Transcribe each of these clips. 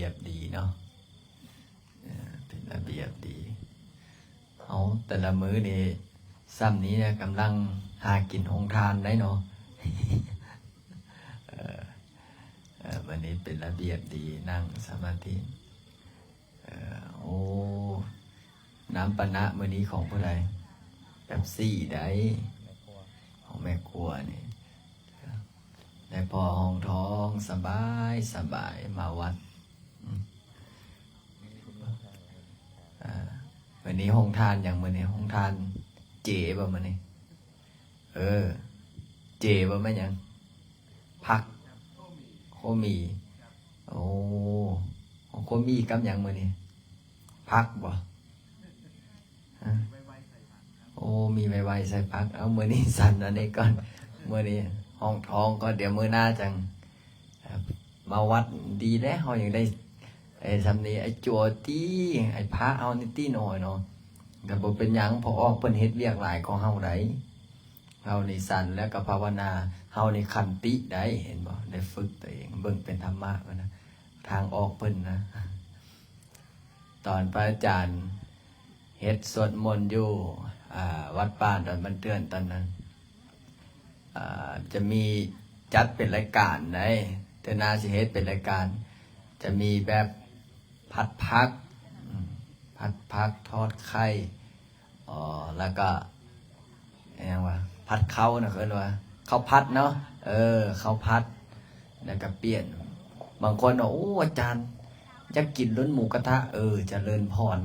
ຽບດີເນາະ ເອີ ເປັນລະບຽບດີ. ເຮົາແຕ່ລະມື້ນີ້ ຊ່ຳນີ້ນະ ກຳລັງຫາກິນໂຮງທານໄດ໋ເນາະ ເອີ ເອີ ມື້ນີ້ເປັນລະບຽບດີ ນັ່ງສະມາທິ. ເອີ ໂອ້ ນ້ຳປານະມື້ນີ້ຂອງຜູ້ໃດ? ເປັບຊີໄດ໋ ຂອງແມ່ຄົວນີ້ ໄດ້ພໍ້ຫ້ອງທອງ ສະບາຍ ສະບາຍ ມາວັດ. ອືມ ເອີ ມື້ນີ້ໂຮງທານຫຍັງ? ມື້ນີ້ໂຮງທານເຈບໍ່ມື້ນີ້? ເອີ ເຈບໍ່ແມ່ນຫຍັງ? ຜັກ ໂຄໝີ່. ໂອ້ ໂຄໝີ່ກັບຫຍັງມື້ນີ້? ຜັກບໍ່? ຮະ? ໂອ້ ມີໄວໆໃສ່ຜັກ. ເອົາ ມື້ນີ້ສັນອັນນີ້ກ່ອນ ມື້ນີ້ຫ້ອງທອງກ່ອນ ດຽວມື້ໜ້າຈັ່ງມາວັດ. ດີແລ້ວ ເຮົາຍັງໄດ້ ໄອ້ຊ່ຳນີ້ ໄອ້ຈົວຕິ ໄອ້ພະເຮົານີ້ຕິໜ້ອຍເນາະ ກໍບໍ່ເປັນຫຍັງ ເພາະອອກເພິ່ນເຮັດວຽກຫຼາຍກວ່າເຮົາໄດ໋. ເຮົານີ້ສັນແລ້ວກໍພາວະນາ ເຮົານີ້ຂັນຕິໄດ໋ ເຫັນບໍ່? ໄດ້ຝຶກຕົວເອງ ເບິ່ງເປັນທຳມະນະ ທາງອອກເພິ່ນນະ. ຕອນພະອາຈານເຮັດສວດມົນຢູ່ ອ່າ ວັດປ່າດອນບ້ານເທື່ອນຕອນນັ້ນ ອ່າ ຈະມີຈັດເປັນລາຍການໄດ໋ ເທື່ອໜ້າຊິເຮັດເປັນລາຍການ ຈະມີແບບຜັດຜັກ ອືມ ຜັດຜັກ ທອດໄຂ່ ອໍ ແລ້ວກໍ ອີຫຍັງວະ ຜັດເຂົ້ານະ ເອີ້ນວ່າເຂົ້າຜັດເນາະ ເອີ ເຂົ້າຜັດ ແລ້ວກໍປ່ຽນ. ບາງຄົນວ່າ ໂອ້ ອາຈານ ຢາກກິນລຸ້ນໝູກະທະ ເອີ ຈະເລີນພອນ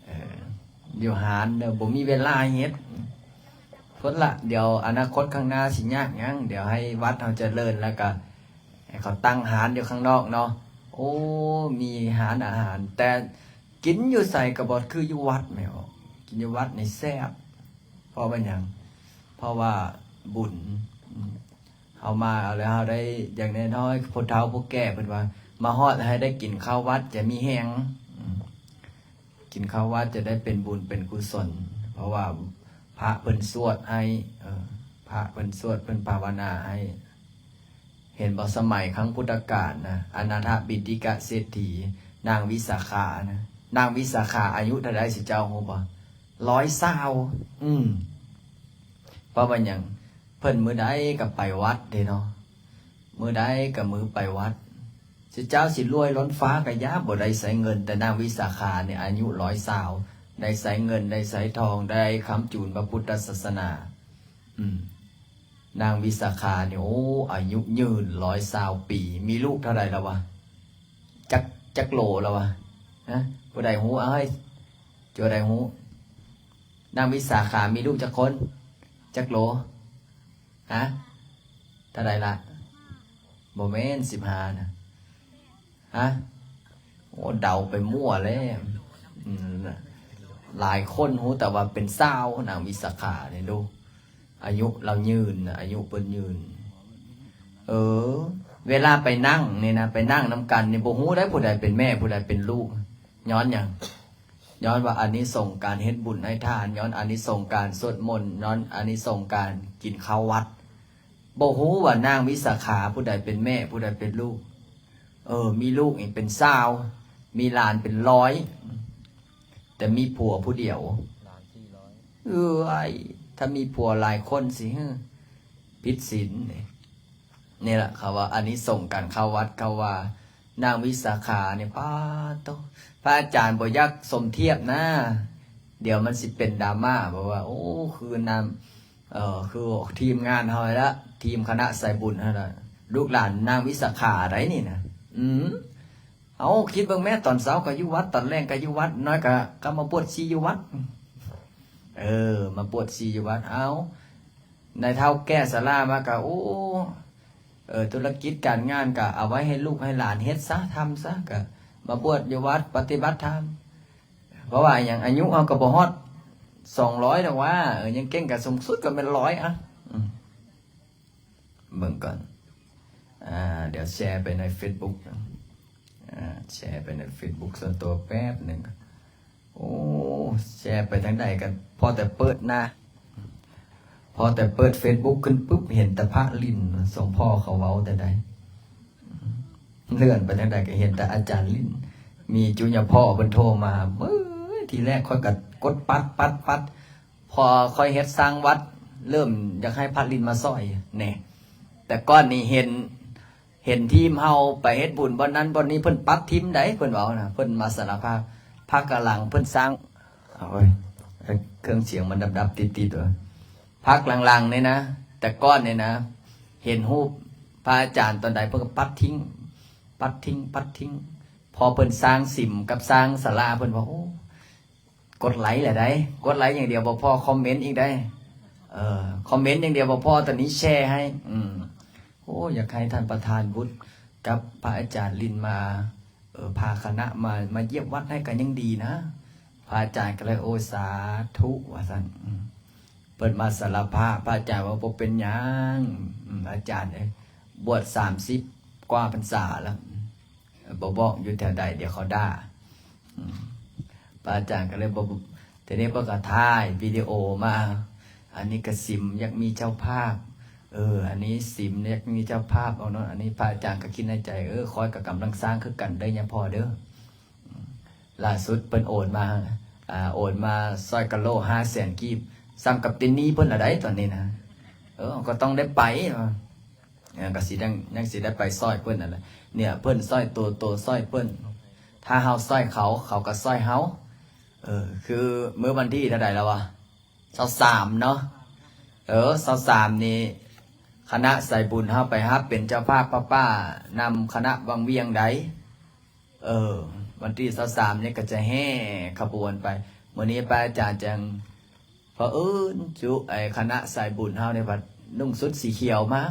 ເອີ ຢູ່ຮ້ານເດີ ບໍ່ມີເວລາເຮັດ ພຸ້ນລະ. ດຽວອະນາຄົດຂ້າງໜ້າຊິຍາກຫຍັງ ດຽວໃຫ້ວັດເຮົາຈະເລີນ ແລ້ວກໍໃຫ້ເຂົາຕັ້ງຮ້ານຢູ່ຂ້າງນອກເນາະ. ໂອ້ ມີຮ້ານອາຫານ ແຕ່ ກິນຢູ່ໃສກໍບໍ່ຄືຢູ່ວັດແມ່ນບໍ່? ກິນຢູ່ວັດນີ້ແຊບ ເພາະວ່າຫຍັງ? ເພາະວ່າບຸນ ເຮົາມາແລ້ວເຮົາໄດ້ ຢ່າງນ້ອຍໆ ຜູ້ເຖົ້າຜູ້ແກ່ເພິ່ນວ່າ ມາຮອດໃຫ້ໄດ້ກິນເຂົ້າວັດຈະມີແຮງ ກິນເຂົ້າວັດຈະໄດ້ເປັນບຸນເປັນກຸສົນ ເພາະວ່າພະເພິ່ນສວດໃຫ້ ເອີ ພະເພິ່ນສວດ ເພິ່ນພາວະນາໃຫ້. ເຫັນບໍ່ ສະໄໝຄັ້ງພຸດທະການນະ ອະນາຖະບິນທິກະເສດຖີ ນາງວິສາຂານະ ນາງວິສາຂາອາຍຸເທົ່າໃດ ຊິເຈົ້າຮູ້ບໍ່? ຮ້ອຍຊາວ. ອືມ ເພາະວ່າຫຍັງ? ເພິ່ນມື້ໃດກໍໄປວັດເດ້ເນາະ ມື້ໃດກໍມື້ໄປວັດ. ຊິເຈົ້າຊິລວຍລົ້ນຟ້າກໍຢ່າ ບໍ່ໄດ້ໃຊ້ເງິນ ແຕ່ນາງວິສາຂານີ້ອາຍຸຮ້ອຍຊາວ ໄດ້ໃຊ້ເງິນ ໄດ້ໃຊ້ທອງ ໄດ້ຄ້ຳຈູນພະພຸດທະສາສະໜາ. ອືມ ນາງວິສາຂານີ້ ໂອ້ ອາຍຸຍືນ ຮ້ອຍຊາວປີ. ມີລູກເທົ່າໃດແລ້ວວະ? ຈັກ ຈັກໂລແລ້ວວະ? ຮະ? ຜູ້ໃດຮູ້? ເອົາເຮີ້ຍ ໂຈໃດຮູ້? ນາງວິສາຂາມີລູກຈັກຄົນ? ຈັກໂລ? ຮະ? ເທົ່າໃດລະ? ບໍ່ແມ່ນສິບຫ້ານະ. ຮະ? ໂອ້ ເດົາໄປມົ້ວແລ້ວ. ອືມ ຫຼາຍຄົນຮູ້ແຕ່ວ່າເປັນສາວ ນາງວິສາຂານີ້ດູ ອາຍຸລາວຍືນນະ ອາຍຸເພິ່ນຍືນ. ເອີ ເວລາໄປນັ່ງນີ້ນະ ໄປນັ່ງນຳກັນນີ້ ບໍ່ຮູ້ໃດ໋ ຜູ້ໃດເປັນແມ່ ຜູ້ໃດເປັນລູກ. ຍ້ອນຫຍັງ? ຍ້ອນວ່າອານິສົງການເຮັດບຸນໃຫ້ທານ, ຍ້ອນອານິສົງການສວດມົນ, ຍ້ອນອານິສົງການກິນເຂົ້າວັດ. ບໍ່ຮູ້ວ່ານາງວິສາຂາຜູ້ໃດເປັນແມ່ ຜູ້ໃດເປັນລູກ. ເອີ ມີລູກນີ້ເປັນຊາວ ມີຫຼານເປັນຮ້ອຍ ແຕ່ມີຜົວຜູ້ດຽວ. ຫຼານສີ່ຮ້ອຍ. ເອີຍ ຖ້າມີຜົວຫຼາຍຄົນຊິ ຫື ຜິດສິນນີ້. ນີ້ລະເຂົາວ່າອານິສົງການເຂົ້າວັດ ເຂົາວ່າ ນາງວິສາຂານີ້ ປາດໂທ້ ພະອາຈານບໍ່ຢາກສົມທຽບນະ ດຽວມັນຊິເປັນດຣາມາ ບອກວ່າ ໂອ້ ຄືນາງ ເອີ ຄືທີມງານເຮົາຫັ້ນລະ ທີມຄະນະສາຍບຸນຫັ້ນລະ ລູກຫຼານນາງວິສາຂາໃດນີ້ນະ. ອືມ ເອົາ ຄິດເບິ່ງແມ້ ຕອນເຊົ້າກໍຢູ່ວັດ ຕອນແລງກໍຢູ່ວັດ ນ້ອຍກໍ ກໍມາບວດຊີຢູ່ວັດ. ເອີ ມາບວດຊີຢູ່ວັດ. ເອົາ ນາຍເຖົ້າແກ່ຊະລາມາກໍ ໂອ້ ເອີ ທຸລະກິດການງານກໍເອົາໄວ້ໃຫ້ລູກໃຫ້ຫຼານເຮັດຊະ ທຳຊະ ກໍມາບວດຢູ່ວັດປະຕິບັດທຳ. ເພາະວ່າຫຍັງ? ອາຍຸເຮົາກໍບໍ່ຮອດສອງຮ້ອຍດອກຫວາ. ເອີ ຍັງເກັ່ງກໍສູງສຸດກໍແມ່ນຮ້ອຍອະ. ອືມ ເບິ່ງກ່ອນ ອ່າ ດຽວແຊໄປໃນເຟສບຸກ ອ່າ ແຊໄປໃນເຟສບຸກສ່ວນຕົວແປັບໜຶ່ງ. ໂອ້ ແຊໄປທາງໃດກໍພໍແຕ່ເປີດໜ້າ ພໍແຕ່ເປີດເຟສບຸກຂຶ້ນປຶບ ເຫັນແຕ່ພະຫຼິ້ນ ສົມພໍເຂົາເວົ້າແຕ່ໃດ. ເລື່ອນໄປທາງໃດກໍເຫັນແຕ່ອາຈານລິນ ມີຈຸຍະພໍ່ເພິ່ນໂທມາ ເອີຍ ທີແລກຂ້ອຍກໍກົດປັດ ປັດ ປັດ ພໍຂ້ອຍເຮັດສ້າງວັດ ເລີ່ມຢາກໃຫ້ພະລິນມາຊ່ອຍແດ່. ແຕ່ກ່ອນນີ້ເຫັນ ເຫັນທີມເຮົາໄປເຮັດບຸນບ່ອນນັ້ນບ່ອນນີ້ ເພິ່ນປັດຖິ້ມໃດ ເພິ່ນເວົ້ານະ ເພິ່ນມາສາລະພາບ ພັກຫຼັງໆເພິ່ນສ້າງ ໂອ້ຍ ເຄື່ອງສຽງມັນດັບໆຕິດໆ ເອີ ພັກຫຼັງໆນີ້ນະ ແຕ່ກ່ອນນີ້ນະ ເຫັນຮູບພະອາຈານຕອນໃດ ເພິ່ນກໍປັດຖິ້ມ ປັດຖິ້ມ ປັດຖິ້ມ. ພໍເພິ່ນສ້າງສິມກັບສ້າງສາລາ ເພິ່ນວ່າ ໂອ້ ກົດໄລແຫຼະໃດ໋ ກົດໄລຢ່າງດຽວບໍ່ພໍ ຄອມເມັນອີກໃດ໋ ເອີ ຄອມເມັນຢ່າງດຽວບໍ່ພໍ ຕອນນີ້ແຊໃຫ້ ອືມ ໂອ້ ຢາກໃຫ້ທ່ານປະທານວຸດກັບພະອາຈານລິນມາ ເອີ ພາຄະນະມາ ມາຢຽບວັດໃຫ້ກໍຍັງດີນະ ພະອາຈານກໍເລີຍ ໂອ້ ສາທຸ ວ່າຊັ້ນ ອືມ ເພິ່ນມາສາລະພາບ ພະອາຈານວ່າ ບໍ່ເປັນຫຍັງ ອືມ ອາຈານເອີຍ ບວດສາມສິບກວ່າພັນສາແລ້ວ ອືມ ບໍ່ບອກຢູ່ແຖວໃດ ດຽວເຂົາດ່າ ອືມ ພະອາຈານກໍເລີຍບໍ່ ທີນີ້ເພິ່ນກໍຖ່າຍວິດີໂອມາ ອັນນີ້ກໍສິມຢາກມີເຈົ້າພາບ ເອີ ອັນນີ້ສິມຢາກມີເຈົ້າພາບ ເອົາເນາະ ອັນນີ້ພະອາຈານກໍຄິດໃນໃຈ ເອີ ຂ້ອຍກໍກຳລັງສ້າງຄືກັນເດີຍາພໍ່ເດີ ອືມ ລ່າສຸດເພິ່ນໂອນມາ ອ່າ ໂອນມາຊ່ອຍກະໂລຫ້າແສນກີບ ສ່ຳກັບຕິດໜີ້ເພິ່ນລະໃດ໋ຕອນນີ້ນະ ເອີ ກໍຕ້ອງໄດ້ໄປ ເອີ ກໍຊິຍັງ ຍັງຊິໄດ້ໄປຊ່ອຍເພິ່ນນັ້ນແຫຼະ ເນຍ ເພິ່ນຊ່ອຍໂຕ ໂຕຊ່ອຍເພິ່ນ ຖ້າເຮົາຊ່ອຍເຂົາ ເຂົາກໍຊ່ອຍເຮົາ ເອີ ຄືມື້ວັນທີເທົ່າໃດແລ້ວວະ ຊາວສາມເນາະ ເອີ ຊາວສາມນີ້ ຄະນະສາຍບຸນເຮົາໄປຮັບເປັນເຈົ້າພາບຜ້າປ່າ ນຳຄະນະວັງວຽງໃດ໋ ເອີ ວັນທີຊາວສາມນີ້ກໍຈະແຫ່ຂະບວນໄປ ມື້ນີ້ພະອາຈານຈັ່ງ ເຜີອິນຈຸ ໄອ້ຄະນະສາຍບຸນເຮົານີ້ພັດນຸ່ງຊຸດສີຂຽວມາ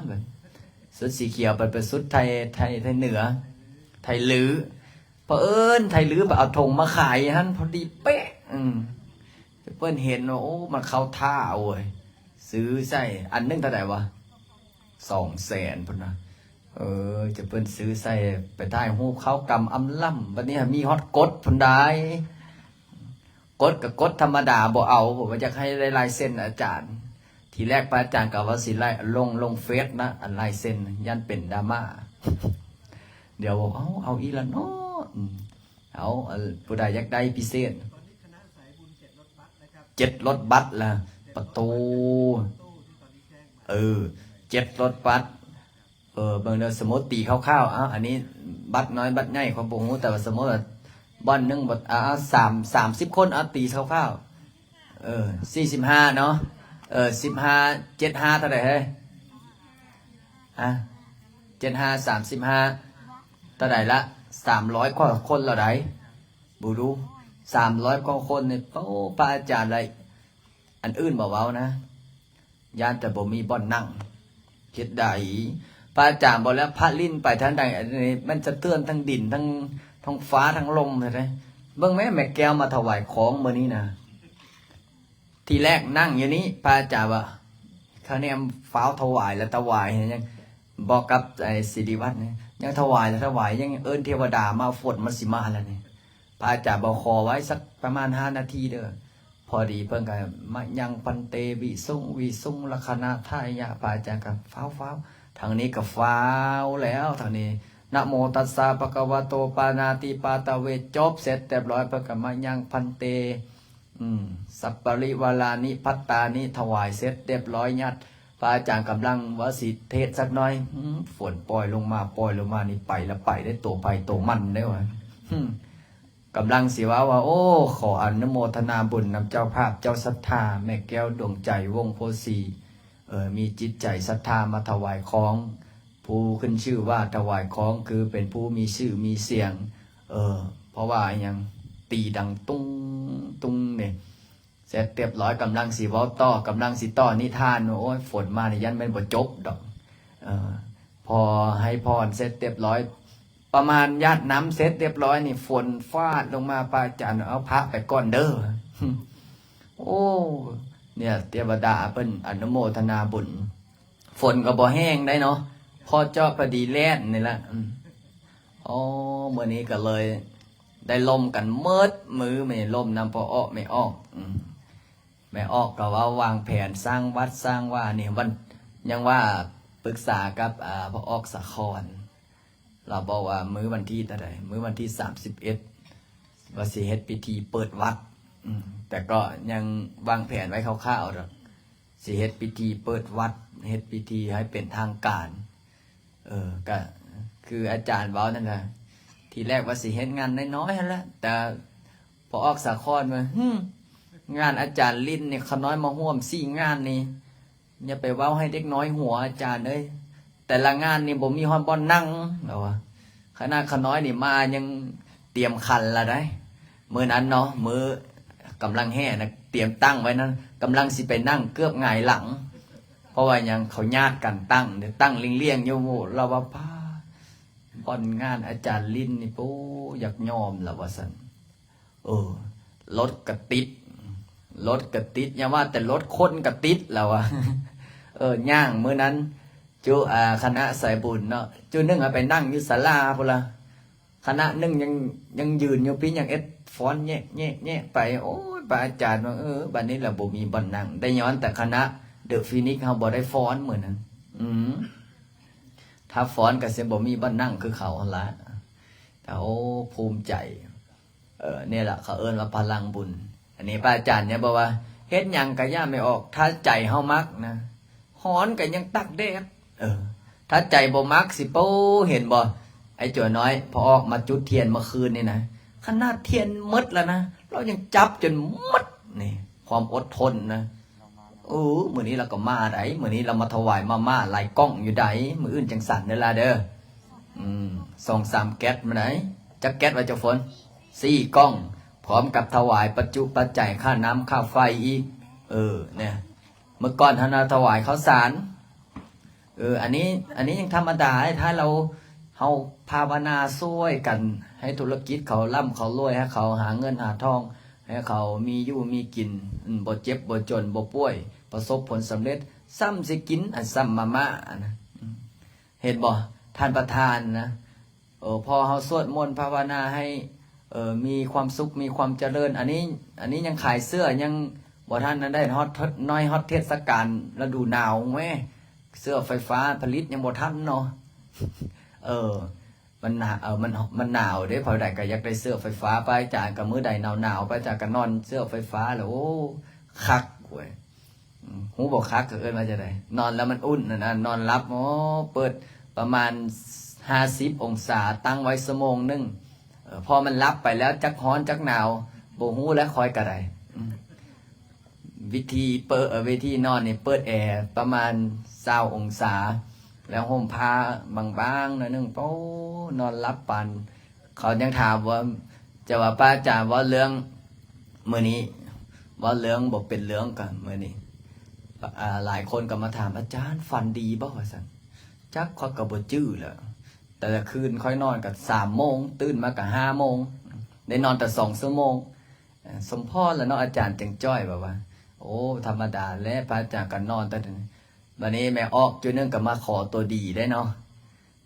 ຊຸດສີຂຽວ ໄປ ໄປຊຸດໄທ ໄທ ໄທເໜືອ ໄທລື ເຜີອິນໄທລືໄປເອົາຖົງມາຂາຍຫັ້ນ ພໍດີເປະ ອືມ ເພິ່ນເຫັນວ່າ ໂອ້ ມັນເຂົ້າທ່າເວີຍ ຊື້ໃສ່ ອັນໜຶ່ງເທົ່າໃດວະ ສອງແສນພຸ້ນນະ ເອີ ຈະເພິ່ນຊື້ໃສ່ ໄປຖ່າຍຮູບເຂົ້າກຳອຳລຳ ບັດນີ້ມີຮອດກົດພຸ້ນດາຍ ກົດກໍກົດທຳມະດາບໍ່ເອົາ ເພາະວ່າຢາກໃຫ້ໄດ້ລາຍເຊັນອາຈານ ທີແລກພະອາຈານກໍວ່າຊິໄລ່ລົງ ລົງເຟສນະ ອັນລາຍເຊັນ ຢ້ານເປັນດຣາມາ ດຽວ ເອົາ ເອົາອີກລະເນາະ ອືມ ເອົາ ເອົາ ຜູ້ໃດຢາກໄດ້ພິເສດ ເຈັດລົດບັດລະ ປະໂຕ ເອີ ເຈັດລົດບັດ ເອີ ເບິ່ງເດີ ສົມມຸດຕີຄ່າວໆ ເອົາ ອັນນີ້ບັດນ້ອຍບັດໃຫຍ່ຂ້ອຍບໍ່ຮູ້ ແຕ່ວ່າສົມມຸດວ່າບ່ອນໜຶ່ງ ບໍ່ ເອົາ ເອົາ ສາມ ສາມສິບຄົນ ເອົາ ຕີຄ່າວໆ ເອີ ສີ່ສິບຫ້າເນາະ ເອີ ສິບຫ້າ ເຈັດຫ້າເທົ່າໃດເຮີ້ຍ ຮະ ເຈັດຫ້າ ສາມສິບຫ້າ ເທົ່າໃດລະ ສາມຮ້ອຍກວ່າຄົນແລ້ວໃດ໋ ບໍ່ຮູ້ ສາມຮ້ອຍກວ່າຄົນນີ້ ໂອ້ ພະອາຈານລະ ອັນອື່ນບໍ່ເວົ້ານະ ຢ້ານແຕ່ບໍ່ມີບ່ອນນັ່ງ ເຮັດໃດ ພະອາຈານບອກແລ້ວ ພະລິນໄປທາງໃດ ອັນນີ້ມັນສະເທືອນທັງດິນ ທັງທ້ອງຟ້າ ທັງລົມເລີຍເດ້ ເບິ່ງແມ້ ແມ່ແກ້ວມາຖວາຍຂອງມື້ນີ້ນະ ທີແລກນັ່ງຢູ່ນີ້ ພະອາຈານວ່າ ຄະແນນຟ້າວຖວາຍລະຖວາຍ ຍັງບອກກັບໄອ້ສິລິວັດນະ ຍັງຖວາຍລະຖວາຍ ຍັງເອີ້ນເທວະດາມາ ຝົນມັນຊິມາແລ້ວນີ້ ພະອາຈານບອກຂໍໄວ້ສັກປະມານຫ້ານາທີເດີ ພໍດີເພິ່ນກໍ ມະຍັງພັນເຕ ວິສຸງ ວິສຸງ ລັກຂະນະທາຍະ ພະອາຈານກໍຟ້າວໆ ທາງນີ້ກໍຟ້າວແລ້ວ ທາງນີ້ ນະໂມຕັດສະ ພະຄະວະໂຕ ປານາຕິປາຕາເວ ຈົບເສັດຮຽບຮ້ອຍ ເພິ່ນກໍ ມະຍັງພັນເຕ ອືມ ສັບປະລິວາລານິພັດຕານິ ຖວາຍເສັດຮຽບຮ້ອຍ ຍາດ ພະອາຈານກຳລັງວ່າຊິເທດສັກໜ້ອຍ ອືມ ຝົນປ່ອຍລົງມາ ປ່ອຍລົງມານີ້ ໄປລະໄປໄດ້ ໂຕໃຜໂຕມັນໄດ້ວະ ອືມ ກຳລັງຊິເວົ້າວ່າ ໂອ້ ຂໍອະນຸໂມທະນາບຸນນຳເຈົ້າພາບ ເຈົ້າສັດທາ ແມ່ແກ້ວດວງໃຈ ວົງໂພສີ ເອີ ມີຈິດໃຈສັດທາມາຖວາຍຂອງ ຜູ້ຂຶ້ນຊື່ວ່າຖວາຍຂອງ ຄືເປັນຜູ້ມີຊື່ມີສຽງ ເອີ ເພາະວ່າອີຫຍັງ ຕີດັງຕຸ້ງຕຸ້ງນີ້ ເສັດຮຽບຮ້ອຍ ກຳລັງຊິເວົ້າຕໍ່ ກຳລັງຊິຕໍ່ນິທານ ໂອ້ຍ ຝົນມານີ້ຢ້ານແມ່ນບໍ່ຈົບດອກ ເອີ ພໍໃຫ້ພອນເສັດຮຽບຮ້ອຍ ປະມານຢາດນ້ຳເສັດຮຽບຮ້ອຍນີ້ ຝົນຟາດລົງມາ ພະອາຈານ ເອົາພະໄປກ່ອນເດີ ໂອ້ ເນຍ ເທວະດາເພິ່ນອະນຸໂມທະນາບຸນ ຝົນກໍບໍ່ແຫ້ງໄດ໋ເນາະ ພໍເຈາະພໍດີແລ້ນນີ້ລະ ອືມ ໂອ້ ມື້ນີ້ກໍເລີຍໄດ້ລົມກັນໝົດມື້ ແມ່ລົມນຳພໍ່ອອກແມ່ອອກ ອືມ ແມ່ອອກກໍເວົ້າວາງແຜນສ້າງວັດສ້າງວານີ້ ວັນ ຍັງວ່າປຶກສາກັບ ອ່າ ພໍ່ອອກສາຄອນ ລາວບອກວ່າມື້ວັນທີເທົ່າໃດ ມື້ວັນທີສາມສິບເອັດ ວ່າຊິເຮັດພິທີເປີດວັດ. ອືມ ແຕ່ກໍຍັງວາງແຜນໄວ້ຄ່າວໆດອກ ຊິເຮັດພິທີເປີດວັດ ເຮັດພິທີໃຫ້ເປັນທາງການ. ເອີ ກະຄືອາຈານເວົ້ານັ້ນລະ ທີແລກວ່າຊິເຮັດງານນ້ອຍໆຫັ້ນລະ ແຕ່ພໍອອກສາຄອນວ່າ ຫື ງານອາຈານລິນນີ້ ຂ້ານ້ອຍມາຮ່ວມສີ່ງານນີ້ ຢ່າໄປເວົ້າໃຫ້ເດັກນ້ອຍຫົວ ອາຈານເອີຍ ແຕ່ລະງານນີ້ບໍ່ມີຮອດບ່ອນນັ່ງ ລາວວ່າ. ຂະໜາດຂ້ານ້ອຍນີ້ມາຍັງຕຽມຂັນລະໄດ໋ ມື້ນັ້ນເນາະ ມື້ກຳລັງແຫ່ນະ ຕຽມຕັ້ງໄວ້ນັ້ນ ກຳລັງຊິໄປນັ່ງເກືອບຫງາຍຫຼັງ ເພາະວ່າຫຍັງ ເຂົາຍາດກັນຕັ້ງ ຕັ້ງລຽງໆຢູ່. ລາວວ່າ ປ້າ ບ່ອນງານອາຈານລິນນີ້ ໂອ້ ຢາກຍອມລະວ່າຊັ້ນ. ເອີ ລົດກະຕິດ ລົດກະຕິດ ຢ່າວ່າແຕ່ລົດ ຄົນກະຕິດ ລາວວ່າ. ເອີ ຍ່າງມື້ນັ້ນ ຈຸ ອາ ຄະນະສາຍບຸນເນາະ ຈຸໜຶ່ງເອົາໄປນັ່ງຢູ່ສາລາພຸ້ນລະ ຄະນະໜຶ່ງຍັງ ຍັງຢືນຢູ່ພີ້ ຍັງເຮັດຟ້ອນແຍະໆໆໄປ. ໂອ້ຍ ພະອາຈານວ່າ ເອີ ບັດນີ້ລະບໍ່ມີບ່ອນນັ່ງ ໄດ້ຍ້ອນແຕ່ຄະນະເດີຟີນິກເຮົາບໍ່ໄດ້ຟ້ອນມື້ນັ້ນ. ອືມ ຖ້າຟ້ອນກໍຊິບໍ່ມີບ່ອນນັ່ງຄືເຂົາຫັ້ນລະ. ແຕ່ ໂອ້ ພູມໃຈ. ເອີ ນີ້ລະເຂົາເອີ້ນວ່າພະລັງບຸນ. ອັນນີ້ພະອາຈານຍັງບອກວ່າ ເຮັດຫຍັງກະຢ່າແມ່ອອກ ຖ້າໃຈເຮົາມັກນະ ຮ້ອນກະຍັງຕັກແດດ. ເອີ ຖ້າໃຈບໍ່ມັກຊິ ໂປ້ ເຫັນບໍ່ ໄອ້ຈົວນ້ອຍ ພໍອອກມາຈຸດທຽນເມື່ອຄືນນີ້ນະ ຂະໜາດທຽນໝົດແລ້ວນະ ລາວຍັງຈັບຈົນໝົດ. ນີ້ຄວາມອົດທົນນະ. ເອີ ມື້ນີ້ລາວກໍມາໄດ໋ ມື້ນີ້ລາວມາຖວາຍມາມ່າຫຼາຍກ່ອງຢູ່ໃດ໋ ມື້ອື່ນຈັ່ງສັນເດີລະເດີ. ອືມ ສອງສາມແກັດມາໄດ໋. ຈັກແກັດວະເຈົ້າຝົນ? ສີ່ກ່ອງ ພ້ອມກັບຖວາຍປັດຈຸປັດໄຈ ຄ່ານ້ຳຄ່າໄຟອີກ. ເອີ ແນ່ ເມື່ອກ່ອນຫັ້ນນະຖວາຍເຂົ້າສານ. ເອີ ອັນນີ້ ອັນນີ້ຍັງທຳມະດາ ຖ້າລາວ ເຮົາພາວະນາຊ່ວຍກັນ ໃຫ້ທຸລະກິດເຂົາລ່ຳເຂົາລວຍ ໃຫ້ເຂົາຫາເງິນຫາທອງ ໃຫ້ເຂົາມີຢູ່ມີກິນ ອືມ ບໍ່ເຈັບບໍ່ຈົນ ບໍ່ປ່ວຍ ປະສົບຜົນສຳເລັດ ຊ້ຳຊິກິນ ອັນຊ້ຳມາມ່ານະ. ອືມ ເຫັນບໍ່ທ່ານປະທານນະ? ເອີ ພໍເຮົາສວດມົນພາວະນາໃຫ້ ເອີ ມີຄວາມສຸກ ມີຄວາມຈະເລີນ. ອັນນີ້ ອັນນີ້ຍັງຂາຍເສື້ອ ຍັງບໍ່ທັນໄດ້ຮອດ ນ້ອຍຮອດເທດສະການລະດູໜາວແມ້ ເສື້ອໄຟຟ້າຜະລິດຍັງບໍ່ທັນເນາະ. ເອີ ມັນໜາ ເອີ ມັນ ມັນໜາວເດ້ ໃຜໃດກໍຢາກໄດ້ເສື້ອໄຟຟ້າ. ພະອາຈານກໍມື້ໃດໜາວໆ ພະອາຈານກໍນອນເສື້ອໄຟຟ້າແລ້ວ ໂອ້ ຄັກເວີຍ. ອືມ ຮູ້ບໍ່ຄັກກໍເອີ້ນວ່າຈັ່ງໃດ? ນອນແລ້ວມັນອຸ່ນຫັ້ນນະ ນອນຫຼັບ ໂອ້ ເປີດປະມານຫ້າສິບອົງສາ ຕັ້ງໄວ້ຊົ່ວໂມງໜຶ່ງ. ເອີ ພໍມັນຫຼັບໄປແລ້ວ ຈັກຮ້ອນຈັກໜາວ ບໍ່ຮູ້ແລ້ວຂ້ອຍກໍໄດ້. ອືມ ວິທີເປີດ ເອີ ວິທີນອນນີ້ເປີດແອປະມານຊາວອົງສາ ແລ້ວຫົ່ມຜ້າບາງໆໜ້ອຍໜຶ່ງ ໂອ້ ນອນຫຼັບປານ ເຂົາຍັງຖາມວ່າ ຈະວ່າພະອາຈານເວົ້າເລື່ອງ ມື້ນີ້ເວົ້າເລື່ອງບໍ່ເປັນເລື່ອງກັນມື້ນີ້ ອາ ຫຼາຍຄົນກໍມາຖາມ ອາຈານຝັນດີບໍ່ ວ່າຊັ້ນ. ຈັກ ຂ້ອຍກໍບໍ່ຈື່ແລ້ວ ແຕ່ລະຄືນຂ້ອຍນອນກໍສາມໂມງ ຕື່ນມາກໍຫ້າໂມງ ໄດ້ນອນແຕ່ສອງຊົ່ວໂມງ. ສົມພໍລະເນາະ ອາຈານແຈງຈ້ອຍ ແບບວ່າ ໂອ້ ທຳມະດາແຫຼະ ພະອາຈານກໍນອນແຕ່ ບັດນີ້ແມ່ອອກຈຸໜຶ່ງກໍມາຂໍຕົວດີໄດ້ເນາະ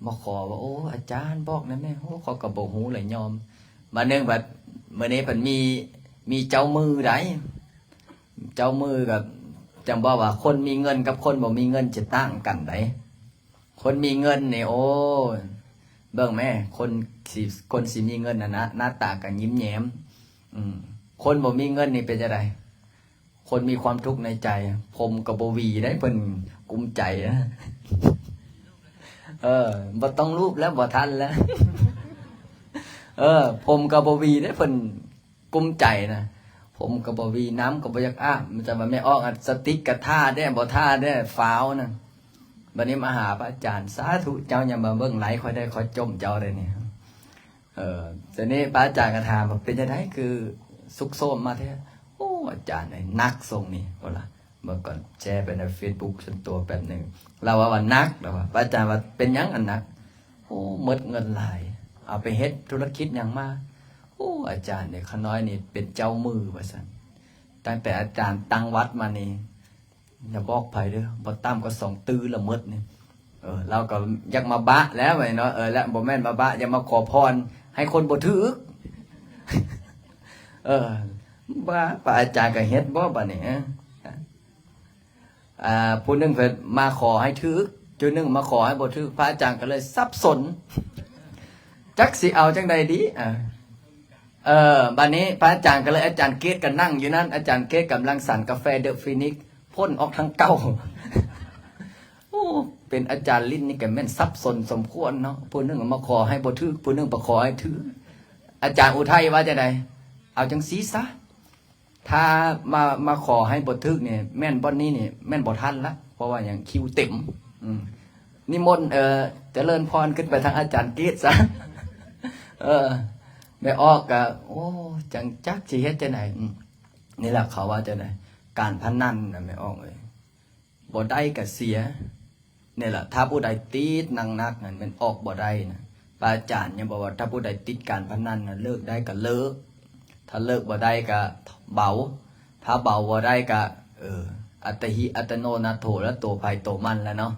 ມາຂໍວ່າ ໂອ້ ອາຈານບອກແດ່ແມ່ ໂອ້ ເຂົາກໍບໍ່ຮູ້ແຫຼະຍອມ. ບາດໜຶ່ງບັດ ມື້ນີ້ເພິ່ນມີ ມີເຈົ້າມືໃດ໋ ເຈົ້າມືກໍຈັ່ງບອກວ່າ ຄົນມີເງິນກັບຄົນບໍ່ມີເງິນຈະຕ່າງກັນໃດ໋. ຄົນມີເງິນນີ້ ໂອ້ ເບິ່ງແມ້ ຄົນຊິ ຄົນຊິມີເງິນນັ້ນນະ ໜ້າຕາກໍຍິ້ມແຍ້ມ. ອືມ ຄົນບໍ່ມີເງິນນີ້ເປັນຈັ່ງໃດ? ຄົນມີຄວາມທຸກໃນໃຈ ຜົມກໍບໍ່ຫວີໄດ໋ ເພິ່ນກຸ້ມໃຈ. ເອີ ບໍ່ຕ້ອງລູບແລ້ວ ບໍ່ທັນແລ້ວ. ເອີ ຜົມກໍບໍ່ຫວີໄດ໋ ເພິ່ນກຸ້ມໃຈນະ ຜົມກໍບໍ່ຫວີ ນ້ຳກໍບໍ່ຢາກອາບ. ແຕ່ວ່າແມ່ອອກ ສະຕິກກໍທາແດ່ ບໍ່ທາແດ່ ຟາວນະ. ບັດນີ້ມາຫາພະອາຈານ ສາທຸ ເຈົ້າຢ່າມາເບິ່ງໄລຂ້ອຍໄດ໋ ຂ້ອຍຈົ່ມເຈົ້າໄດ໋ນີ້. ເອີ ທີນີ້ພະອາຈານກໍຖາມວ່າ ເປັນຈັ່ງໃດຄືຊຸກໂຊມມາແທ້? ໂອ້ ອາຈານເອີຍ ໜັກຊົງນີ້ ເພິ່ນວ່າ. ເບິ່ງກ່ອນ ແຊໄປໃນເຟສບຸກສ່ວນຕົວແປັບໜຶ່ງ ລາວວ່າ ວ່າໜັກ ລາວວ່າ. ພະອາຈານວ່າ ເປັນຫຍັງອັນໜັກ? ໂອ້ ໝົດເງິນຫຼາຍ ເອົາໄປເຮັດທຸລະກິດຫຍັງມາ? ໂອ້ ອາຈານເອີຍ ຂ້ານ້ອຍນີ້ເປັນເຈົ້າມື ວ່າຊັ້ນ. ຕັ້ງແຕ່ອາຈານຕັ້ງວັດມານີ້ ຢ່າບອກໃຜເດີ ບໍ່ຕ່ຳກວ່າສອງຕື້ລະໝົດນີ້. ເອີ ລາວກໍຢາກມາບະແລ້ວເນາະ ເອີ ແລະ ບໍ່ແມ່ນມາບະ ຢາກມາຂໍພອນໃຫ້ຄົນບໍ່ຖືກ. ເອີ ວ່າພະອາຈານກໍເຮັດບໍ່ບັດນີ້? ເອີ ອາ ຜູ້ໜຶ່ງເພິ່ນມາຂໍໃຫ້ຖືກ ຈຸໜຶ່ງມາຂໍໃຫ້ບໍ່ຖືກ ພະອາຈານກໍເລີຍສັບສົນ. ຈັກຊິເອົາຈັ່ງໃດດີ. ເອີ ເອີ ບາດນີ້ພະອາຈານກໍເລີຍ ອາຈານເກດກໍນັ່ງຢູ່ນັ້ນ ອາຈານເກດກຳລັງສັນກາແຟເດີຟີນິກ ພົ້ນອອກທາງເກົ່າ. ໂອ້ ເປັນອາຈານຫຼິ້ນນີ້ກໍແມ່ນສັບສົນສົມຄວນເນາະ ຜູ້ໜຶ່ງມາຂໍໃຫ້ບໍ່ຖືກ ຜູ້ໜຶ່ງໄປຂໍໃຫ້ຖືກ. ອາຈານອຸໄທວ່າຈັ່ງໃດ? ເອົາຈັ່ງຊີ້ຊະ ຖ້າມາ ມາຂໍໃຫ້ບໍ່ຖືກນີ້ ແມ່ນບ່ອນນີ້ນີ້ແມ່ນບໍ່ທັນລະ ເພາະວ່າຫຍັງ ຄິວເຕັມ. ອືມ ນິມົນ ເອີ ຈະເລີນພອນ ຂຶ້ນໄປທາງອາຈານເກດຊະ. ເອີ ແມ່ອອກກະ ໂອ້ ຈັ່ງຈັກຊິເຮັດຈັ່ງໃດ. ອືມ ນີ້ລະ ເຂົາວ່າຈັ່ງໃດ ການພະນັນນະ ແມ່ອອກເອີຍ ບໍ່ໄດ້ກະເສຍ. ນີ້ລະ ຖ້າຜູ້ໃດຕິດໜັກໆນັ້ນແມ່ນອອກບໍ່ໄດ້ນະ. ພະອາຈານຍັງບອກວ່າ ຖ້າຜູ້ໃດຕິດການພະນັນນະ ເລີກໄດ້ກະເລີກ ຖ້າເລີກບໍ່ໄດ້ກະເບົາ ຖ້າເບົາບໍ່ໄດ້ກະ ເອີ ອັດຕະຫິອັດຕະໂນນາໂຖ ລະໂຕໃຜໂຕມັນລະເນາະ.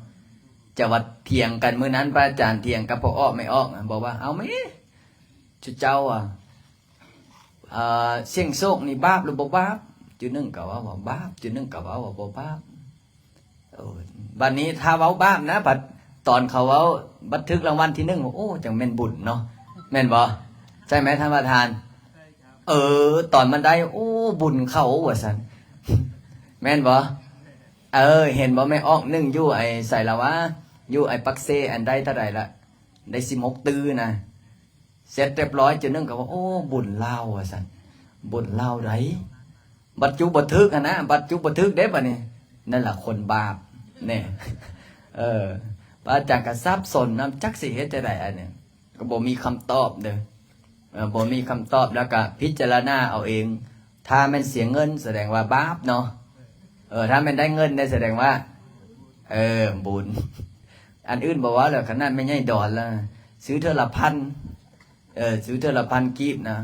ຈະວ່າຖຽງກັນມື້ນັ້ນ ພະອາຈານຖຽງກັບພໍ່ອອກແມ່ອອກ ບອກວ່າ ເອົາແມ້ ຈຸເຈົ້າອະ ເອີ ສ່ຽງໂຊກນີ້ບາບຫຼືບໍ່ບາບ? ຈຸໜຶ່ງກໍເວົ້າວ່າບາບ ຈຸໜຶ່ງກໍເວົ້າວ່າບໍ່ບາບ. ໂອ້ ບັດນີ້ຖ້າເວົ້າບາບນະ ບັດຕອນເຂົາເວົ້າ ບັດຖືກລາງວັນທີໜຶ່ງ ໂອ້ ຈັ່ງແມ່ນບຸນເນາະ ແມ່ນບໍ່? ໃຊ່ໄໝທ່ານປະທານ? ເອີ ຕອນມັນໄດ້ ໂອ້ ບຸນເຂົາວ່າຊັ້ນ ແມ່ນບໍ່? ເອີ ເຫັນບໍ່ ແມ່ອອກໜຶ່ງຢູ່ໄອ້ໃສລະວະ ຢູ່ໄອ້ປາກເຊ ອັນໄດ້ເທົ່າໃດລະ ໄດ້ສິບຫົກຕື້ນະ. ເສັດຮຽບຮ້ອຍ ຈຸໜຶ່ງກໍວ່າ ໂອ້ ບຸນລາວວ່າຊັ້ນ ບຸນລາວໃດ໋ ບັດຈຸບໍ່ຖືກຫັ້ນນະ ບັດຈຸບໍ່ຖືກເດ້ບັດນີ້. ນັ້ນລະຄົນບາບແນ່. ເອີ ພະອາຈານກໍສັບສົນນຳ ຈັກຊິເຮັດຈັ່ງໃດອັນນີ້ ກໍບໍ່ມີຄຳຕອບເດີ້. ເອີ ບໍ່ມີຄຳຕອບ ແລ້ວກໍພິຈາລະນາເອົາເອງ. ຖ້າແມ່ນເສຍເງິນ ສະແດງວ່າບາບເນາະ. ເອີ ຖ້າແມ່ນໄດ້ເງິນໄດ້ ສະແດງວ່າ ເອີ ບຸນ. ອັນອື່ນບໍ່ເວົ້າແລ້ວ ຂະໜາດແມ່ໃຫຍ່ດອນລະຊື້ເທື່ອລະພັນ ເອີ ຊື້ເທື່ອລະພັນກີບນະ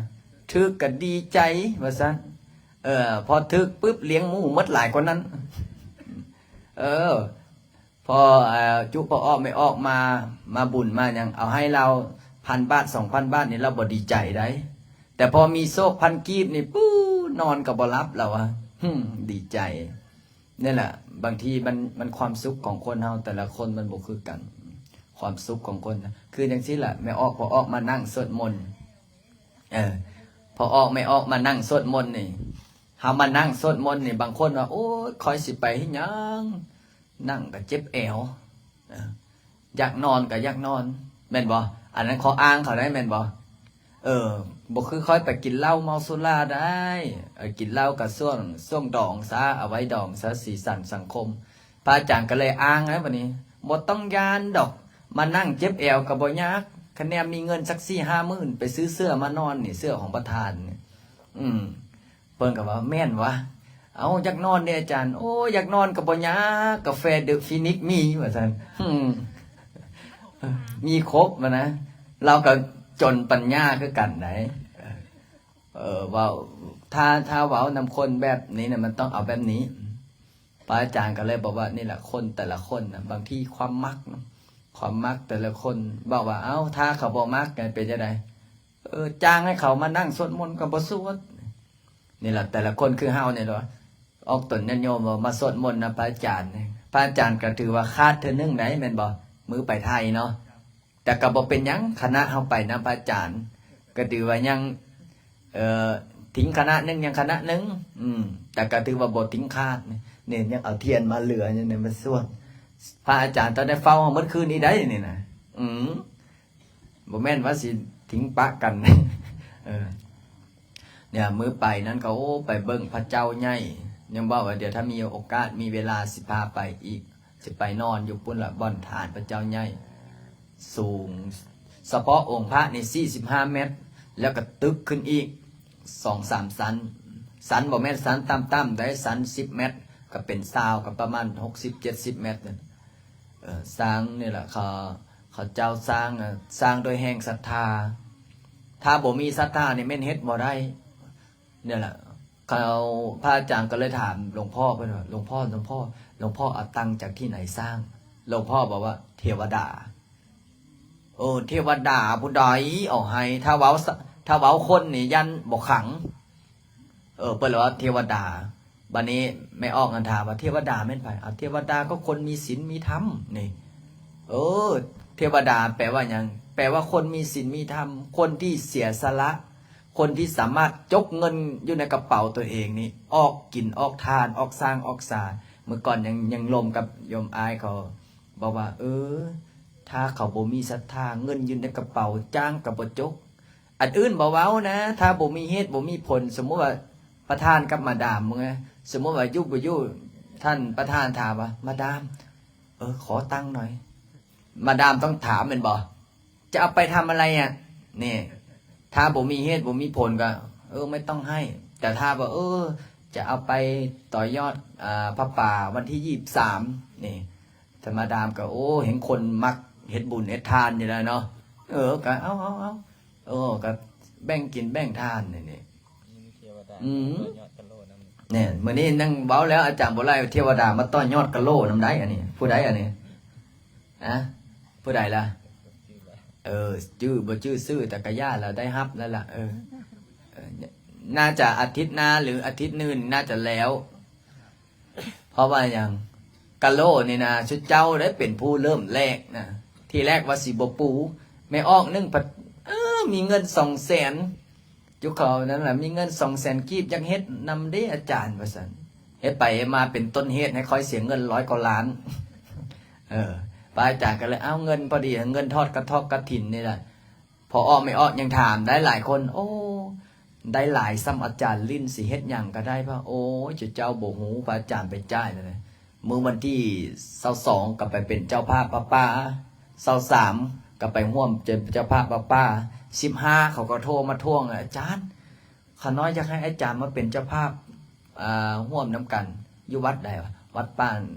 ຖືກກໍດີໃຈວ່າຊັ້ນ. ເອີ ພໍຖືກປຶບ ລ້ຽງໝູໝົດຫຼາຍກວ່ານັ້ນ. ເອີ ພໍ ເອີ ຈຸພໍ່ອອກແມ່ອອກມາ ມາບຸນມາຫຍັງ ເອົາໃຫ້ລາວພັນບາດ ສອງພັນບາດນີ້ ລາວບໍ່ດີໃຈໃດ໋. ແຕ່ພໍມີໂຊກພັນກີບນີ້ ປູ້ ນອນກໍບໍ່ຫຼັບລາວວ່າ ຫຶ ດີໃຈ. ນີ້ແຫຼະ ບາງທີມັນ ມັນຄວາມສຸກຂອງຄົນເຮົາ ແຕ່ລະຄົນມັນບໍ່ຄືກັນ ຄວາມສຸກຂອງຄົນນະ. ຄືຈັ່ງຊີ້ລະ ແມ່ອອກ ພໍ່ອອກມານັ່ງສວດມົນ ເອີ ພໍ່ອອກແມ່ອອກມານັ່ງສວດມົນນີ້ ເຮົາມານັ່ງສວດມົນນີ້ ບາງຄົນວ່າ ໂອ້ຍ ຂ້ອຍຊິໄປເຮັດຫຍັງ ນັ່ງກໍເຈັບແອວ ເອີ ຢາກນອນກໍຢາກນອນ ແມ່ນບໍ່? ອັນນັ້ນຂໍ້ອ້າງເຂົາໄດ໋ ແມ່ນບໍ່? ເອີ ບໍ່ຄືຂ້ອຍໄປກິນເຫຼົ້າເມົາສຸລາໄດ໋ ເອີ ກິນເຫຼົ້າກໍຊ່ວງ ຊ່ວງດອງຊະ ເອົາໄວ້ດອງຊະ ສີສັນສັງຄົມ. ພະອາຈານກໍເລີຍອ້າງນະບັດນີ້ ບໍ່ຕ້ອງຢ້ານດອກ ມານັ່ງເຈັບແອວກໍບໍ່ຍາກ ຄະແນນມີເງິນສັກສີ່ຫ້າໝື່ນ ໄປຊື້ເສື້ອມານອນນີ້ ເສື້ອຂອງປະທານນີ້ ອືມ. ເພິ່ນກໍວ່າ ແມ່ນວະ ເອົ້າ ຢາກນອນເດອາຈານ? ໂອ້ ຢາກນອນກໍບໍ່ຍາກ ກາແຟເດີຟີນິກມີວ່າຊັ້ນ ອືມ ມີຄົບຫັ້ນນະ ລາວກໍຈົນປັນຍາຄືກັນໄດ໋. ເອີ ເວົ້າ ຖ້າ ຖ້າເວົ້ານຳຄົນແບບນີ້ນະ ມັນຕ້ອງເອົາແບບນີ້. ພະອາຈານກໍເລີຍບອກວ່າ ນີ້ລະ ຄົນແຕ່ລະຄົນນະ ບາງທີຄວາມມັກເນາະ ຄວາມມັກແຕ່ລະຄົນ ບອກວ່າ ເອົ້າ ຖ້າເຂົາບໍ່ມັກ ເປັນຈັ່ງໃດ? ເອີ ຈ້າງໃຫ້ເຂົາມານັ່ງສວດມົນກໍບໍ່ສວດ. ນີ້ລະ ແຕ່ລະຄົນຄືເຮົານີ້ລະ ອອກຕົນຍາດໂຍມວ່າມາສວດມົນນຳພະອາຈານ ພະອາຈານກໍຖືວ່າຂາດເທື່ອໜຶ່ງໄດ໋ ແມ່ນບໍ່? ມື້ໄປໄທເນາະ ແຕ່ກໍບໍ່ເປັນຫຍັງ ຄະນະເຮົາໄປນຳພະອາຈານ ກໍຖືວ່າຍັງ ເອີ ຖິງຄະນະໜຶ່ງ ຍັງຄະນະໜຶ່ງ ອືມ ແຕ່ກໍຖືວ່າບໍ່ຖິງຂາດ. ນີ້ຍັງເອົາທຽນມາເຫຼືອ ຍັງໄດ້ມາສວດ ພະອາຈານຕ້ອງໄດ້ເຝົ້າເຮົາໝົດຄືນອີກໄດ໋ນີ້ນະ ອືມ. ບໍ່ແມ່ນວ່າຊິຖິ້ມປະກັນ ເອີ ເນຍ ມື້ໄປນັ້ນກໍ ໂອ້ ໄປເບິ່ງພະເຈົ້າໃຫຍ່ ຍັງເວົ້າວ່າ ດຽວຖ້າມີໂອກາດ ມີເວລາ ຊິພາໄປອີກ ຊິໄປນອນຢູ່ພຸ້ນລະ ບ່ອນຖານພະເຈົ້າໃຫຍ່ ສູງ ສະເພາະອົງພະນີ້ສີ່ສິບຫ້າແມັດ ແລ້ວກໍຕຶກຂຶ້ນອີກສອງສາມຊັ້ນ ຊັ້ນບໍ່ແມ່ນຊັ້ນຕ່ຳໆໃດ໋ ຊັ້ນສິບແມັດ ກໍເປັນຊາວ ກໍປະມານຫົກສິບເຈັດສິບແມັດ ເອີ ສ້າງນີ້ລະ ເຂົາ ເຂົາເຈົ້າສ້າງ ສ້າງດ້ວຍແຮງສັດທາ ຖ້າບໍ່ມີສັດທານີ້ແມ່ນເຮັດບໍ່ໄດ້. ນີ້ລະ ເຂົາ ພະອາຈານກໍເລີຍຖາມຫຼວງພໍ່ເພິ່ນວ່າ ຫຼວງພໍ່ ຫຼວງພໍ່ ຫຼວງພໍ່ເອົາຕັງຈາກທີ່ໃດສ້າງ? ຫຼວງພໍ່ບອກວ່າ ເທວະດາ. ໂອ້ ເທວະດາຜູ້ໃດເອົາໃຫ້? ຖ້າເວົ້າ ຖ້າເວົ້າຄົນນີ້ຢ້ານບໍ່ຄັງ. ເອີ ເພິ່ນລະວ່າເທວະດາ. ບາດນີ້ແມ່ອອກຫັ້ນຖາມວ່າ ເທວະດາແມ່ນໃຜ? ເອົາ ເທວະດາກໍຄົນມີສິນມີທຳນີ້. ເອີ ເທວະດາແປວ່າຫຍັງ? ແປວ່າຄົນມີສິນມີທຳ, ຄົນທີ່ເສຍສະຫຼະ, ຄົນທີ່ສາມາດຈົກເງິນຢູ່ໃນກະເປົາຕົວເອງນີ້ ອອກກິນອອກທານ, ອອກສ້າງອອກສາ. ເມື່ອກ່ອນຍັງ ຍັງລົມກັບໂຍມອ້າຍເຂົາ ບອກວ່າ ເອີ ຖ້າເຂົາບໍ່ມີສັດທາ, ເງິນຢູ່ໃນກະເປົາ ຈ້າງກໍບໍ່ຈົກ. ອັນອື່ນບໍ່ເວົ້ານະ, ຖ້າບໍ່ມີເຫດບໍ່ມີຜົນ, ສົມມຸດວ່າປະທານກັບມາດາມເມືອ, ສົມມຸດວ່າຢູ່ບໍ່ຢູ່, ທ່ານປະທານຖາມວ່າ ມາດາມ ເອີ ຂໍຕັງໜ່ອຍ. ມາດາມຕ້ອງຖາມແມ່ນບໍ່? ຈະເອົາໄປທຳອະໄລອະ? ນີ້ ຖ້າບໍ່ມີເຫດບໍ່ມີຜົນກໍ ເອີ ໄມ່ຕ້ອງໃຫ້. ແຕ່ຖ້າວ່າ ເອີ ຈະເອົາໄປຕໍ່ຍອດ ອາ ຜ້າປ່າວັນທີຊາວສາມ ນີ້ ທຳມະດາກໍ ໂອ້ ເຫັນຄົນມັກເຮັດບຸນເຮັດທານຢູ່ແລ້ວເນາະ. ເອີ ກໍເອົາ ເອົາ ເອົາ ເອີ ກໍແບ່ງກິນແບ່ງທານນີ້ ນີ້. ມີເທວະດາ ອືມ ຕໍ່ຍອດກະໂຫຼນຳ. ແນ່ ມື້ນີ້ຍັງເວົ້າແລ້ວ ອາຈານບໍ່ໄລ່ເທວະດາມາຕໍ່ຍອດກະໂຫຼນຳໄດ້ ອັນນີ້ ຜູ້ໃດອັນນີ້? ຮະ? ຜູ້ໃດລະ? ເອີ ຈື່ບໍ່ຈື່ຊື່ ແຕ່ກະຢ່າລະ ໄດ້ຮັບແລ້ວລະ. ເອີ ເອີ ໜ້າຈະອາທິດໜ້າ ຫຼື ອາທິດອື່ນໜ້າຈະແລ້ວ. ເພາະວ່າຫຍັງ? ກະໂຫຼນີ້ນະ ຊຸເຈົ້າໄດ້ເປັນຜູ້ເລີ່ມແລກນະ. ທີແລກວ່າຊິບໍ່ປູ, ແມ່ອອກໜຶ່ງພັດ ເອີ ມີເງິນສອງແສນ ຈຸເຂົານັ້ນລະ ມີເງິນສອງແສນກີບ ຢາກເຮັດນຳເດ້ອາຈານ ວ່າຊັ້ນ. ເຮັດໄປເຮັດມາເປັນຕົ້ນເຫດໃຫ້ຂ້ອຍເສຍເງິນຮ້ອຍກວ່າລ້ານ. ເອີ ພະອາຈານກໍເລີຍເອົາເງິນ ພໍດີເງິນທອດກະຖອກກະຖິນນີ້ລະ. ພໍ່ອອກແມ່ອອກຍັງຖາມໄດ້ຫຼາຍຄົນ ໂອ້ ໄດ້ຫຼາຍສ່ຳອາຈານລິ້ນ ຊິເຮັດຫຍັງກໍໄດ້. ພະ ໂອ້ຍ ເຈົ້າບໍ່ຮູ້ ພະອາຈານໄປຈ່າຍແລ້ວນະ. ມື້ວັນທີຊາວສອງກໍໄປເປັນເຈົ້າພາບຜ້າປ່າ, ຊາວສາມກໍໄປຮ່ວມເປັນເຈົ້າພາບຜ້າປ່າ, ສິບຫ້າເຂົາກໍໂທມາທວງ ອາຈານ ຂ້ານ້ອຍຢາກໃຫ້ອາຈານມາເປັນເຈົ້າພາບ ອາ ຮ່ວມນຳກັນ. ຢູ່ວັດໃດວະ? ວັດປ່າ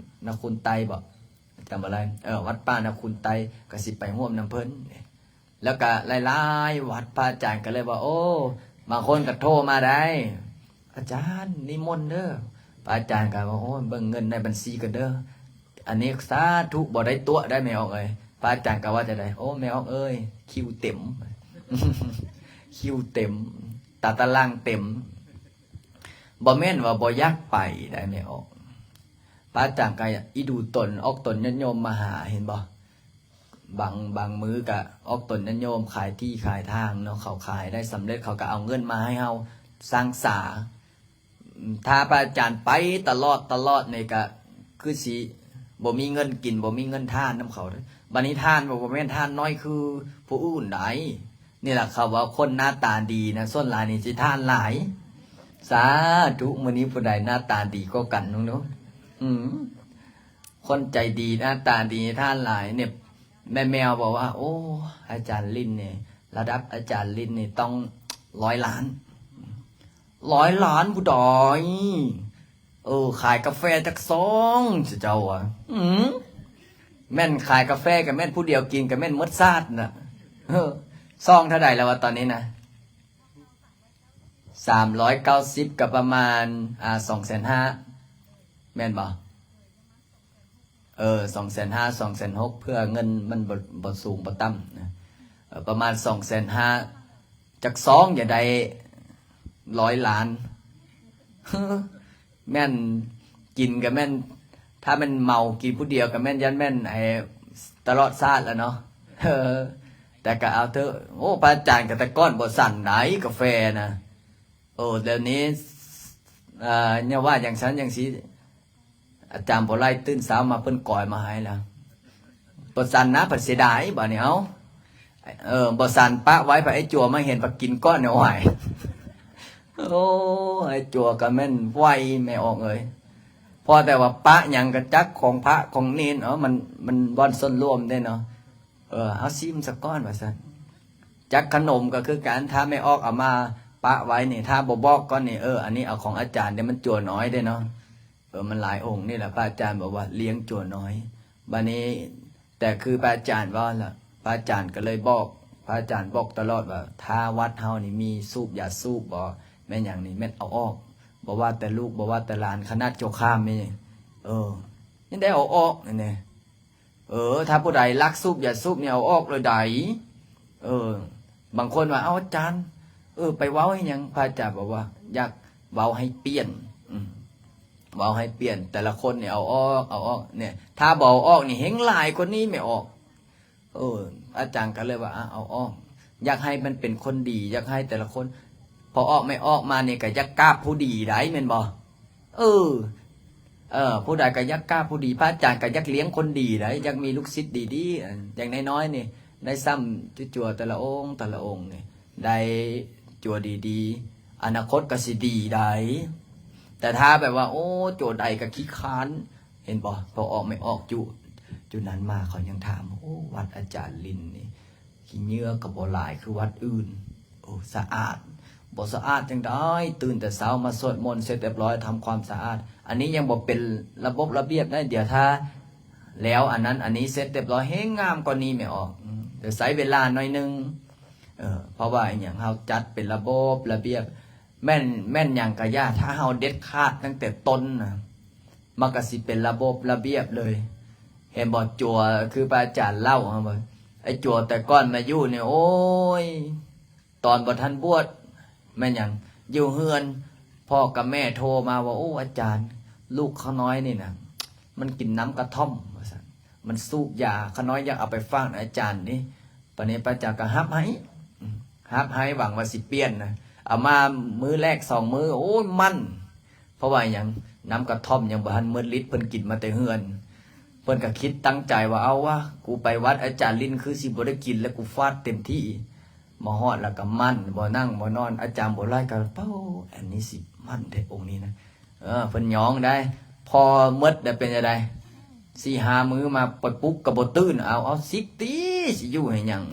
ນາຄູນໄຕບໍ? ຈຳບໍ່ໄດ້. ເອີ ວັດປ່ານາຄູນໄຕ ກໍຊິໄປຮ່ວມນຳເພິ່ນ. ແລ້ວກະຫຼາຍໆວັດ ພະອາຈານກໍເລີຍວ່າ ໂອ້ ບາງຄົນກໍໂທມາໄດ້ ອາຈານນິມົນເດີ. ພະອາຈານກໍວ່າ ໂອ້ ເບິ່ງເງິນໃນບັນຊີກ່ອນເດີ. ອັນນີ້ສາທຸ ບໍ່ໄດ້ຕົວະໄດ້ແມ່ອອກເອີຍ. ພະອາຈານກໍວ່າຈັ່ງໃດ? ໂອ້ ແມ່ອອກເອີຍ ຄິວເຕັມ ຄິວເຕັມ ຕາຕະລາງເຕັມ. ບໍ່ແມ່ນວ່າບໍ່ຢາກໄປໄດ໋ແມ່ອອກ. ພະອາຈານກໍອີດູຕົນ ອອກຕົນຍາດໂຍມມາຫາ ເຫັນບໍ່? ບາງ ບາງມື້ກະອອກຕົນຍາດໂຍມຂາຍທີ່ຂາຍທາງເນາະ, ເຂົາຂາຍໄດ້ສຳເລັດ ເຂົາກະເອົາເງິນມາໃຫ້ເຮົາສ້າງສາ. ຖ້າພະອາຈານໄປຕະຫຼອດ ຕະຫຼອດນີ້ກະຄືຊິບໍ່ມີເງິນກິນ ບໍ່ມີເງິນທານນຳເຂົາ. ບາດນີ້ທານບໍ່ ບໍ່ແມ່ນທານນ້ອຍຄືຜູ້ອື່ນໃດ໋. ນີ້ລະເຂົາວ່າຄົນໜ້າຕາດີນະ ສ່ວນຫຼາຍນີ້ຊິທານຫຼາຍ. ສາທຸ ມື້ນີ້ຜູ້ໃດໜ້າຕາດີກວ່າກັນເບິ່ງດູ. ອືມ ຄົນໃຈດີໜ້າຕາດີທານຫຼາຍ. ນີ້ແມ່ແມວບອກວ່າ ໂອ້ ອາຈານລິ້ນນີ້ ລະດັບອາຈານລິ້ນນີ້ຕ້ອງຮ້ອຍລ້ານ. ຮ້ອຍລ້ານຜູ້ໃດ? ເອີ ຂາຍກາແຟຈັກຊອງ ເຈົ້າວ່າ. ອືມ ແມ່ນຂາຍກາແຟກໍແມ່ນ ຜູ້ດຽວກິນກໍແມ່ນໝົດຊາດນະ. ເອີ ຊອງເທົ່າໃດແລ້ວວະຕອນນີ້ນະ? ສາມຮ້ອຍເກົ້າສິບ ກໍປະມານ ອາ ສອງແສນຫ້າ ແມ່ນບໍ່? ເອີ ສອງແສນຫ້າ ສອງແສນຫົກ ເພື່ອເງິນມັນບໍ່ ບໍ່ສູງບໍ່ຕ່ຳນະ. ເອີ ປະມານສອງແສນຫ້າ ຈັກຊອງຈະໄດ້ຮ້ອຍລ້ານ. ແມ່ນກິນກໍແມ່ນ ຖ້າແມ່ນເມົາກິນຜູ້ດຽວກໍແມ່ນ ຢ້ານແມ່ນໄອ້ຕະຫຼອດຊາດລະເນາະ. ເອີ ແຕ່ກໍເອົາເຖາະ. ໂອ້ ພະອາຈານກໍແຕ່ກ່ອນບໍ່ສັນໃດ໋ກາແຟນະ. ໂອ້ ດຽວນີ້ ເອີ ຢ່າວ່າຢ່າງຊັ້ນຢ່າງຊີ້ ອາຈານບໍ່ໄລ່ ຕື່ນເຊົ້າມາເພິ່ນກອຍມາໃຫ້ລະ. ບໍ່ສັນນະ ເພິ່ນເສຍດາຍບາດນີ້. ເອົາ ເອີ ບໍ່ສັນປະໄວ້ ພະໄອ້ຈົວມາເຫັນ ພະກິນກ່ອນເນາະ. ໂອ້ຍ ໄອ້ຈົວກໍແມ່ນໄວແມ່ອອກເອີຍ. ພໍແຕ່ວ່າປະຫຍັງກໍຈັກ ຂອງພະຂອງເນນ. ເອົາ ມັນ ມັນບ່ອນສ່ວນລວມເດ້ເນາະ. ເອີ ເອົາຊີມສາກ່ອນວ່າຊັ້ນ. ຈັກຂະໜົມກໍຄືກັນ ຖ້າແມ່ອອກເອົາມາປະໄວ້ນີ້ ຖ້າບໍ່ບອກກ່ອນນີ້ ເອີ ອັນນີ້ເອົາຂອງອາຈານເດ້ ມັນຈົວນ້ອຍເດ້ເນາະ. ເອີ ມັນຫຼາຍອົງນີ້ແຫຼະ ພະອາຈານບອກວ່າລ້ຽງຈົວນ້ອຍ. ບາດນີ້ ແຕ່ຄືພະອາຈານເວົ້າລະ ພະອາຈານກໍເລີຍບອກ ພະອາຈານບອກຕະຫຼອດວ່າ ຖ້າວັດເຮົານີ້ມີສູບຢາສູບບໍ່ ແມ່ນຫຍັງນີ້ ແມ່ນເອົາອອກ. ບໍ່ວ່າແຕ່ລູກ ບໍ່ວ່າແຕ່ຫຼານ ຂະໜາດເຈົ້າຂ້າມນີ້ ເອີ ຍັງໄດ້ເອົາອອກນີ້. ເອີ ຖ້າຜູ້ໃດລັກສູບຢາສູບນີ້ ເອົາອອກໂລດໃດ. ເອີ ບາງຄົນວ່າ ເອົາ ອາຈານ ເອີ ໄປເວົ້າເຮັດຫຍັງ? ພະອາຈານບອກວ່າ ຢາກເວົ້າໃຫ້ປ່ຽນ ອືມ ເວົ້າໃຫ້ປ່ຽນ. ແຕ່ລະຄົນນີ້ເອົາອອກ ເອົາອອກ ນີ້ ຖ້າບໍ່ເອົາອອກນີ້ ແຮ່ງຫຼາຍກວ່ານີ້ແມ່ອອກ. ເອີ ອາຈານກໍເລີຍວ່າ ອາ ເອົາອອກ ຢາກໃຫ້ມັນເປັນຄົນດີ ຢາກໃຫ້ແຕ່ລະຄົນ ພໍອອກແມ່ອອກມານີ້ກໍຢາກກາບຜູ້ດີໄດ໋ ແມ່ນບໍ່? ເອີ ເອີ ຜູ້ໃດກໍຢາກກາບຜູ້ດີ ພະອາຈານກໍຢາກລ້ຽງຄົນດີໄດ໋ ຢາກມີລູກສິດດີໆ ຢ່າງນ້ອຍໆນີ້ ໄດ້ຊ້ຳຈົວແຕ່ລະອົງ ແຕ່ລະອົງນີ້ ໄດ້ຈົວດີໆ ອະນາຄົດກໍຊິດີໄດ໋. ແຕ່ຖ້າແບບວ່າ ໂອ້ ຈົວໃດກໍຂີ້ຄ້ານ ເຫັນບໍ່? ພໍອອກແມ່ອອກຈຸ ຈຸນັ້ນມາເຂົາຍັງຖາມ ໂອ້ ວັດອາຈານລິນນີ້ ຂີ້ເຫຍື້ອກໍບໍ່ຫຼາຍຄືວັດອື່ນ. ໂອ້ ສະອາດ ບໍ່ສະອາດຈັ່ງໃດ? ຕື່ນແຕ່ເຊົ້າມາສວດມົນເສັດຮຽບຮ້ອຍ ທຳຄວາມສະອາດ. ອັນນີ້ຍັງບໍ່ເປັນລະບົບລະບຽບໄດ໋ ດຽວຖ້າແລ້ວອັນນັ້ນອັນນີ້ເສັດຮຽບຮ້ອຍ ແຮ່ງງາມກວ່ານີ້ແມ່ອອກ. ອືມ ດຽວໃຊ້ເວລາໜ້ອຍໜຶ່ງ ເອີ ເພາະວ່າອີຫຍັງ ເຮົາຈັດເປັນລະບົບລະບຽບ ແມ່ນ ແມ່ນຫຍັງກະຢ່າ ຖ້າເຮົາເດັດຂາດຕັ້ງແຕ່ຕົ້ນນະ ມັນກະຊິເປັນລະບົບລະບຽບເລີຍ ເຫັນບໍ່? ຈົວ ຄືພະອາຈານເລົ່າ ເຮົາວ່າ ໄອ້ຈົວແຕ່ກ່ອນມາຢູ່ນີ້ ໂອ້ຍ ຕອນບໍ່ທັນບວດ ແມ່ນຫຍັງ ຢູ່ເຮືອນ ພໍ່ກັບແມ່ໂທມາວ່າ ໂອ້ ອາຈານ ລູກຂ້ານ້ອຍນີ້ນະ ມັນກິນນ້ຳກະທ່ອມ ວ່າຊັ້ນ ມັນສູບຢາ ຂ້ານ້ອຍຢາກເອົາໄປຝາກໃນອາຈານນີ້. ປານນີ້ພະອາຈານກໍຮັບໃຫ້ ອືມ ຮັບໃຫ້ ຫວັງວ່າຊິປ່ຽນນະ. ເອົາມາມື້ແລກສອງມື້ ໂອ້ຍ ໝັ້ນ ເພາະວ່າຫຍັງ ນ້ຳກະທ່ອມຍັງບໍ່ທັນໝົດລິດ ເພິ່ນກິນມາແຕ່ເຮືອນ. ເພິ່ນກໍຄິດຕັ້ງໃຈວ່າ ເອົາວະ ກູໄປວັດອາຈານລິນຄືຊິບໍ່ໄດ້ກິນ ແລ້ວ ກູຟາດເຕັມທີ່. ມາຮອດແລ້ວກໍໝັ້ນ ບໍ່ນັ່ງບໍ່ນອນ ອາຈານບົວລອຍກໍ ເປ້າ ອັນນີ້ຊິໝັ້ນແທ້ອົງນີ້ນະ. ເອີ ເພິ່ນຍອງໄດ໋ ພໍໝົດແລ້ວເປັນຈັ່ງໃດ ສີ່ຫ້າມື້ມາໄປປຸກກໍບໍ່ຕື່ນ ເອົາ ເອົາສິບຕີ ຊິຢູ່ໃຫ້ຫຍັງ.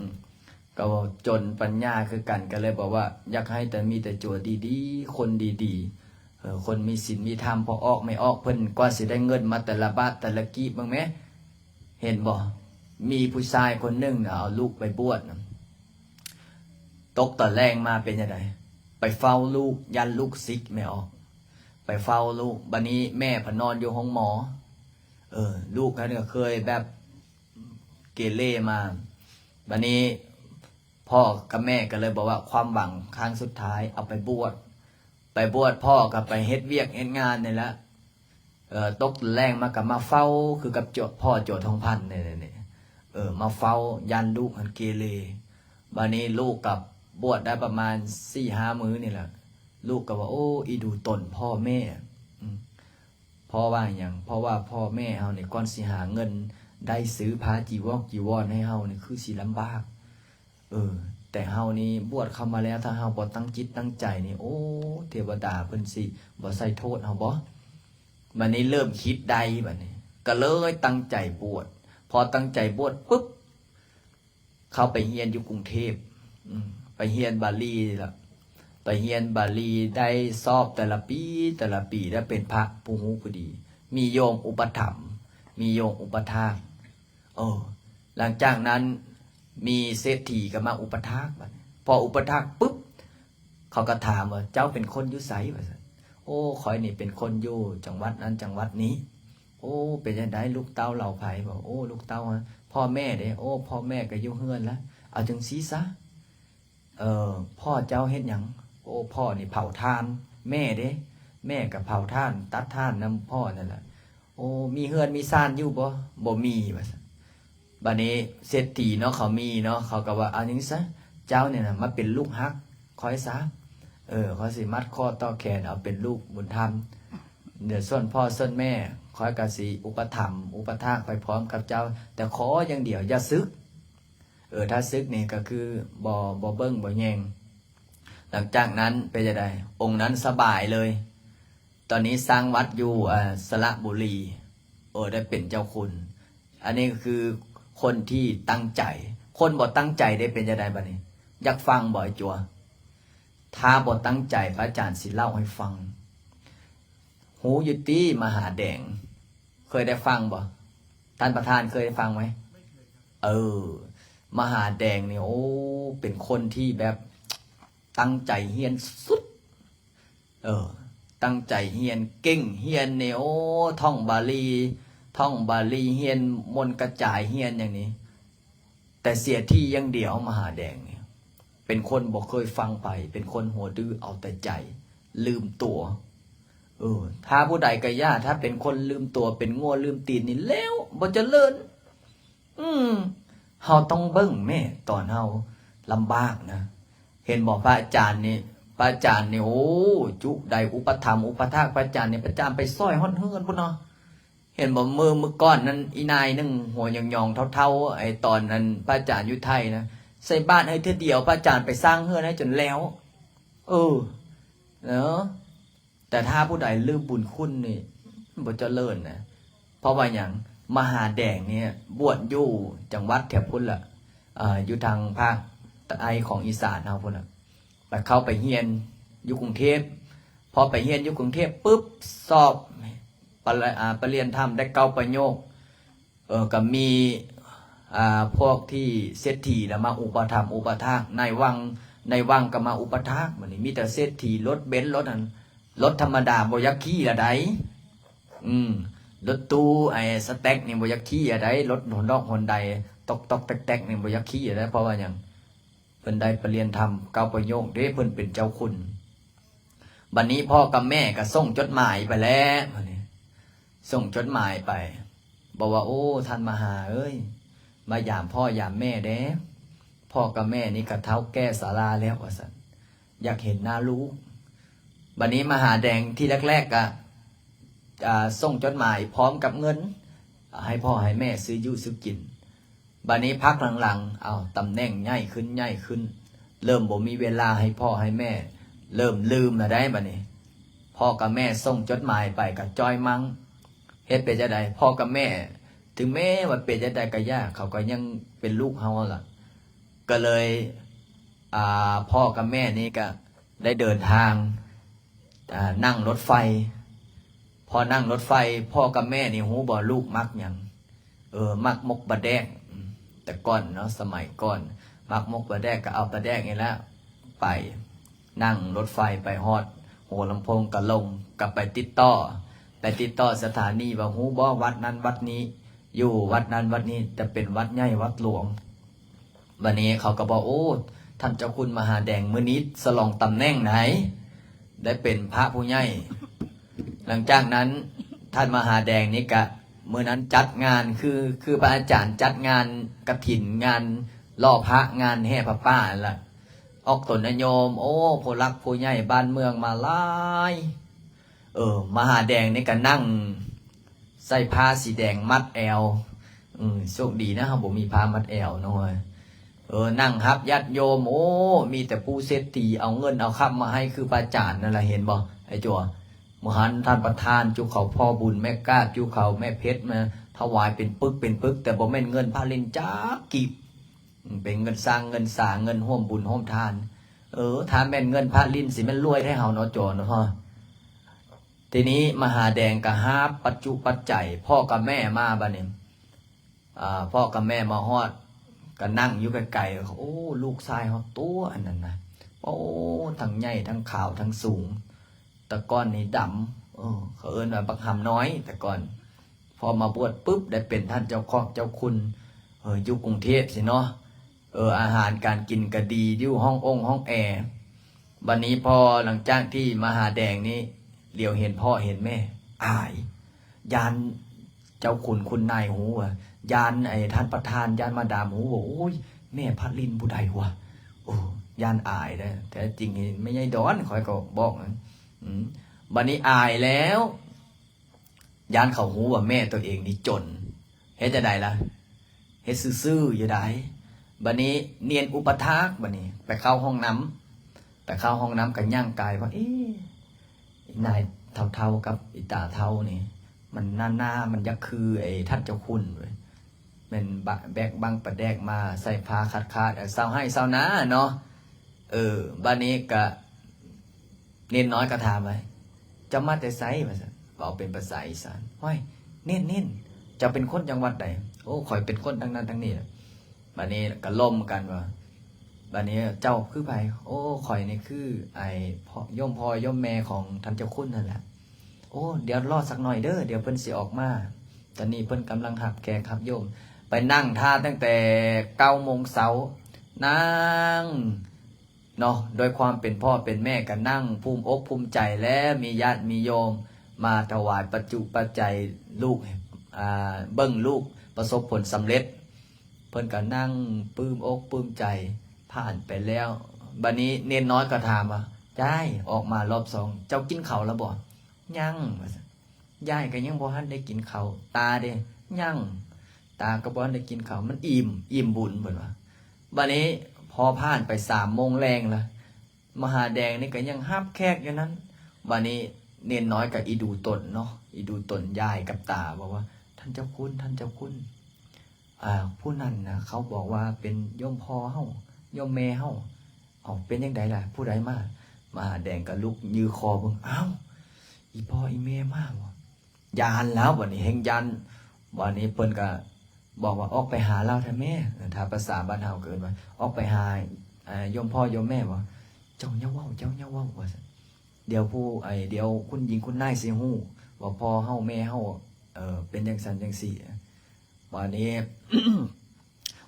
ກໍຈົນປັນຍາຄືກັນ ກໍເລີຍບອກວ່າ ຢາກໃຫ້ແຕ່ມີແຕ່ຈົວດີໆ ຄົນດີໆ ເອີ ຄົນມີສິນມີທຳ ພໍອອກແມ່ອອກ ເພິ່ນກວ່າຊິໄດ້ເງິນມາແຕ່ລະບາດແຕ່ລະກີບ ເບິ່ງແມ ເຫັນບໍ່? ມີຜູ້ຊາຍຄົນໜຶ່ງນະ ເອົາລູກໄປບວດນະ ຕົກຕອນແລງມາເປັນຈັ່ງໃດ? ໄປເຝົ້າລູກ ຢ້ານລູກຊິກແມ່ອອກ ໄປເຝົ້າລູກ ບາດນີ້ແມ່ພັດນອນຢູ່ໂຮງໝໍ. ເອີ ລູກນັ້ນກໍເຄີຍແບບເກເລມາ ບາດນີ້ພໍ່ກັບແມ່ກໍເລີຍບອກວ່າ ຄວາມຫວັງຄັ້ງສຸດທ້າຍ ເອົາໄປບວດ ໄປບວດ ພໍ່ກໍໄປເຮັດວຽກເຮັດງານນີ້ແຫຼະ ເອີ ຕົກແລງມາກໍມາເຝົ້າ ຄືກັບໂຈ ພໍ່ໂຈທອງພັນນີ້ ນີ້ ເອີ ມາເຝົ້າ ຢ້ານລູກຫັ້ນເກເລ. ບາດນີ້ລູກກໍບວດໄດ້ປະມານສີ່ຫ້າມື້ນີ້ແຫຼະ ລູກກໍວ່າ ໂອ້ ອີດູຕົນພໍ່ແມ່ ອືມ ເພາະວ່າຫຍັງ? ເພາະວ່າພໍ່ແມ່ເຮົານີ້ ກ່ອນຊິຫາເງິນໄດ້ຊື້ຜ້າຈີວອກຈີວອນໃຫ້ເຮົານີ້ ຄືຊິລຳບາກ. ເອີ ແຕ່ເຮົານີ້ບວດເຂົ້າມາແລ້ວ ຖ້າເຮົາບໍ່ຕັ້ງຈິດຕັ້ງໃຈນີ້ ໂອ້ ເທວະດາເພິ່ນຊິບໍ່ໃສ່ໂທດເຮົາບໍ? ບາດນີ້ເລີ່ມຄິດໄດ້ ບາດນີ້ກໍເລີຍຕັ້ງໃຈບວດ. ພໍຕັ້ງໃຈບວດປຶບ ເຂົ້າໄປຮຽນຢູ່ກຸງເທບ ອືມ ໄປຮຽນບາລີລະ ໄປຮຽນບາລີໄດ້ສອບແຕ່ລະປີ ແຕ່ລະປີ ໄດ້ເປັນພະຜູ້ຮູ້ຜູ້ດີ ມີໂຍມອຸປະຖຳ ມີໂຍມອຸປະຖາກ. ເອີ ຫຼັງຈາກນັ້ນມີເສດຖີກໍມາອຸປະຖາກ ບາດນີ້ ພໍອຸປະຖາກປຶບ ເຂົາກໍຖາມວ່າ ເຈົ້າເປັນຄົນຢູ່ໃສ? ວ່າຊັ້ນ. ໂອ້ ຂ້ອຍນີ້ເປັນຄົນຢູ່ຈັງຫວັດນັ້ນຈັງຫວັດນີ້. ໂອ້ ເປັນຈັ່ງໃດລູກເຕົ້າເຫຼົ່າໃຜ? ບອກ ໂອ້ ລູກເຕົ້າພໍ່ແມ່ເດ້? ໂອ້ ພໍ່ແມ່ກໍຢູ່ເຮືອນລະ. ເອົາຈັ່ງຊີ້ຊະ ເອີ ພໍ່ເຈົ້າເຮັດຫຍັງ? ໂອ້ ພໍ່ນີ້ເຜົາຖ່ານ. ແມ່ເດ້? ແມ່ກໍເຜົາຖ່ານ ຕັດຖ່ານນຳພໍ່ນັ້ນລະ. ໂອ້ ມີເຮືອນມີຊານຢູ່ບໍ່? ບໍ່ມີ ວ່າຊັ້ນ. ບາດນີ້ເສດຖີເນາະ ເຂົາມີເນາະ ເຂົາກໍວ່າ ເອົາຈັ່ງຊີ້ຊະ ເຈົ້ານີ້ນະມາເປັນລູກຮັກຂ້ອຍຊະ. ເອີ ຂ້ອຍຊິມັດຂໍ້ຕໍ່ແຂນເອົາເປັນລູກບຸນທຳ. ດຽວສ່ວນພໍ່ສ່ວນແມ່ ຂ້ອຍກໍຊິອຸປະຖຳອຸປະຖາກໄປພ້ອມກັບເຈົ້າ ແຕ່ຂໍຢ່າງດຽວຢ່າສຶກ. ເອີ ຖ້າສຶກນີ້ກໍຄືບໍ່ ບໍ່ເບິ່ງບໍ່ແຍງ. ຫຼັງຈາກນັ້ນເປັນຈັ່ງໃດ? ອົງນັ້ນສະບາຍເລີຍ. ຕອນນີ້ສ້າງວັດຢູ່ ເອີ ສະລະບູລີ ເອີ ໄດ້ເປັນເຈົ້າຄຸນ. ອັນນີ້ກໍຄືຄົນທີ່ຕັ້ງໃຈ. ຄົນບໍ່ຕັ້ງໃຈໄດ້ເປັນຈັ່ງໃດບາດນີ້? ຢາກຟັງບໍ່ ໄອ້ຈົວ? ຖ້າບໍ່ຕັ້ງໃຈ ພະອາຈານຊິເລົ່າໃຫ້ຟັງ. ຮູ້ຢູ່ຕິ ມະຫາແດງ? ເຄີຍໄດ້ຟັງບໍ່? ທ່ານປະທານເຄີຍໄດ້ຟັງໄໝ? ເອີ ມະຫາແດງນີ້ ໂອ້ ເປັນຄົນທີ່ແບບຕັ້ງໃຈຮຽນສຸດ. ເອີ ຕັ້ງໃຈຮຽນ ເກັ່ງຮຽນນີ້ ໂອ້ ທ່ອງບາລີ ທ່ອງບາລີ ຮຽນມົນກະຈາຍ ຮຽນຫຍັງນີ້. ແຕ່ເສຍທີຢ່າງດຽວ ມະຫາແດງນີ້ ເປັນຄົນບໍ່ເຄີຍຟັງໃຜ ເປັນຄົນຫົວດື້ ເອົາແຕ່ໃຈ ລືມຕົວ. ເອີ ຖ້າຜູ້ໃດກໍຢ່າ ຖ້າເປັນຄົນລືມຕົວ ເປັນງົວລືມຕີນນີ້ແລ້ວ ບໍ່ຈະເລີນ. ອືມ ເ ເຮົາຕ້ອງເບິ່ງແມ້ ຕອນເຮົາລຳບາກນະ. ເຫັນບໍ່ ພະອາຈານນີ້ ພະອາຈານນີ້ ໂອ້ ຈຸໃດອຸປະຖຳອຸປະຖາກພະອາຈານນີ້ ພະອາຈານໄປຊ່ອຍຮອດເຮືອນພຸ້ນເນາະ. ເຫັນບໍ່ ມື້ ມື້ກ່ອນນັ້ນ ອີ່ນາຍໜຶ່ງຫົວຫຍອງໆ ເທົ້າໆ ໄອ້ຕອນນັ້ນພະອາຈານຢູ່ໄທນະ ໃສ່ບາດໃຫ້ເທື່ອດຽວ ພະອາຈານໄປສ້າງເຮືອນໃຫ້ຈົນແລ້ວ. ເອີ ເນາະ ແຕ່ຖ້າຜູ້ໃດລືມບຸນຄຸນນີ້ ບໍ່ຈະເລີນນະ. ເພາະວ່າຫຍັງ? ມະຫາແດງນີ້ບວດຢູ່ຈັງຫວັດແຖວພຸ້ນລະ ເອີ ຢູ່ທາງພາກໃຕ້ຂອງອີສານເຮົາພຸ້ນລະ ໄປເຂົ້າໄປຮຽນຢູ່ກຸງເທບ. ພໍໄປຮຽນຢູ່ກຸງເທບປຶບ ສອບປະ ອາ ປະລຽນທຳໄດ້ເກົ້າປະໂຫຍກ. ເອີ ກໍມີ ອາ ພວກທີ່ເສດຖີລະມາອຸປະຖຳອຸປະຖາກ ນາຍວັງ ນາຍວັງກໍມາອຸປະຖາກ. ບັດນີ້ມີແຕ່ເສດຖີ ລົດເບັນ ລົດອັນ ລົດທຳມະດາບໍ່ຢາກຂີ່ລະໃດ. ອືມ ລົດຕູ້ໄອ້ສະແຕັກນີ້ບໍ່ຢາກຂີ່ລະໃດ. ລົດຮອນດອກຮອນໄດ ຕ໋ອກໆແຕັກໆນີ້ບໍ່ຢາກຂີ່ລະໃດ. ເພາະວ່າຫຍັງ? ເພິ່ນໄດ້ປະລຽນທຳເກົ້າປະໂຫຍກເດ້ ເພິ່ນເປັນເຈົ້າຄຸນ. ບັດນີ້ພໍ່ກັບແມ່ກໍສົ່ງຈົດໝາຍໄປແລ້ວ ບັດນີ້ສົ່ງຈົດໝາຍໄປ ບອກວ່າ ໂອ້ ທ່ານມະຫາເອີຍ ມາຢາມພໍ່ຢາມແມ່ແດ່ ພໍ່ກັບແມ່ນີ້ກໍເຖົ້າແກ່ຊະລາແລ້ວ ວ່າຊັ້ນ ຢາກເຫັນໜ້າລູກ. ບັດນີ້ມະຫາແດງທີແລກໆກໍ ອາ ສົ່ງຈົດໝາຍພ້ອມກັບເງິນ ໃຫ້ພໍ່ໃຫ້ແມ່ຊື້ຢູ່ຊື້ກິນ. ບັດນີ້ພັກຫຼັງໆ ເອົາ ຕຳແໜ່ງໃຫຍ່ຂຶ້ນ ໃຫຍ່ຂຶ້ນ ເລີ່ມບໍ່ມີເວລາໃຫ້ພໍ່ໃຫ້ແມ່ ເລີ່ມລືມລະໄດ໋ ບັດນີ້. ພໍ່ກັບແມ່ສົ່ງຈົດໝາຍໄປກໍຈ່ອຍມັ້ງ. ເຮັດເປັນຈັ່ງໃດ? ພໍ່ກັບແມ່ ເຖິງແມ້ວ່າເປັນຈັ່ງໃດກໍຢ່າ ເຂົາກໍຍັງເປັນລູກເຮົາຫັ້ນລະ. ກໍເລີຍ ອາ ພໍ່ກັບແມ່ນີ້ກໍໄດ້ເດີນທາງ ອາ ນັ່ງລົດໄຟ. ພໍນັ່ງລົດໄຟ ພໍ່ກັບແມ່ນີ້ຮູ້ບໍ່ ລູກມັກຫຍັງ? ເອີ ມັກໝົກປາແດກ. ແຕ່ກ່ອນເນາະ ສະໄໝກ່ອນ ມັກໝົກປາແດກ ກໍເອົາປາແດກນີ້ແຫຼະໄປ. ນັ່ງລົດໄຟໄປຮອດຫົວລຳໂພງກໍລົງ ກໍໄປຕິດຕໍ່ ໄປຕິດຕໍ່ສະຖານີວ່າ ຮູ້ບໍ່ ວັດນັ້ນວັດນີ້ ຢູ່ວັດນັ້ນວັດນີ້ ແຕ່ເປັນວັດໃຫຍ່ວັດຫຼວງ. ບັດນີ້ເຂົາກໍບອກ ໂອ້ ທ່ານເຈົ້າຄຸນມະຫາແດງ ມື້ນີ້ສະຫຼອງຕຳແໜ່ງໃດ໋ ໄດ້ເປັນພະຜູ້ໃຫຍ່. ຫຼັງຈາກນັ້ນ ທ່ານມະຫາແດງນີ້ກະ ມື້ນັ້ນຈັດງານ ຄື ຄືພະອາຈານຈັດງານກະຖິນ ງານຫຼໍ່ພະ ງານແຫ່ຜ້າປ່າຫັ້ນລະ ອອກຕົນຍາດໂຍມ ໂອ້ ຜູ້ຫຼັກຜູ້ໃຫຍ່ບ້ານເມືອງມາຫຼາຍ. ເອີ ມະຫາແດງນີ້ກະນັ່ງ ໃສ່ຜ້າສີແດງມັດແອວ. ອືມ ໂຊກດີນະ ເຮົາບໍ່ມີຜ້າມັດແອວເນາະ. ເອີ ນັ່ງຮັບຍາດໂຍມ ໂອ້ ມີແຕ່ຜູ້ເສດຖີ ເອົາເງິນເອົາຄຳມາໃຫ້ ຄືພະອາຈານນັ້ນລະ ເຫັນບໍ່ ໄອ້ຈົວ? ມື້ຫັ້ນທ່ານປະທານຈຸເຂົ້າພໍ່ບຸນແມ່ກາດ ຈຸເຂົ້າແມ່ເພັດມາຖວາຍເປັນປຶກເປັນປຶກ ແຕ່ບໍ່ແມ່ນເງິນພະຫຼິ້ນຈັກກີບ. ອືມ ເປັນເງິນສ້າງເງິນສາ ເງິນຮ່ວມບຸນຮ່ວມທານ. ເອີ ຖ້າແມ່ນເງິນພະຫຼິ້ນ ຊິແມ່ນລວຍແທ້ເຮົາເນາະ ໂຈເນາະ. ທີນີ້ມະຫາແດງກໍຫາບປັດຈຸປັດໄຈ ພໍ່ກັບແມ່ມາບັດນີ້. ອາ ພໍ່ກັບແມ່ມາຮອດ ກໍນັ່ງຢູ່ໄກໆ ໂອ້ ລູກຊາຍເຮົາຕົວອັນນັ້ນນະ ໂອ້ ທັງໃຫຍ່ ທັງຂາວ ທັງສູງ. ແຕ່ກ່ອນນີ້ດຳ ເອີ ເຂົາເອີ້ນວ່າບັກຫຳນ້ອຍ ແຕ່ກ່ອນ. ພໍມາບວດປຶບ ໄດ້ເປັນທ່ານເຈົ້າຄອກເຈົ້າຄຸນ ເອີ ຢູ່ກຸງເທບຊີ້ເນາະ. ເອີ ອາຫານການກິນກໍດີ ຢູ່ຫ້ອງອົງຫ້ອງແອ. ບັດນີ້ພໍຫຼັງຈາກທີ່ມະຫາແດງນີ້ຫຼຽວເຫັນພໍ່ເຫັນແມ່ ອາຍ ຢ້ານເຈົ້າຄຸນຄຸນນາຍຮູ້ວ່າ ຢ້ານໄອ້ທ່ານປະທານ ຢ້ານມາດາມຮູ້ວ່າ ໂອ້ຍ ແມ່ພະຫຼິ້ນຜູ້ໃດວະ. ໂອ້ ຢ້ານອາຍເດ້. ແທ້ຈິງນີ້ແມ່ໃຫຍ່ດອນ ຂ້ອຍກໍບອກນະ. ອືມ ບັດນີ້ອາຍແລ້ວ ຢ້ານເຂົາຮູ້ວ່າແມ່ຕົວເອງນີ້ຈົນ ເຮັດຈັ່ງໃດລະ? ເຮັດຊື່ໆຢູ່ໃດ໋. ບັດນີ້ນຽນອຸປະຖາກ ບັດນີ້ໄປເຂົ້າຫ້ອງນ້ຳ ໄປເຂົ້າຫ້ອງນ້ຳກໍຍ່າງກາຍວ່າ ເອ ອີນາຍເຖົ້າໆກັບອີຕາເຖົ້ານີ້ ມັນໜ້າໆ ມັນຢາກຄືໄອ້ທ່ານເຈົ້າຄຸນເວີຍ ແມ່ນບະ ແບກບັ້ງປາແດກມາ ໃສ່ຜ້າຂາດໆ ເອົາຊາວໄຮ່ຊາວນາເນາະ. ເອີ ບັດນີ້ກະ ເນນນ້ອຍກໍຖາມວ່າ ເຈົ້າມາແຕ່ໃສ? ວ່າຊັ້ນ ເວົ້າເປັນພາສາອີສານ. ຫ້ວຍ ເນນ ເນນ ເຈົ້າເປັນຄົນຈັງຫວັດໃດ? ໂອ້ ຂ້ອຍເປັນຄົນທາງນັ້ນທາງນີ້. ບັດນີ້ກໍລົມກັນວ່າ ບັດນີ້ເຈົ້າຄືໃຜ? ໂອ້ ຂ້ອຍນີ້ຄືໄອ້ພໍ່ ໂຍມພໍ່ໂຍມແມ່ຂອງທ່ານເຈົ້າຄຸນຫັ້ນແຫຼະ. ໂອ້ ດຽວລໍສັກໜ້ອຍເດີ ດຽວເພິ່ນຊິອອກມາ ຕອນນີ້ເພິ່ນກຳລັງຮັບແຂກຮັບໂຍມ. ໄປນັ່ງຖ້າຕັ້ງແຕ່ເກົ້າໂມງເຊົ້າ ນັ່ງ ເນາະ ດ້ວຍຄວາມເປັນພໍ່ເປັນແມ່ກໍນັ່ງພູມອົກພູມໃຈ ແລະ ມີຍາດມີໂຍມມາຖວາຍປັດຈຸປັດໄຈລູກ ອາ ເບິ່ງລູກປະສົບຜົນສຳເລັດ. ເພິ່ນກໍນັ່ງປຶ້ມອົກປຶ້ມໃຈ ຜ່ານໄປແລ້ວ. ບັດນີ້ເນນນ້ອຍກໍຖາມວ່າ ຍາຍ ອອກມາລອບສອງ ເຈົ້າກິນເຂົ້າແລ້ວບໍ່? ຍັງ ວ່າຊັ້ນ. ຍາຍກໍຍັງບໍ່ທັນໄດ້ກິນເຂົ້າ. ຕາເດ? ຍັງ ຕາກໍບໍ່ທັນໄດ້ກິນເຂົ້າ ມັນອີ່ມ ອີ່ມບຸນ ເພິ່ນວ່າ. ບັດນີ້ພໍຜ່ານໄປສາມໂມງແລງລະ ມະຫາແດງນີ້ກໍຍັງຮັບແຂກຢູ່ນັ້ນ. ບາດນີ້ເນນນ້ອຍກໍອີດູຕົນເນາະ ອີດູຕົນຍາຍກັບຕາ ບອກວ່າ ທ່ານເຈົ້າຄຸນ ທ່ານເຈົ້າຄຸນ ອ່າ ຜູ້ນັ້ນນະ ເຂົາບອກວ່າເປັນໂຍມພໍ່ເຮົາ ໂຍມແມ່ເຮົາ. ເອົ້າ ເປັນຈັ່ງໃດລະ ຜູ້ໃດມາ? ມະຫາແດງກໍລຸກຢື້ຄໍເບິ່ງ ອ້າວ ອີພໍ່ອີແມ່ມາບໍ? ຢ້ານແລ້ວ ບາດນີ້ແຮ່ງຢ້ານ. ບາດນີ້ເພິ່ນກໍບອກວ່າ ອອກໄປຫາລາວແທ້ແມ່. ເອີ ຖ້າພາສາບ້ານເຮົາກໍເອີ້ນວ່າ ອອກໄປຫາ ອ່າ ໂຍມພໍ່ໂຍມແມ່ບໍ? ເຈົ້າຢ່າເວົ້າ ເຈົ້າຢ່າເວົ້າ ວ່າຊັ້ນ. ດຽວຜູ້ ໄອ້ ດຽວຄຸນຍິງຄຸນນາຍຊິຮູ້ວ່າພໍ່ເຮົາແມ່ເຮົາ ເອີ ເປັນຈັ່ງຊັ້ນຈັ່ງຊີ້. ບາດນີ້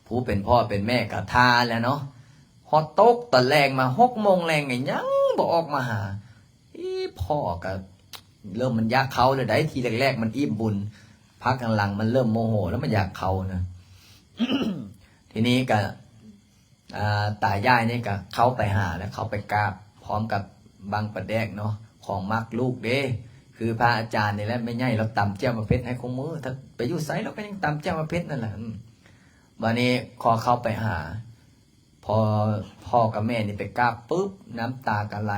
ຜູ້ເປັນພໍ່ເປັນແມ່ກໍຖ້າແລ້ວເນາະ ຮອດຕົກຕອນແລງມາ ຫົກໂມງແລງກໍຍັງບໍ່ອອກມາຫາ. ອີ່ພໍ່ກໍເລີ່ມມັນຢາກເຂົ້າແລ້ວໃດ໋ ທີແລກໆມັນອີ່ມບຸນ ພັກຫຼັງໆມັນເລີ່ມໂມໂຫແລ້ວ ມັນຢາກເຂົ້ານະ. ທີນີ້ກໍ ອ່າ ຕາຍາຍນີ້ກໍເຂົ້າໄປຫາ ແລ້ວເຂົ້າໄປກາບ ພ້ອມກັບບັ້ງປາແດກເນາະ ຂອງມັກລູກເດ້ ຄືພະອາຈານນີ້ແຫຼະ ແມ່ໃຫຍ່ລາວຕຳແຈ່ວໝາກເຜັດໃຫ້ຄູ່ມື້ ຖ້າໄປຢູ່ໃສລາວກໍຍັງຕຳແຈ່ວໝາກເຜັດນັ້ນແຫຼະ. ອືມ ບາດນີ້ຂໍເຂົ້າໄປຫາ ພໍພໍ່ກັບແມ່ນີ້ໄປກາບປຶບ ນ້ຳຕາກໍໄຫຼ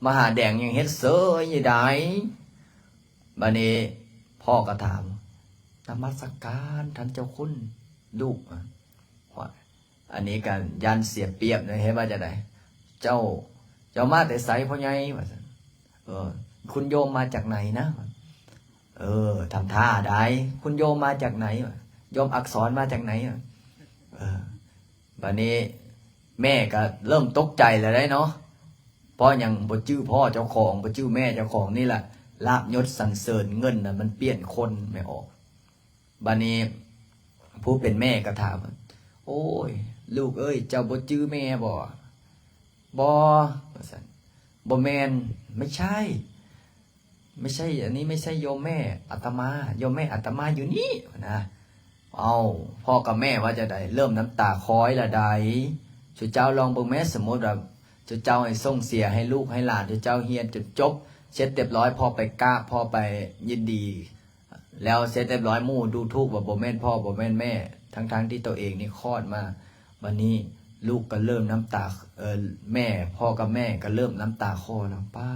ມະຫາແດງຍັງເຮັດເຊີຍຢູ່ໃດ໋. ບາດນີ້ພໍ່ກໍຖາມ ນະມັດສະການທ່ານເຈົ້າຄຸນ ລູກ. ອາ ອັນນີ້ກໍຢ້ານເສຍປຽບນະ ເຮັດວ່າຈັ່ງໃດ? ເຈົ້າ ເຈົ້າມາແຕ່ໃສພໍ່ໃຫຍ່? ວ່າຊັ້ນ. ເອີ ຄຸນໂຍມມາຈາກໃນນະ? ເອີ ທຳທ່າໄດ໋ ຄຸນໂຍມມາຈາກໃນ? ໂຍມອັກສອນມາຈາກໃນ? ເອີ ບາດນີ້ແມ່ກໍເລີ່ມຕົກໃຈແລ້ວໄດ໋ເນາະ ເພາະຫຍັງ ບໍ່ຈື່ພໍ່ເຈົ້າຂອງ ບໍ່ຈື່ແມ່ເຈົ້າຂອງ ນີ້ລະ ລາບຍົດສັນເສີນເງິນນະ ມັນປ່ຽນຄົນແມ່ອອກ. ບາດນີ້ຜູ້ເປັນແມ່ກໍຖາມ ໂອ້ຍ ລູກເອີຍ ເຈົ້າບໍ່ຈື່ແມ່ບໍ? ບໍ່ ວ່າຊັ້ນ. ບໍ່ແມ່ນ ໄມ່ໃຊ່ ໄມ່ໃຊ່ ອັນນີ້ໄມ່ໃຊ່ໂຍມແມ່ອາດຕະມາ ໂຍມແມ່ອາດຕະມາຢູ່ນີ້ ວ່ານະ. ເອົ້າ ພໍ່ກັບແມ່ວ່າຈັ່ງໃດ? ເລີ່ມນ້ຳຕາຄອຍລະໃດ໋. ຊຸເຈົ້າລອງເບິ່ງແມ້ ສົມມຸດວ່າ ຊຸເຈົ້າໃຫ້ສົ່ງເສຍໃຫ້ລູກໃຫ້ຫຼານ ຊຸເຈົ້າຮຽນຈົນຈົບ ເສັດຮຽບຮ້ອຍ ພໍ່ໄປກາບ ພໍ່ໄປຍິນດີ ແລ້ວເສັດຮຽບຮ້ອຍ ໝູ່ດູຖູກວ່າບໍ່ແມ່ນພໍ່ບໍ່ແມ່ນແມ່ ທັງໆທີ່ໂຕເອງນີ້ຄອດມາ. ບາດນີ້ລູກກໍເລີ່ມນ້ຳຕາ ເອີ ແມ່ ພໍ່ກັບແມ່ກໍເລີ່ມນ້ຳຕາຄໍແລ້ວ. ປ້າ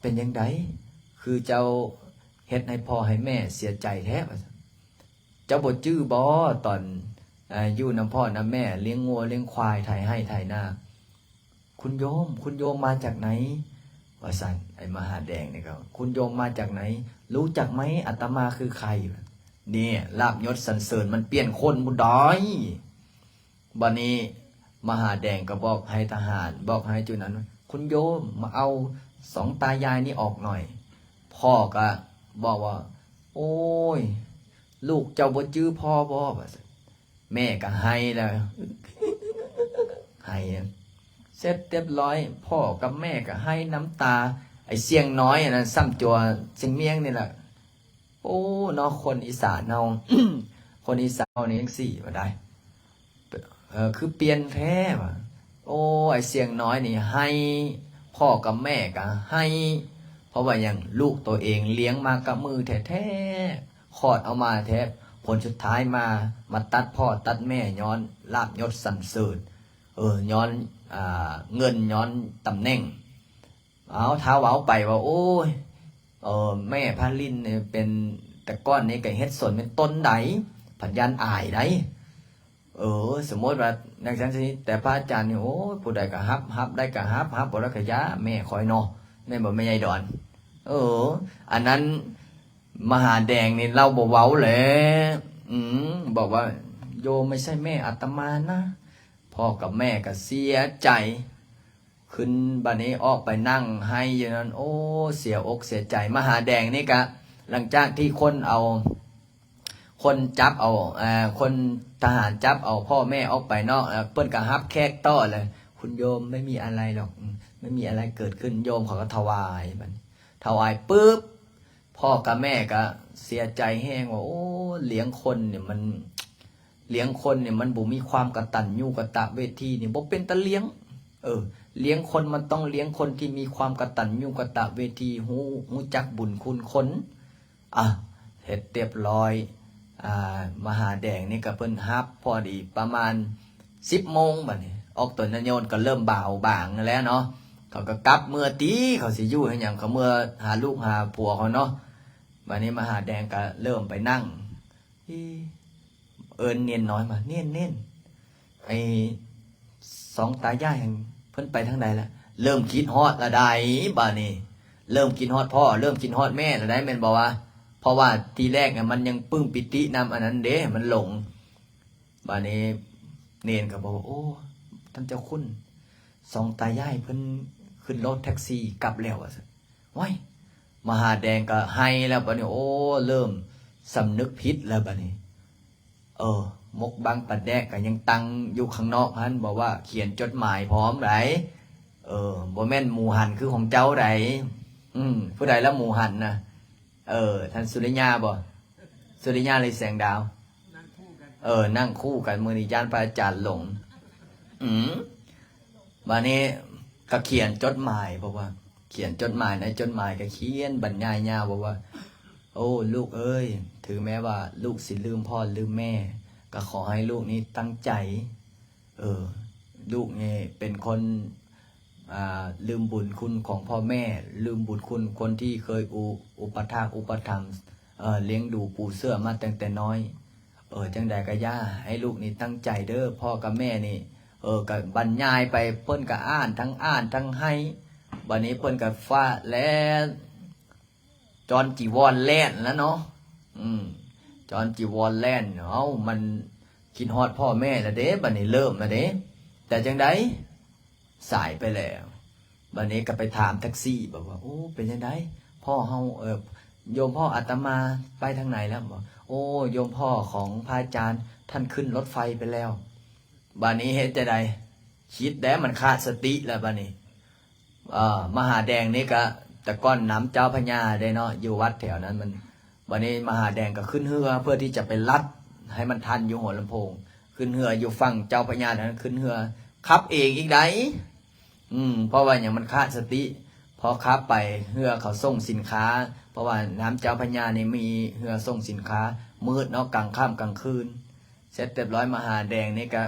ເປັນຈັ່ງໃດ ຄືເຈົ້າເຮັດໃຫ້ພໍ່ໃຫ້ແມ່ເສຍໃຈແທ້? ວ່າຊັ້ນ. ເຈົ້າບໍ່ຈື່ບໍ ຕອນ ອາ ຢູ່ນຳພໍ່ນຳແມ່ ລ້ຽງງົວລ້ຽງຄວາຍ ໄຖໄຮ່ໄຖນາ? ຄຸນໂຍມ ຄຸນໂຍມມາຈາກໃນ? ວ່າຊັ້ນ. ໄອ້ມະຫາແດງນີ້ກໍ ຄຸນໂຍມມາຈາກໃນ? ຮູ້ຈັກໄໝ ອາດຕະມາຄືໃຄ? ນີ້ ລາບຍົດສັນເສີນມັນປ່ຽນຄົນພຸ້ນໃດ໋. ບາດນີ້ມະຫາແດງກໍບອກໃຫ້ທະຫານ ບອກໃຫ້ຈຸນັ້ນ ຄຸນໂຍມມາເອົາສອງຕາຍາຍນີ້ອອກໜ່ອຍ. ພໍ່ກໍບອກວ່າ ໂອ້ຍ ລູກເຈົ້າບໍ່ຈື່ພໍ່ບໍ? ວ່າຊັ້ນ. ແມ່ກໍໄຫ້ແລ້ວ ໄຫ້ ເສັດຮຽບຮ້ອຍ ພໍ່ກັບແມ່ກໍໄຫ້ນ້ຳຕາ. ໄອ້ຊ່ຽງນ້ອຍອັນນັ້ນຊ້ຳຈົວຊຽງມຽງນີ້ລະ. ໂອ້ ເນາະ ຄົນອີສານເຮົາ ຄົນອີສານເຮົານີ້ຈັ່ງຊີ້ວ່າໄດ໋ ເອີ ຄືປ່ຽນແທ້ວ່າ. ໂອ້ ໄອ້ຊ່ຽງນ້ອຍນີ້ໄຫ້ ພໍ່ກັບແມ່ກໍໄຫ້ ເພາະວ່າຫຍັງ ລູກໂຕເອງລ້ຽງມາກັບມືແທ້ໆ ຄອດເອົາມາແທ້ ຜົນສຸດທ້າຍມາ ມາຕັດພໍ່ຕັດແມ່ຍ້ອນລາບຍົດສັນເສີນ ເອີ ຍ້ອນ ອ່າ ເງິນ ຍ້ອນຕຳແໜ່ງ. ເອົາ ຖ້າເວົ້າໄປວ່າ ໂອ້ຍ ເອີ ແມ່ພາລິນນີ້ເປັນ ແຕ່ກ່ອນນີ້ກໍເຮັດສວນເປັນຕົ້ນໃດ໋ ພັດຢ້ານອາຍໃດ໋. ເອີ ສົມມຸດວ່າຈັ່ງຊັ້ນຊີ້ ແຕ່ພະອາຈານນີ້ ໂອ້ຍ ຜູ້ໃດກໍຮັບ ຮັບໄດ້ກໍຮັບ ຮັບບໍ່ໄດ້ກໍຢ່າ ແມ່ຂ້ອຍເນາະ ແມ່ນບໍ່ແມ່ໃຫຍ່ດອນ? ເອີ ອັນນັ້ນມະຫາແດງນີ້ລາວບໍ່ເວົ້າແຫຼະ ອືມ ບອກວ່າ ໂຍມໄມ່ໃຊ່ແມ່ອາດຕະມານະ. ພໍ່ກັບແມ່ກໍເສຍໃຈ ຂຶ້ນ ບາດນີ້ອອກໄປນັ່ງໄຫ້ຢູ່ນັ້ນ ໂອ້ ເສຍອົກເສຍໃຈ. ມະຫາແດງນີ້ກະ ຫຼັງຈາກທີ່ຄົນເອົາ ຄົນຈັບເອົາ ເອີ ຄົນທະຫານຈັບເອົາພໍ່ແມ່ອອກໄປເນາະ ເອີ ເພິ່ນກະຮັບແຂກຕໍ່ແຫຼະ ຄຸນໂຍມ ໄມ່ມີອະໄລດອກ ອືມ ໄມ່ມີອະໄລເກີດຂຶ້ນ ໂຍມເຂົາກໍຖວາຍ ບາດນີ້ຖວາຍປຶບ ພໍ່ກັບແມ່ກໍເສຍໃຈແຮງວ່າ ໂອ້ ລ້ຽງຄົນນີ້ມັນ ລ້ຽງຄົນນີ້ມັນບໍ່ມີຄວາມກະຕັນຍູກະຕະເວທີນີ້ ບໍ່ເປັນຕາລ້ຽງ. ເອີ ລ້ຽງຄົນມັນຕ້ອງລ້ຽງຄົນທີ່ມີຄວາມກະຕັນຍູກະຕະເວທີ ຮູ້ ຮູ້ຈັກບຸນຄຸນຄົນ. ອ່າ ເຮັດຮຽບຮ້ອຍ ອ່າ ມະຫາແດງນີ້ກໍເພິ່ນຮັບພໍດີປະມານສິບໂມງ. ບັດນີ້ອອກຕົນຍາດໂຍມກໍເລີ່ມເບົາບາງແລ້ວເນາະ ເຂົາກໍກັບເມືອຕິ ເຂົາຊິຢູ່ເຮັດຫຍັງ ເຂົາເມືອຫາລູກຫາຜົວເຂົາເນາະ. ບັດນີ້ມະຫາແດງກໍເລີ່ມໄປນັ່ງ ເອີ ເອີ້ນເນນນ້ອຍມາ ເນນ ເນນ ໄອ້ສອງຕາຍາຍຫັ້ນເພິ່ນໄປທາງໃດລະ? ເລີ່ມຄິດຮອດລະໃດ໋ ບາດນີ້ ເລີ່ມຄິດຮອດພໍ່ ເລີ່ມຄິດຮອດແມ່ລະໃດ໋ ແມ່ນບໍ່ວະ? ເພາະວ່າທີແລກນະ ມັນຍັງປຶ້ມປີຕິນຳອັນນັ້ນເດ້ ມັນຫຼົງ. ບາດນີ້ເນນກໍບອກວ່າ ໂອ້ ທ່ານເຈົ້າຄຸນ ສອງຕາຍາຍເພິ່ນຂຶ້ນລົດແທັກຊີກັບແລ້ວ ວ່າຊັ້ນ. ໂອ້ຍ ມະຫາແດງກໍໄຫ້ແລ້ວບາດນີ້ ໂອ້ ເລີ່ມສຳນຶກຜິດແລ້ວບາດນີ້. ເອີ ໝົກບັງປາແດກກໍຍັງຕັ້ງຢູ່ຂ້າງນອກຫັ້ນ ບອກວ່າຂຽນຈົດໝາຍພ້ອມໃດ໋. ເອີ ບໍ່ແມ່ນໝູຫັນຄືຂອງເຈົ້າໃດ໋. ອືມ ຜູ້ໃດລະໝູຫັນນະ? ເອີ ທ່ານສຸລິຍາບໍ? ສຸລິຍາ ຫຼື ແສງດາວ? ເອີ ນັ່ງຄູ່ກັນ ມື້ນີ້ຢ້ານພະອາຈານຫຼົງ. ອືມ ບາດນີ້ກໍຂຽນຈົດໝາຍ ບອກວ່າ ຂຽນຈົດໝາຍ ໃນຈົດໝາຍກໍຂຽນບັນຍາຍຍາວ ບອກວ່າ ໂອ້ ລູກເອີຍ ເຖິງແມ້ວ່າລູກຊິລືມພໍ່ລືມແມ່ ກໍຂໍໃຫ້ລູກນີ້ຕັ້ງໃຈ. ເອີ ລູກນີ້ເປັນຄົນ ອ່າ ລືມບຸນຄຸນຂອງພໍ່ແມ່ ລືມບຸນຄຸນຄົນທີ່ເຄີຍອຸ ອຸປະຖາກອຸປະຖຳ ເອີ ລ້ຽງດູປູເສືອມາຕັ້ງແຕ່ນ້ອຍ. ເອີ ຈັ່ງໃດກໍຢ່າ ໃຫ້ລູກນີ້ຕັ້ງໃຈເດີ ພໍ່ກັບແມ່ນີ້. ເອີ ກໍບັນຍາຍໄປ ເພິ່ນກໍອ່ານ ທັງອ່ານທັງໄຫ້. ບາດນີ້ເພິ່ນກໍຟ້າແລ່ນ ຈອນຈີວອນແລ່ນລະເນາະ. ອືມ ຈອນຈີວອນແລ່ນ ເອົ້າ ມັນຄິດຮອດພໍ່ແມ່ລະເດ້ ບາດນີ້ເລີ່ມລະເດ້. ແຕ່ຈັ່ງໃດ ສາຍໄປແລ້ວ. ບາດນີ້ກໍໄປຖາມແທັກຊີ ບອກວ່າ ໂອ້ ເປັນຈັ່ງໃດ ພໍ່ເຮົາ ເອີ ໂຍມພໍ່ອາດຕະມາໄປທາງໃນແລ້ວ? ບອກ ໂອ້ ໂຍມພໍ່ຂອງພະອາຈານທ່ານຂຶ້ນລົດໄຟໄປແລ້ວ. ບາດນີ້ເຮັດຈັ່ງໃດ? ຄິດແດ່ ມັນຂາດສະຕິແລ້ວບາດນີ້. ເອີ ມະຫາແດງນີ້ກະ ແຕ່ກ່ອນນຳເຈົ້າພະຍາເດ້ເນາະ ຢູ່ວັດແຖວນັ້ນມັນ. ບາດນີ້ມະຫາແດງກໍຂຶ້ນເຮືອເພື່ອທີ່ຈະໄປລັດໃຫ້ມັນທັນຢູ່ຫົວລຳໂພງ. ຂຶ້ນເຮືອຢູ່ຝັ່ງເຈົ້າພະຍານັ້ນ ຂຶ້ນເຮືອຂັບເອງອີກໃດ໋. ອືມ ເພາະວ່າຫຍັງ ມັນຂາດສະຕິ. ພໍຂັບໄປ ເຮືອເຂົາສົ່ງສິນຄ້າ ເພາະວ່ານ້ຳເຈົ້າພະຍານີ້ມີເຮືອສົ່ງສິນຄ້າ ມືດເນາະ ກາງຄ່ຳກາງຄືນ. ເສັດຮຽບຮ້ອຍ ມະຫາແດງນີ້ກະ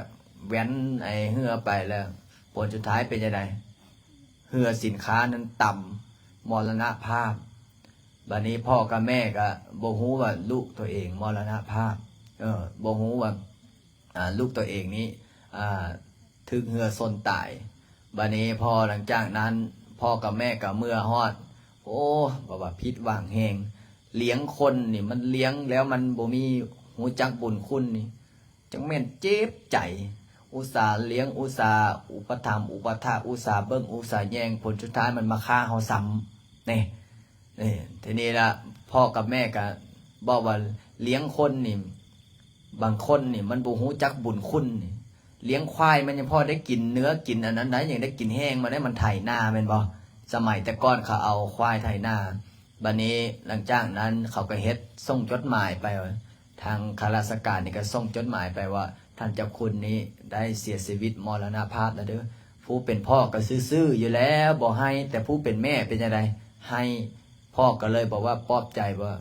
ແວ່ນໄອ້ເຮືອໄປແລ້ວ ຜົນສຸດທ້າຍເປັນຈັ່ງໃດ? ເຮືອສິນຄ້ານັ້ນຕຳ ມໍລະນະພາບ. ບາດນີ້ພໍ່ກັບແມ່ກະບໍ່ຮູ້ວ່າລູກຕົວເອງມໍລະນະພາບ ເອີ ບໍ່ຮູ້ວ່າ ອ່າ ລູກຕົວເອງນີ້ ອ່າ ຖືກເຮືອຊົນຕາຍ. ບາດນີ້ພໍຫຼັງຈາກນັ້ນ ພໍ່ກັບແມ່ກໍເມືອຮອດ ໂອ້ ບອກວ່າຜິດຫວັງແຮງ. ລ້ຽງຄົນນີ້ ມັນລ້ຽງແລ້ວມັນບໍ່ມີ ຮູ້ຈັກບຸນຄຸນນີ້ ຈັ່ງແມ່ນເຈັບໃຈ. ອຸດສາລ້ຽງ ອຸດສາອຸປະຖຳອຸປະຖາກ ອຸດສາເບິ່ງ ອຸດສາແຍງ ຜົນສຸດທ້າຍມັນມາຂ້າເຮົາຊ້ຳ ນີ້. ນີ້ ທີນີ້ລະ ພໍ່ກັບແມ່ກໍບອກວ່າ ລ້ຽງຄົນນີ້ ບາງຄົນນີ້ມັນບໍ່ຮູ້ຈັກບຸນຄຸນນີ້. ລ້ຽງຄວາຍມັນຍັງພໍໄດ້ກິນເນື້ອກິນອັນນັ້ນໄດ້ ຍັງໄດ້ກິນແຫ້ງມາໄດ້ ມັນໄຖນາແມ່ນບໍ່? ສະໄໝແຕ່ກ່ອນເຂົາເອົາຄວາຍໄຖນາ. ບາດນີ້ຫຼັງຈາກນັ້ນເຂົາກໍເຮັດ ສົ່ງຈົດໝາຍໄປ ທາງຂ້າລາຊະການນີ້ກໍສົ່ງຈົດໝາຍໄປວ່າ ທ່ານເຈົ້າຄຸນນີ້ໄດ້ເສຍຊີວິດ ມໍລະນະພາບແລ້ວເດີ. ຜູ້ເປັນພໍ່ກໍຊື່ໆຢູ່ແລ້ວ ບໍ່ໄຫ້ ແຕ່ຜູ້ເປັນແມ່ເປັນຈັ່ງໃດ? ໄຫ້. ພໍ່ກໍເລີຍບອກວ່າ ປອບໃຈວ່າ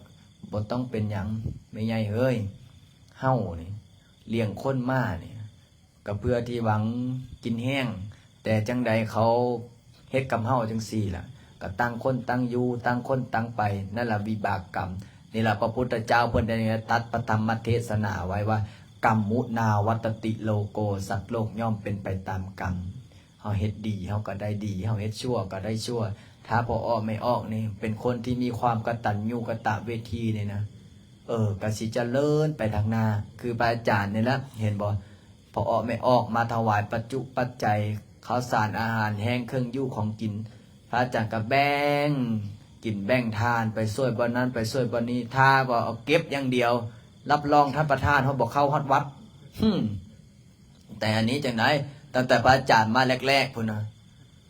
ບໍ່ຕ້ອງເປັນຫຍັງ ແມ່ໃຫຍ່ເອີຍ ເຮົານີ້ລ້ຽງຄົນມານີ້ ກໍເພື່ອທີ່ຫວັງກິນແຫ້ງ ແຕ່ຈັ່ງໃດເຂົາເຮັດກັບເຮົາຈັ່ງຊີ້ລະ ກໍຕ່າງຄົນຕ່າງຢູ່ ຕ່າງຄົນຕ່າງໄປ ນັ້ນລະວິບາກກຳ. ນີ້ລະພະພຸດທະເຈົ້າເພິ່ນໄດ້ຕັດພະທຳມະເທດສະໜາໄວ້ວ່າ ກຳມຸນາວັດຕະຕິໂລໂກ ສັດໂລກຍ່ອມເປັນໄປຕາມກຳ. ເຮົາເຮັດດີ ເຮົາກໍໄດ້ດີ ເຮົາເຮັດຊົ່ວກໍໄດ້ຊົ່ວ. ຖ້າພໍ່ອອກແມ່ອອກນີ້ເປັນຄົນທີ່ມີຄວາມກະຕັນຍູກະຕະເວທີນີ້ນະ ເອີ ກໍຊິຈະເລີນໄປທາງໜ້າ ຄືພະອາຈານນີ້ລະ ເຫັນບໍ່? ພໍ່ອອກແມ່ອອກມາຖວາຍປັດຈຸປັດໄຈ ເຂົ້າສານອາຫານແຫ້ງ ເຄື່ອງຢູ່ຂອງກິນ ພະອາຈານກໍແບ່ງກິນແບ່ງທານ ໄປຊ່ວຍບ່ອນນັ້ນ ໄປຊ່ວຍບ່ອນນີ້ ຖ້າວ່າເອົາເກັບຢ່າງດຽວ ຮັບຮອງທ່ານປະທານເຮົາບໍ່ເຂົ້າຮອດວັດ. ຫືມ ແຕ່ອັນນີ້ຈັ່ງໃດ ຕັ້ງແຕ່ພະອາຈານມາແລກໆພຸ້ນນະ.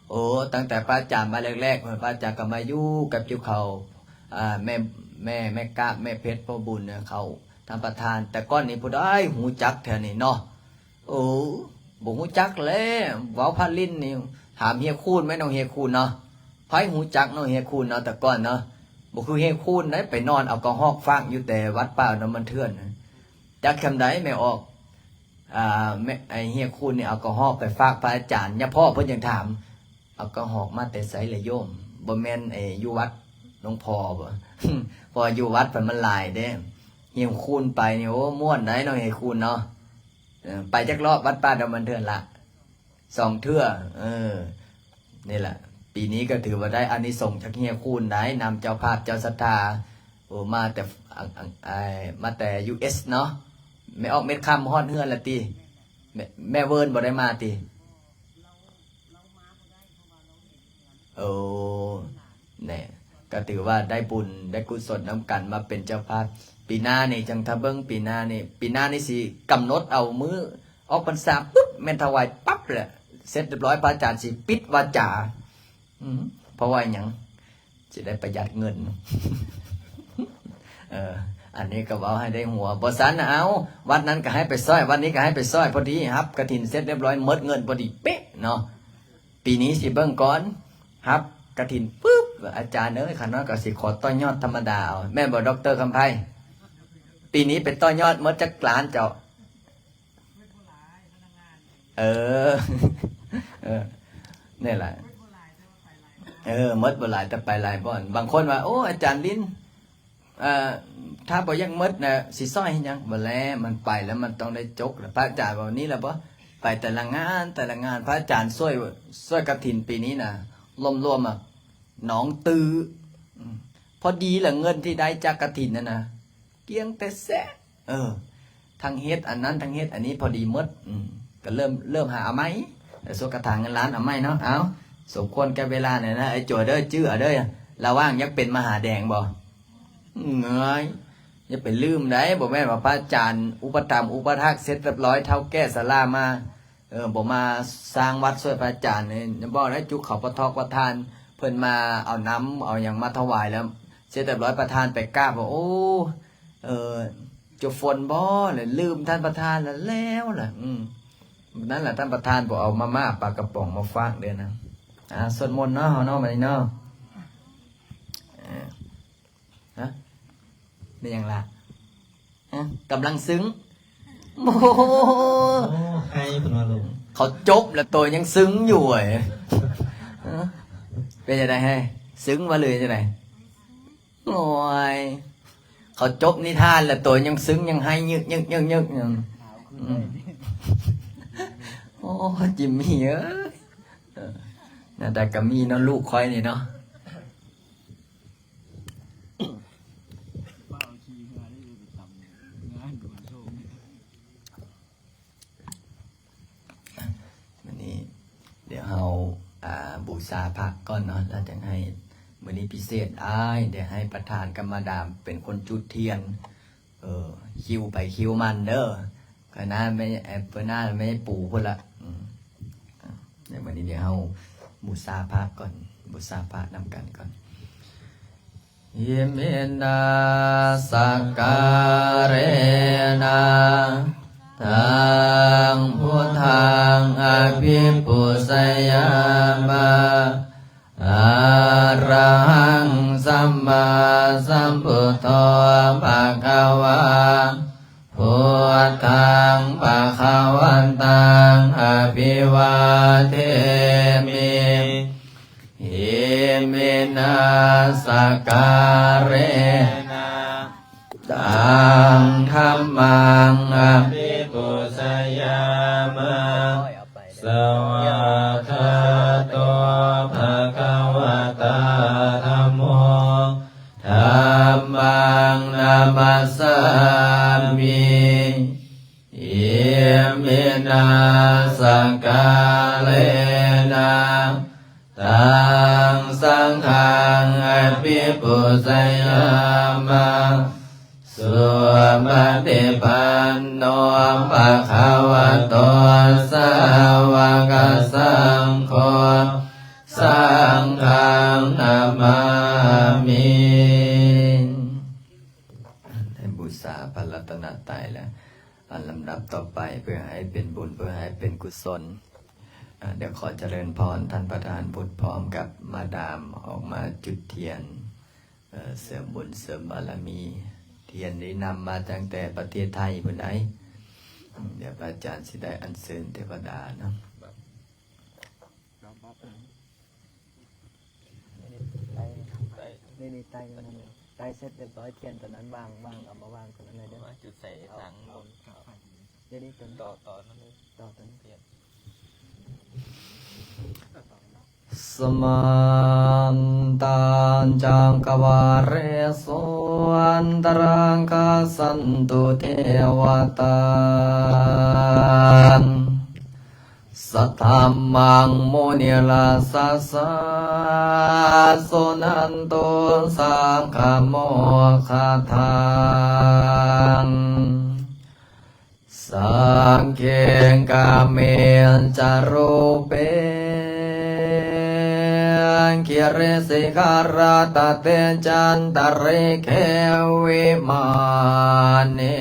ໂອ້ ຕັ້ງແຕ່ພະອາຈານມາແລກໆ ພະອາຈານກໍມາຢູ່ກັບຈຸເຂົາ ອ່າ ແມ່ ແມ່ ແມ່ກາບ ແມ່ເພັດ ພໍ່ບຸນນະ ເຂົາ ທ່ານປະທານ, ແຕ່ກ່ອນນີ້ຜູ້ໃດຮູ້ຈັກແຖວນີ້ເນາະ? ເອີ ບໍ່ຮູ້ຈັກແຫຼະ, ເວົ້າພາລິນນີ້ ຖາມເຮຍຄູນແມ່ນ ນ້ອງເຮຍຄູນເນາະ. ໃຜຮູ້ຈັກນ້ອງເຮຍຄູນເນາະ ແຕ່ກ່ອນເນາະ? ບໍ່ຄືເຮຍຄູນໃດ ໄປນອນເອົາກະຮອກຟາກຢູ່ແຕ່ວັດປ່າດອນມັນເຖື່ອນ. ຈັກສ່ຳໃດແມ່ອອກ ອ່າ ແມ່ ໄອ້ເຮຍຄູນນີ້ເອົາກະຮອກໄປຝາກພະອາຈານ, ຍາພໍ່ເພິ່ນຍັງຖາມ ເອົາກະຮອກມາແຕ່ໃສລະໂຍມ? ບໍ່ແມ່ນໄອ້ຢູ່ວັດຫຼວງພໍ່ບໍ? ເພາະວ່າຢູ່ວັດພັດມັນຫຼາຍເດ້. ເຮຍຄູນໄປນີ້ ໂອ້ ມ່ວນໃດ໋ນ້ອງເຮຍຄູນເນາະ. ເອີ ໄປຈັກລອບວັດປ່າດອນມັນເຖື່ອນລະ? ສອງເທື່ອ. ເອີ ນີ້ລະ ປີນີ້ກໍຖືວ່າໄດ້ອານິສົງຈາກເຮຍຄູນໄດ໋ ນຳເຈົ້າພາບເຈົ້າສັດທາ ໂອ້ ມາແຕ່ ອັງ ອັງ ອາ ມາແຕ່ ຢູເອສ ເນາະ. ແມ່ອອກເມັດຄຳຮອດເຮືອນລະຕິ? ແມ່ ແມ່ເວີນບໍ່ໄດ້ມາຕິ? ໂອ້ ແນ່ ກໍຖືວ່າໄດ້ບຸນໄດ້ກຸສົນນຳກັນມາເປັນເຈົ້າພາບ. ປີໜ້ານີ້ຈັ່ງຖ້າເບິ່ງ ປີໜ້ານີ້ ປີໜ້ານີ້ຊິກຳນົດເອົາມື້ອອກພັນສາປຶບ ແມ່ນຖວາຍປັບແຫຼະ ເສັດຮຽບຮ້ອຍ ພະອາຈານຊິປິດວາຈາ. ອືມ ເພາະວ່າຫຍັງ? ຊິໄດ້ປະຢັດເງິນ. ເອີ ອັນນີ້ກໍເວົ້າໃຫ້ໄດ້ຫົວ. ບໍ່ຊັ້ນ ເອົາ ວັດນັ້ນກໍໃຫ້ໄປຊ່ອຍ ວັດນີ້ກໍໃຫ້ໄປຊ່ອຍ ພໍດີຮັບກະຖິນເສັດຮຽບຮ້ອຍ ໝົດເງິນພໍດີເປະເນາະ. ປີນີ້ຊິເບິ່ງກ່ອນ ຮັບກະຖິນປຶບ ອາຈານເອີຍ ຂ້ານ້ອຍກໍຊິຂໍຕໍ່ຍອດທຳມະດາເອົາ ແມ່ນບໍ່ ດອກເຕີ ຄຳໄພ? ປີນີ້ໄປຕໍ່ຍອດໝົດຈັກລ້ານເຈົ້າ? ເອີ ເອີ ນີ້ລະ ເອີ ໝົດບໍ່ຫຼາຍ ແຕ່ໄປຫຼາຍບ່ອນ. ບາງຄົນວ່າ ໂອ້ ອາຈານລິນ ເອີ ຖ້າບໍ່ຢາກໝົດນະ ຊິຊ່ອຍເຮັດຫຍັງ? ບໍ່ແລະ ມັນໄປແລ້ວມັນຕ້ອງໄດ້ຈົກ. ແລ້ວພະອາຈານວ່ານີ້ລະບໍ ໄປແຕ່ລະງານ ແຕ່ລະງານ ພະອາຈານຊ່ວຍ ຊ່ວຍກະຖິນປີນີ້ນະ ລວມໆ ອະ ໜອງຕື້ ອືມ ພໍດີລະ ເງິນທີ່ໄດ້ຈາກກະຖິນນັ້ນນະ ກ້ຽງແຕ່ແຊະ. ເອີ ທັງເຮັດອັນນັ້ນ ທັງເຮັດອັນນີ້ ພໍດີໝົດ. ອືມ ກໍເລີ່ມ ເລີ່ມຫາເອົາໃໝ່ ແລ້ວສວດກະຖາເງິນລ້ານເອົາໃໝ່ເນາະ. ເອົາ ສົມຄວນແກ່ເວລາແລ້ວນະ ໄອ້ໂຈເດີ ຈື່ເອົາເດີ ລະຫວ່າງຢາກເປັນມະຫາແດງບໍ່? ເງີຍ ຢ່າໄປລືມໄດ໋ ບໍ່ແມ່ນວ່າພະອາຈານອຸປະຖຳອຸປະຖາກເສັດຮຽບຮ້ອຍ ເຖົ້າແກ່ຊະລາມາ ເອີ ບໍ່ມາສ້າງວັດຊ່ວຍພະອາຈານນີ້ ຢ່າບອກໄດ້ ຈຸເຂົ້າປະທອກປະທານ ເພິ່ນມາເອົານ້ຳເອົາຫຍັງມາຖວາຍແລ້ວ ເສັດຮຽບຮ້ອຍ ປະທານໄປກາບວ່າ ໂອ້ ເອີ ຈຸຝົນບໍ່ ແລ້ວລືມທ່ານປະທານ ແລ້ວ ແລ້ວລະ. ອືມ ນັ້ນລະ ທ່ານປະທານບໍ່ເອົາມາມ່າປາກະປ໋ອງມາຝາກເດ້ນະ. ອ່າ ສວດມົນເນາະ ເຮົາເນາະ ບັດນີ້ເນາະ. ເອີ ຮະ ແມ່ນຫຍັງລະ? ຮະ ກຳລັງຊຶ້ງ. ໂອ້ໂຫ ໂອ້ ໄຫ້ເພິ່ນວ່າລູກ ເຂົາຈົບແລ້ວໂຕຍັງຊຶ້ງຢູ່ເວີຍ. ຮະ ເປັນຈັ່ງໃດ ຊຶ້ງບໍ່ ຫຼືຈັ່ງໃດ? ໂອ້ຍ ເຂົາຈົບນິທານແລ້ວໂຕຍັງຊຶ້ງ ຍັງໄຫ້ຍຶກໆໆໆ ອືມ ໂອ້ ຈິມມີເອີຍ ເອີ ໜ້າຕາກະມີເນາະ ລູກຂ້ອຍນີ້ເນາະ. ມື້ນີ້ດຽວເຮົາ ອ່າ ບູຊາພະກ່ອນເນາະ ແລ້ວຈັ່ງໃຫ້ ມື້ນີ້ພິເສດອ້າຍ ດຽວໃຫ້ປະທານກັບມາດາມເປັນຄົນຈຸດທຽນ. ເອີ ຄິວໃຜຄິວມັນເດີ. ຂ້ອຍໜ້າແມ່ ເອີ ເພິ່ນໜ້າແມ່ປູພຸ້ນລະ. ອືມ ດຽວມື້ນີ້ດຽວເຮົາບູຊາພະກ່ອນ ບູຊາພະນຳກັນກ່ອນ. Iminā sakkārena taṃ buddhaṃ abhipūjayāma. Arahaṃ sammāsambuddho bhagavā, buddhaṃ bhagavantaṃ abhivādemi. Iminā sakkārena taṃ dhammaṃ abhipūjayāma. Svākkhāto bhagavatā dhammo, dhammaṃ namassāmi. Iminā sakkārena taṃ saṅghaṃ abhipūjayāma. Supaṭipanno bhagavato sāvakasaṅgho, saṅghaṃ namāmi. ໃຫ້ບູຊາພະລັດຕະ ໃຫ້ເປັນບຸນ ເພື່ອໃຫ້ເປັນກຸສົນ. ເອີ ດຽວຂໍຈະເລີນພອນທ່ານປະທານບຸດພ້ອມກັບມາດາມອອກມາຈຸດທຽນ ເອີ ເສີມບຸນເສີມບາລະມີ. ທຽນນີ້ນຳມາຕັ້ງແຕ່ປະເທດໄທພຸ້ນໃດ໋. ດຽວພະອາຈານຊິໄດ້ອັນເຊີນເທວະດາເນາະ. ນີ້ ນີ້ ໄຕ້ ໄຕ້ເສັດຮຽບຮ້ອຍ ທຽນຕົວນັ້ນວາງ ວາງ ເອົາມາວາງຕົວນັ້ນເລີຍເດີ. ມາຈຸດໃສ່ທາງບົນ. ດຽວນີ້ຕົວນີ້ ຕໍ່ ຕໍ່ນັ້ນເລີຍ ຕໍ່ຕົວນີ້. Samantā cakkavāḷesu atrāgacchantu devatā. Saddhammaṃ munirājassa suṇantu saggamokkhadaṃ. Sagge kāme ca rūpe girisikharataṭe cantalikkhe vimāne,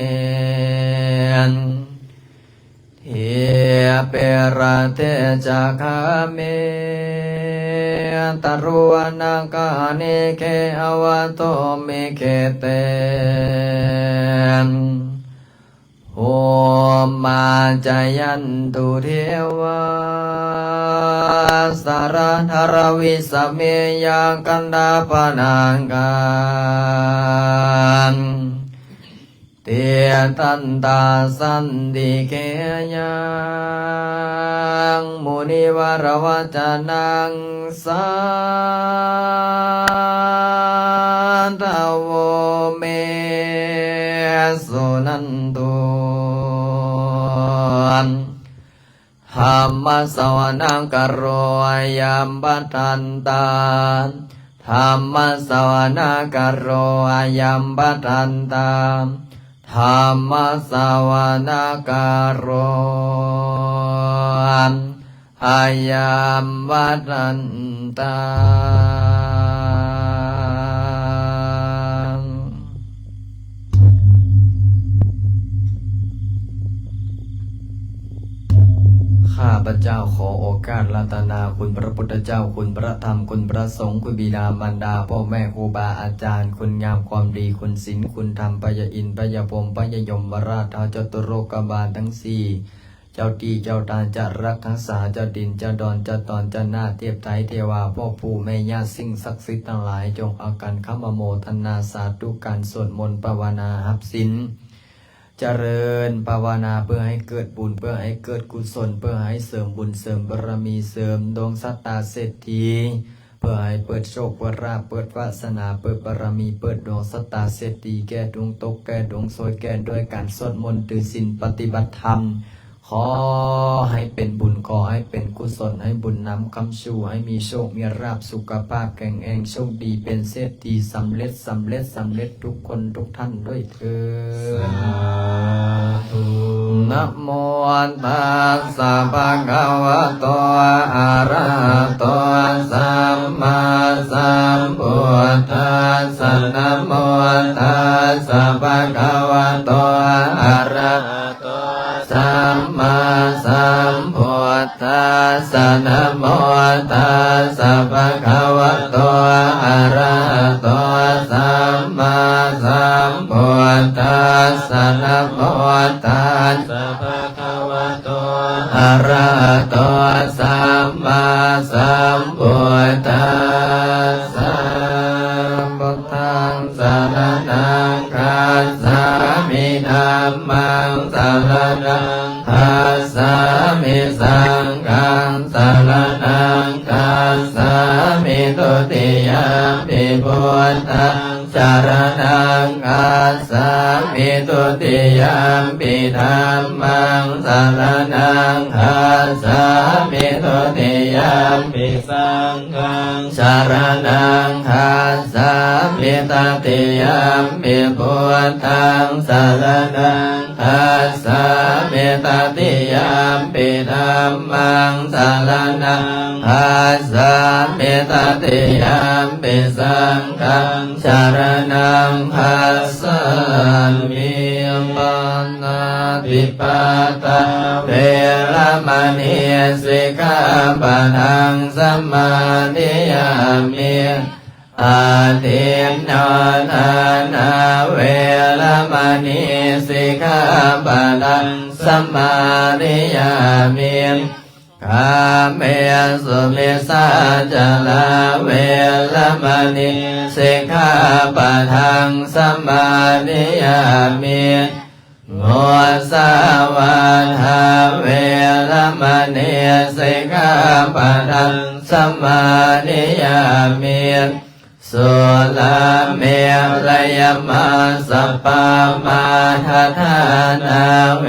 dīpe raṭṭhe ca gāme taruvanagahane gehavatthumhi khette, bhummā cāyantu devā jalathalavisame yakkhagandhabbanāgā, tiṭṭhantā santike yaṃ munivaravacanaṃ sādhavo me suṇantu. Dhammassavanakālo ayambhadantā. Dhammassavanakālo ayambhadantā. Dhammassavanakālo ayambhadantā. ຂ້າພະເຈົ້າຂໍໂອກາດລັດຕະນາຄຸນພະພຸດທະເຈົ້າ, ຄຸນພະທຳ, ຄຸນພະສົງ, ຄຸນບິດາມານດາ, ພໍ່ແມ່ຄູບາອາຈານ, ຄຸນງາມຄວາມດີ, ຄຸນສິນ, ຄຸນທຳ, ພະຍາອິນ, ພະຍາພົມ, ພະຍາຍົມມະລາດ, ທ້າວຈະຕຸໂລກະບານທັງສີ່, ເຈົ້າທີ່ເຈົ້າທາງຈະລັກຮັກສາ, ເຈົ້າດິນເຈົ້າດອນເຈົ້າຕອນເຈົ້ານາ, ເທບໄທເທວາ, ພໍ່ປູ່ແມ່ຍ່າ, ສິ່ງສັກສິດທັງຫຼາຍ, ຈົ່ງເອົາການຄຳອະໂມທະນາສາທຸການສວດມົນພາວະນາຮັບສິນ ຈະເລີນພາວະນາເພື່ອໃຫ້ເກີດບຸນ, ເພື່ອໃຫ້ເກີດກຸສົນ, ເພື່ອໃຫ້ເສີມບຸນເສີມບາລະມີ, ເສີມດວງຊະຕາເສດຖີ, ເພື່ອໃຫ້ເປີດໂຊກເປີດລາບ, ເປີດວາສະໜາ, ເປີດບາລະມີ, ເປີດດວງຊະຕາເສດຖີ ແກ່ດົງຕົກ, ແກ່ດົງໂຊຍ, ແກ່ດ້ວຍການສວດມົນຖືສິນປະຕິບັດທຳ. ຂໍໃຫ້ເປັນບຸນ, ຂໍໃຫ້ເປັນກຸສົນ, ໃຫ້ບຸນນຳຄຳຊູ, ໃຫ້ມີໂຊກມີລາບ, ສຸຂະພາບແຂງແຮງ, ໂຊກດີ, ເປັນເສດຖີ, ສຳເລັດ, ສຳເລັດ, ສຳເລັດທຸກຄົນທຸກທ່ານດ້ວຍເທີ້ນ. ສາທຸ. Namo tassa bhagavato arahato sammāsambuddhassa. Namo tassa bhagavato arahato sammāsambuddhassa. Namo tassa bhagavato arahato sammāsambuddhassa. Namo tassa bhagavato arahato sammāsambuddhassa. Buddhaṃ saraṇaṃ gacchāmi. Dhammaṃ saraṇaṃ gacchāmi. Saṅghaṃ saraṇaṃ gacchāmi. Dutiyampi buddhaṃ saraṇaṃ gacchāmi. Dutiyampi dhammaṃ saraṇaṃ gacchāmi. Dutiyampi saṅghaṃ saraṇaṃ gacchāmi. Tatiyampi buddhaṃ saraṇaṃ gacchāmi. Tatiyampi dhammaṃ saraṇaṃ gacchāmi. Tatiyampi saṅghaṃ saraṇaṃ ນານັງ ຄັດສາມິ ປານາຕິປາຕາ ເວລະມະນີ ສິກຂາປະທັງ ສະມາທິຍາມິ ອາທິນນາທານາ ເວລະມະນີ ສິກຂາປະທັງ ສະມາທິຍາມິ ກາເມສຸມິດສາຈາລາ ເວລະມະນີ ສິກຂາປະທັງ ສະມາທິຍາມິ ມຸສາວາທາ ເວລະມະນີ ສິກຂາປະທັງ ສະມາທິຍາມິ ສຸລາເມລະຍະມັດສະປາມາທະຖານາ ເວ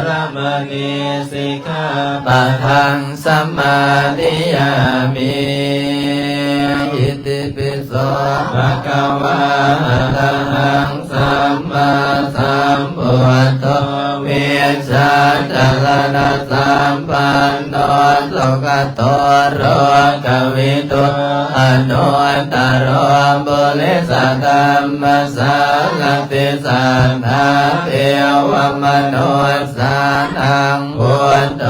ລະມະນີ ສິກຂາປະທັງ ສະມາທິຍາມິ ອິຕິປິໂສ ພະຄະວາ ອະລະຫັງ ສຳມາສຳພຸດໂທ ວິຊາຈະລະນະສຳປັນໂນ ສຸກະໂຕ ໂລກະວິທູ ອະນຸດຕະໂລ ປຸລິສະທຳມະສາລະຕິ ສັດຖາເທວະມະນຸດສານັງ ພຸດໂທ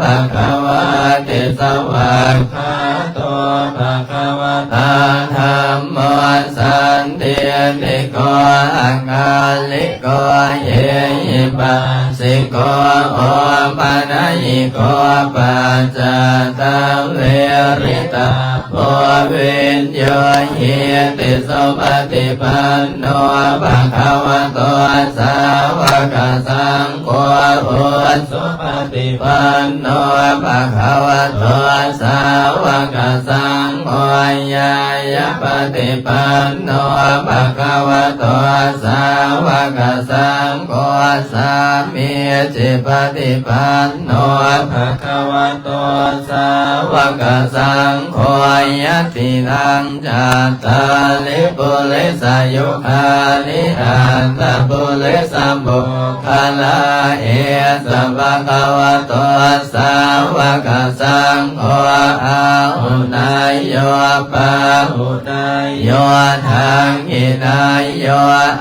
ພະຄະວາຕິ ສະຫວາກຂາໂຕ ພະຄະວະຕາ ທຳໂມ ສັນທິຕິໂກ ອາກາລິໂກ ເອຫິປັສສິໂກ ໂອປະນະຍິໂກ ປັດຈະຕະເວຣິຕະ ໂພ ວິນຍູຫິຕິ ສຸປະຕິປັນໂນ ພະຄະວະໂຕ ສາວະກະສັງໂຄ ອຸຊຸປະຕິປັນໂນ ພະຄະວະໂຕ ສາວະກະສັງໂຄ ຍາຍະປະຕິປັນໂນ ພະຄະວະໂຕ ສາວະກະສັງໂຄ ສາມີຈິປະຕິປັນໂນ ພະຄະວະໂຕ ສາວະກະສັງໂຄ ຍະຕິຕັງ ຈັດຕາລິ ປຸລິສະຍຸຄານິ ອັດຕະປຸລິສະບຸກຄະລາ ເອສະ ພະຄະວະໂຕ ສາວະກະສັງໂຄ ອາຫຸເນຍໂຍ ປາຫຸເນຍໂຍ ທັກຂິເນຍໂຍ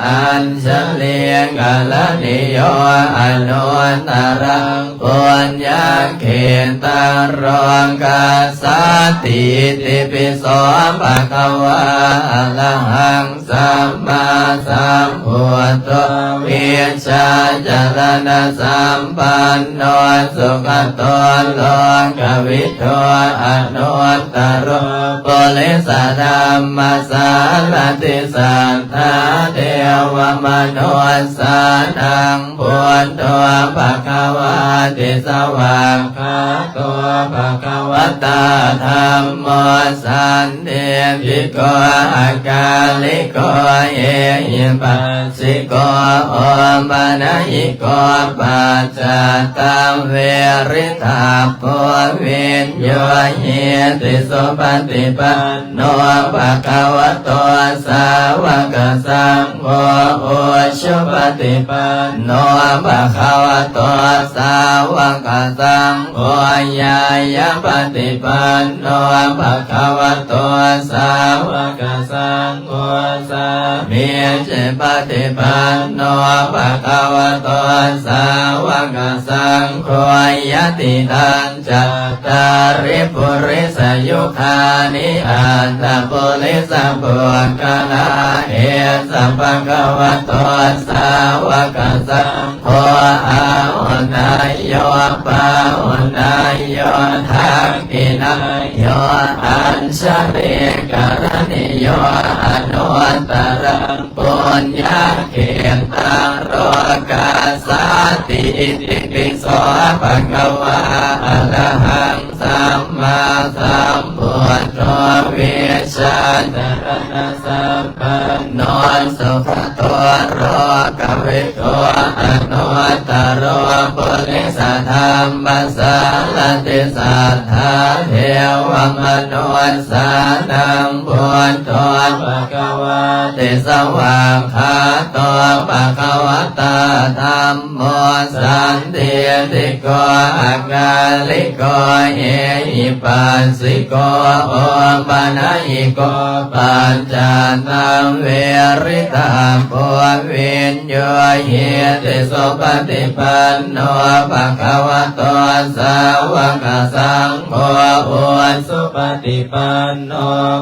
ອັນຊະລີກະລະນິໂຍ ອະນຸດຕະລັງ ປຸນຍະເຂຕັງ ໂລກັດສາຕິ ອິຕິປິໂສ ພະຄະວາ ອະລະຫັງ ສຳມາສຳພຸດໂທ ວິຊາຈາລະນະສຳປັນໂນ ສຸກະໂຕ ໂລກະວິທູ ອະນຸດຕະໂລ ປຸລິສະທຳມະສາລະຕິ ສັດຖາເທວະມະນຸດສານັງ ພຸດໂທ ພະຄະວາຕິ ສະຫວາກຂາໂຕ ພະຄະວະຕາ ທຳໂມ ສັນທິຕິໂກ ອາກາລິໂກ ເອຫິປັສສິໂກ ໂອປະນະຍິໂກ ປັດຈະຕະເວຣິຕະໂພ ວິນຍູຫິຕິ ສຸປະຕິປັນໂນ ພະຄະວະໂຕ ສາວະກະສັງໂຄ ອຸຊຸປະຕິປັນໂນ ພະຄະວະໂຕ ສາວະກະສັງໂຄ ຍາຍະປະຕິປັນໂນ ພະຄະວະໂຕ ສາວະກະສັງໂຄ ສາມີຈິປະຕິປັນໂນ ພະຄະວະໂຕ ສາວະກະສັງໂຄ ຍະຕິຕັງ ຈັດຕາລິ ປຸລິສະຍຸຄານິ ອັດຕະປຸລິສະປຸກຄະລາ ເອສະ ພະຄະວະໂຕ ສາວະກະສັງໂຄ ອາຫຸເນຍໂຍ ປາຫຸເນຍໂຍ ທັກຂິເນຍໂຍ ອັນຊະລີກະລະນິໂຍ ອະນຸດຕະລັງ ປຸນຍະເຂຕັງ ໂລກັດສາຕິ ອິຕິປິໂສ ພະຄະວາ ອະລະຫັງ ສຳມາສຳພຸດໂທ ວິຊາຈາລະນະສຳປັນໂນ ສຸກະໂຕ ໂລກະວິທູ ອະນຸດຕະໂລ ປຸລິສະທຳມະສາລະຕິ ສັດຖາເທວະມະນຸດສານັງ ພຸດໂທ ພະຄະວາຕິ ສະຫວາກຂາໂຕ ພະຄະວະຕາ ທຳໂມ ສັນທິຕິໂກ ອາກາລິໂກ ເອ ເຫຫິປັດສິໂກ ໂອປະນະຍິໂກ ປັດຈັດຕັງ ວິລິຕະໂພ ວິນ ໂຍ ຫິຕິ ສຸປະຕິປັນໂນ ພະຄະວະໂຕ ສາວະກະສັງໂຄ ອຸ ສຸປະຕິປັນໂນ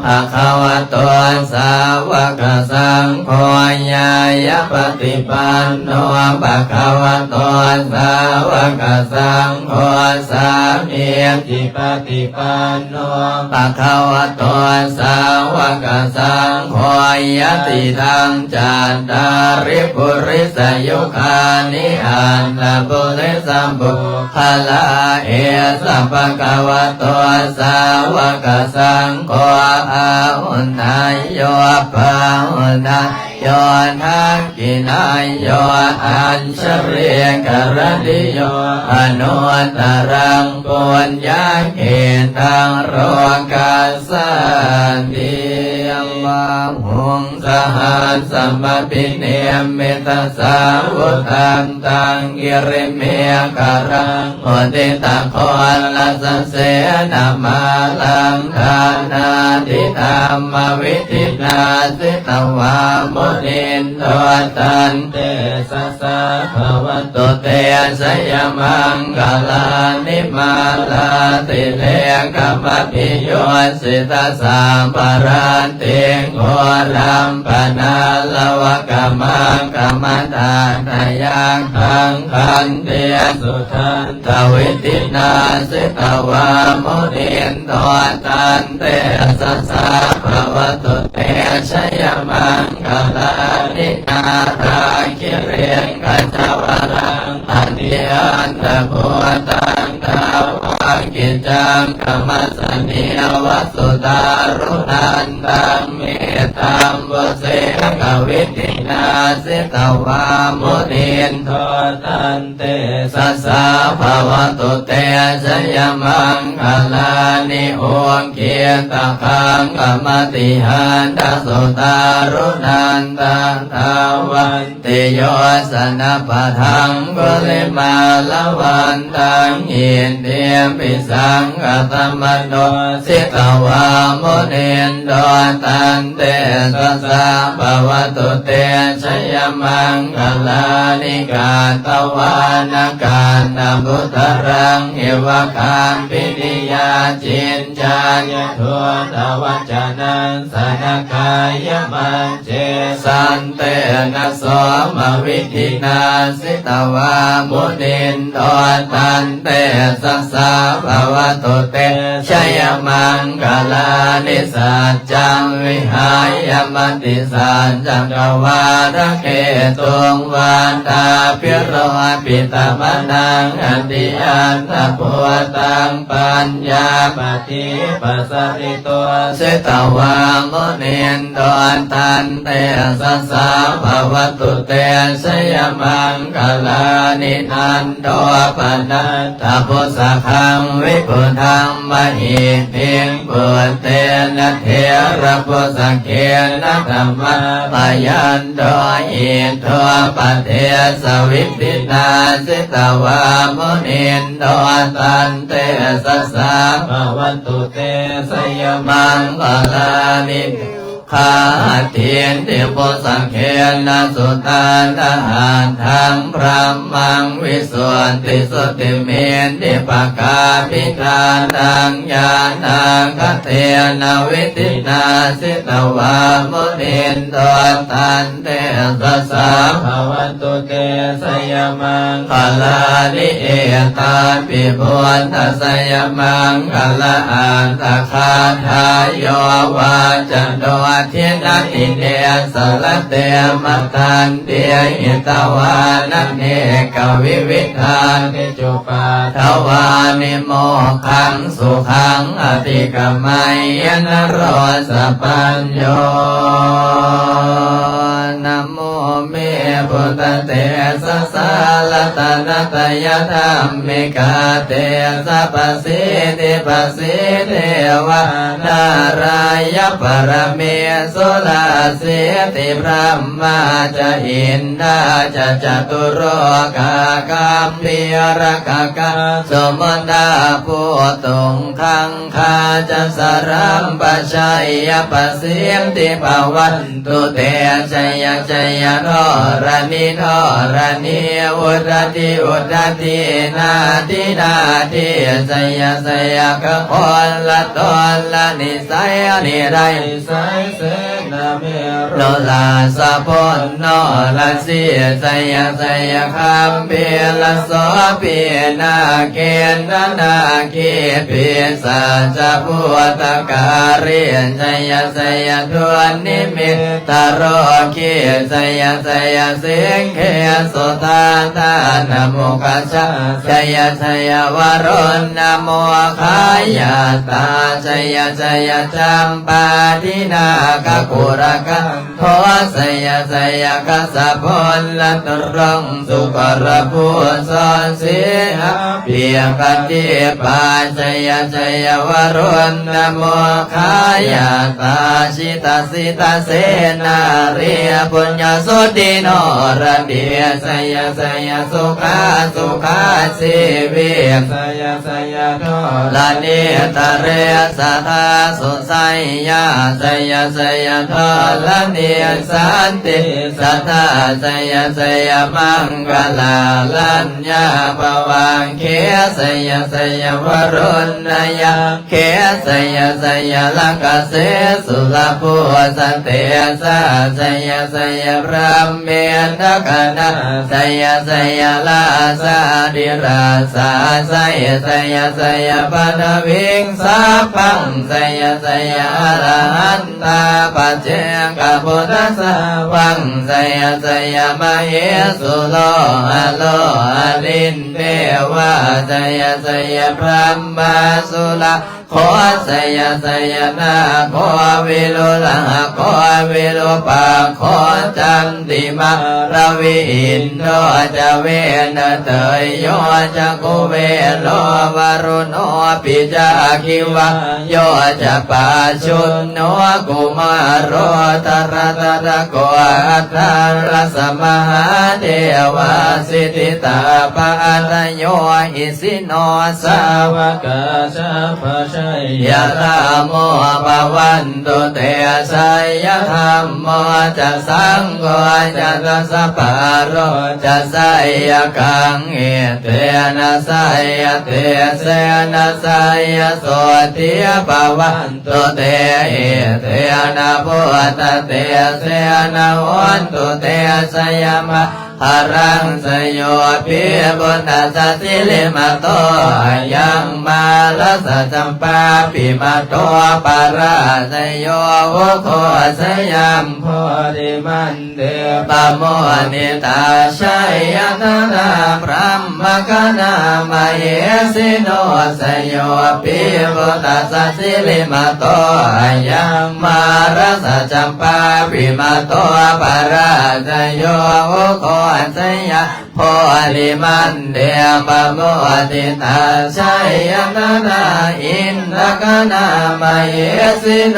ພະຄະວະໂຕ ສາວະກະສັງໂຄ ຍາຍະປະຕິປັນໂນ ພະຄະວະໂຕ ສາວະກະສັງໂຄ ສາມີຈິປະຕິປັນໂນ ພະຄະວະໂຕ ສາວະກະສັງໂຄ ຍະຕິທັງ ຈັດຕາລິ ປຸລິສະຍຸຄານິ ອັດຖະປຸລິສະບຸກຄະລາ ເອສະ ພະຄະວະໂຕ ສາວະກະສັງໂຄ ອາຫຸເນຍໂຍ ປາຫຸເນຍໂຍ ທັກຂິເນຍໂຍ ອັນຊະລີກະລະນິໂຍ ອະນຸດຕະລັງ ປຸນຍະເຂຕັງ ໂລກັດສາຕິ ບາຫຸງ ສະຫັດສະມະພິນິມມິຕະສາວຸທັນຕັງ ກິລິເມຂະລັງ ອຸທິຕະຄອລະສະເສນະມາລັງ ທານາທິທຳມະວິທິນາ ສິຕະວາມຸນິນໂດ ຕັນເຕ ສະສະ ພະວະຕຸເຕ ຊະຍະມັງຄະລານິ ມາລາຕິເລກະມະພິຍຸດສິຕະ ສາບພະລັດຕິງ ໂຄລັມປະນາລະວະກະມັງຄະມະທາດທະຍັງ ຄັງຄັນຕິ ສຸທັນຕະວິທິນາ ສິຕະວາມຸນິນໂດ ຕັນເຕ ສະສະ ພະວະຕຸເຕ ຊະຍະມັງຄະລານິ ນາທາຄິລິງກະຈະວະລັງ ອະຕິອັນຕະພູຕັງ ທາວະກິດຈັງກະມັດສະເນວະ ສຸຕາລຸນັນຕັງ ເມຕຕາມບຸເສກະວິທິນາ ສິຕະວາມຸນິນໂທ ຕັນເຕ ສະສະ ພະວະຕຸເຕ ຊະຍະມັງຄະລານິ ອຸກກິດຕະຄັງກະມັດຕິຫັນຕະ ສຸຕາລຸນັນຕັງ ທາວັນ ຕິໂຍຊະນະປະທັງກຸລິມາລະວັນຕັງ ອິດທິພິສັງຄະຕະມະໂນ ສິຕະວາມຸນິນໂດ ຕັນເຕຊະສະ ພະວະຕຸເຕຊະຍະມັງຄະລານິ ກາຕະວານະກັນຕະບຸດຕະລັງ ເອວະຄຳປິນິຍາ ຈິນຈາຍະໂທ ທະວັດຈະນັງ ສະນະກາຍະມັດ ເຈ ສັນເຕນະໂສມະວິທິນາ ສິຕະວາມຸນິນໂດ ຕັນເຕຊະສະ ພະວະຕຸເຕຊະຍະມັງຄະລານິ ສັດຈັງວິຫາຍະ ມະຕິສັດຈັກກະວາທະເກຕຸງ ວັດຖາພິໂຣປິຕະມະນັງ ອະຕິອັນຕະພູຕັງ ປັນຍາປະທີປະສະລິໂຕ ສິຕະວາມຸນິນໂດ ຕັນເຕຊະສະ ພະວະຕຸເຕຊະຍະມັງຄະລານິ ນັນໂດປະນັດຕະພຸດສະຄັງ ວິພຸດທັງມະຫິດຖິງ ປຸດເຕນະເຖລະປຸດສະເກນະ ທະມາພະຍັນໂຕ ອິດໂທປະເທສະວິດທິນາ ສິຕະວາມຸນິນໂດ ຕັນເຕຊະສະ ພະວະຕຸເຕຊະຍະມັງຄະລານິ ຄາທິນຕິພຸດສະເກນະ ສຸຕາທະຫັດຖັງ ບະຣະມັງ ວິສຸດທິສຸດທິມິດທິປະກາພິທານັງ ຍານາຄະເທນະ ວິທິນາ ສິຕະວາມຸນິນໂດ ຕັນເຕຊະສະ ພະວະຕຸເຕຊະຍະມັງຄະລານິ ເອຕາປິ ພຸດທະຊະຍະມັງຄະລະອັດຖະກາຖາ ໂຍວາຈະໂນ ທິນະທິເນ ສະລະເຕ ມະທັນຕິ ຫິຕະວານະເນກະວິວິທານິ ຈຸປັດຖະວານິ ໂມກຂັງສຸຂັງ ອະຕິກະໄມຍະ ນະໂຣສະປັນໂຍ ນະໂມ ເມ ພຸດທະເຕຊະສາ ລັດຕະນະຕະຍະທຳມິກາ ເຕຊະປະສິດທິປະສີເທວາ ນາຣາຍະປະລະເມສຸລາ ສິດທິບຣະມມາຈະ ອິນດາຈະ ຈະຕຸໂລກາກັມພີຣະກະກາ ສຸມົນດາພູຕຸງຄັງຄາຈະ ສະລັມປະໄຊຍະປະສິດທິພະວັນ ຕຸເຕ ໄຊຍະໄຊຍະທໍລະນີທໍລະນີ ອຸດດະທິອຸດດະທີນາທິນາທີ ໄຊຍະໄຊຍະຄະໂຄນລະໂຕນລະນິໄສນິໄລໄສເສນະເມໂຣລາສະໂພນໂນລະສີ ໄຊຍະໄຊຍະຄຳພີລະໂສພີນາເຄນນະນາຄີ ປີສາຈະພູຕະກາລີ ໄຊຍະໄຊຍະທຸນນິມິດ ຕະໂລຄີ ໄຊຍະໄຊຍະສິງເຄສຸທາທານະມຸກກະຊາ ໄຊຍະໄຊຍະວະລຸນນະໂມຄາຍາຕາ ໄຊຍະໄຊຍະຈຳປາທິນາຄະກຸລະກັນໂທ ໄຊຍະໄຊຍະຄະສະໂພນລະຕຸລົງ ສຸກະລະພູຊອນສີຫະປີປະຕິປາ ໄຊຍະໄຊຍະວະລຸນນະໂມຄາຍາຕາ ຊິຕາ ສິຕາເສນາຣີ ປຸນຍະສຸດທິໂນລະດີ ໄຊຍະໄຊຍະສຸຂາສຸຂາຊີວິ ໄຊຍະໄຊຍະທໍລະນີຕະເຣສະທາ ສຸໄຊຍາ ໄຊຍະໄຊຍະທໍລະນີສັນຕິສະຖາ ໄຊຍະໄຊຍະມັງກະລາລັນຍາພະວັງເຄ ໄຊຍະໄຊຍະວະລຸນນະຍັງ ເຄ ໄຊຍະໄຊຍະລັກກະເສສຸລະພູສະເຕສາ ໄຊຍະໄຊຍະບຣາເມນະຄະນາ ໄຊຍະໄຊຍະລາຊາທິລາຊາໄຊ ໄຊຍະໄຊຍະປະນະວິງສັບພັງ ໄຊຍະໄຊຍະອະລະຫັນຕາປັດເຈກະພຸດທະສາວັງ ໄຊຍະໄຊຍະມະເຫສຸໂລອະໂລອະລິນເທວາ ໄຊຍະໄຊຍະບຣາມມາສຸລາ ໂຄ ໄຊຍະໄຊຍະນາໂຄ ວິລຸລະຫະໂຄ ວິຣູປາໂຄ ຈັນຕິມາລະວິອິນໂດຈະເວນະເຕີຍໂຍຈະກຸເວໂລວະລຸໂນປິຈາກິວາໂຍຈະປາຊຸນໂນກຸມາໂຣທະລະທະລະໂກອັດທາລະສະມະຫາເທວາສິດທິຕາປະອາດຕະໂຍອິ ສິໂນສາວະກາສັບພະໄຊຍະທຳໂມພະວັນຕຸເຕ ໄຊຍະທຳໂມຈະ ສັງໂຄຈະ ທະສະປາໂຣຈະ ໄຊຍະກັງ ເອເຕນະໄຊຍະເຕເສນະໄຊຍະໂສດຖີພະວັນຕຸເຕ ເອເຕນະພຸດທະເຕເສນະໂຫນຕຸເຕ ໄຊຍະມະ ພະລັງຊະໂຍ ປີພຸດທະສະສິລິມະໂຕ ອາຍັງມາລະສະຈຳປາປິມະໂຕ ປະລາຊະໂຍ ໂອໂຄຊະຍັມໂພທິມັນເດ ປະໂມທິຕາໄຊຍະຕະນາ ບຣາມມະຄະນາມະເຫສິໂນຊະໂຍ ປີພຸດທະສະສິລິມະໂຕ ອາຍັງ ມາລະສະຈຳປາປິມະໂຕ ປະລາຊະໂຍ ໂອໂຄຊະຍາ ໂພທິມັນເດ ປະໂມທິຕາໄຊຍະຕະນາ ອິນທະຄະນາມະເຫສິໂນ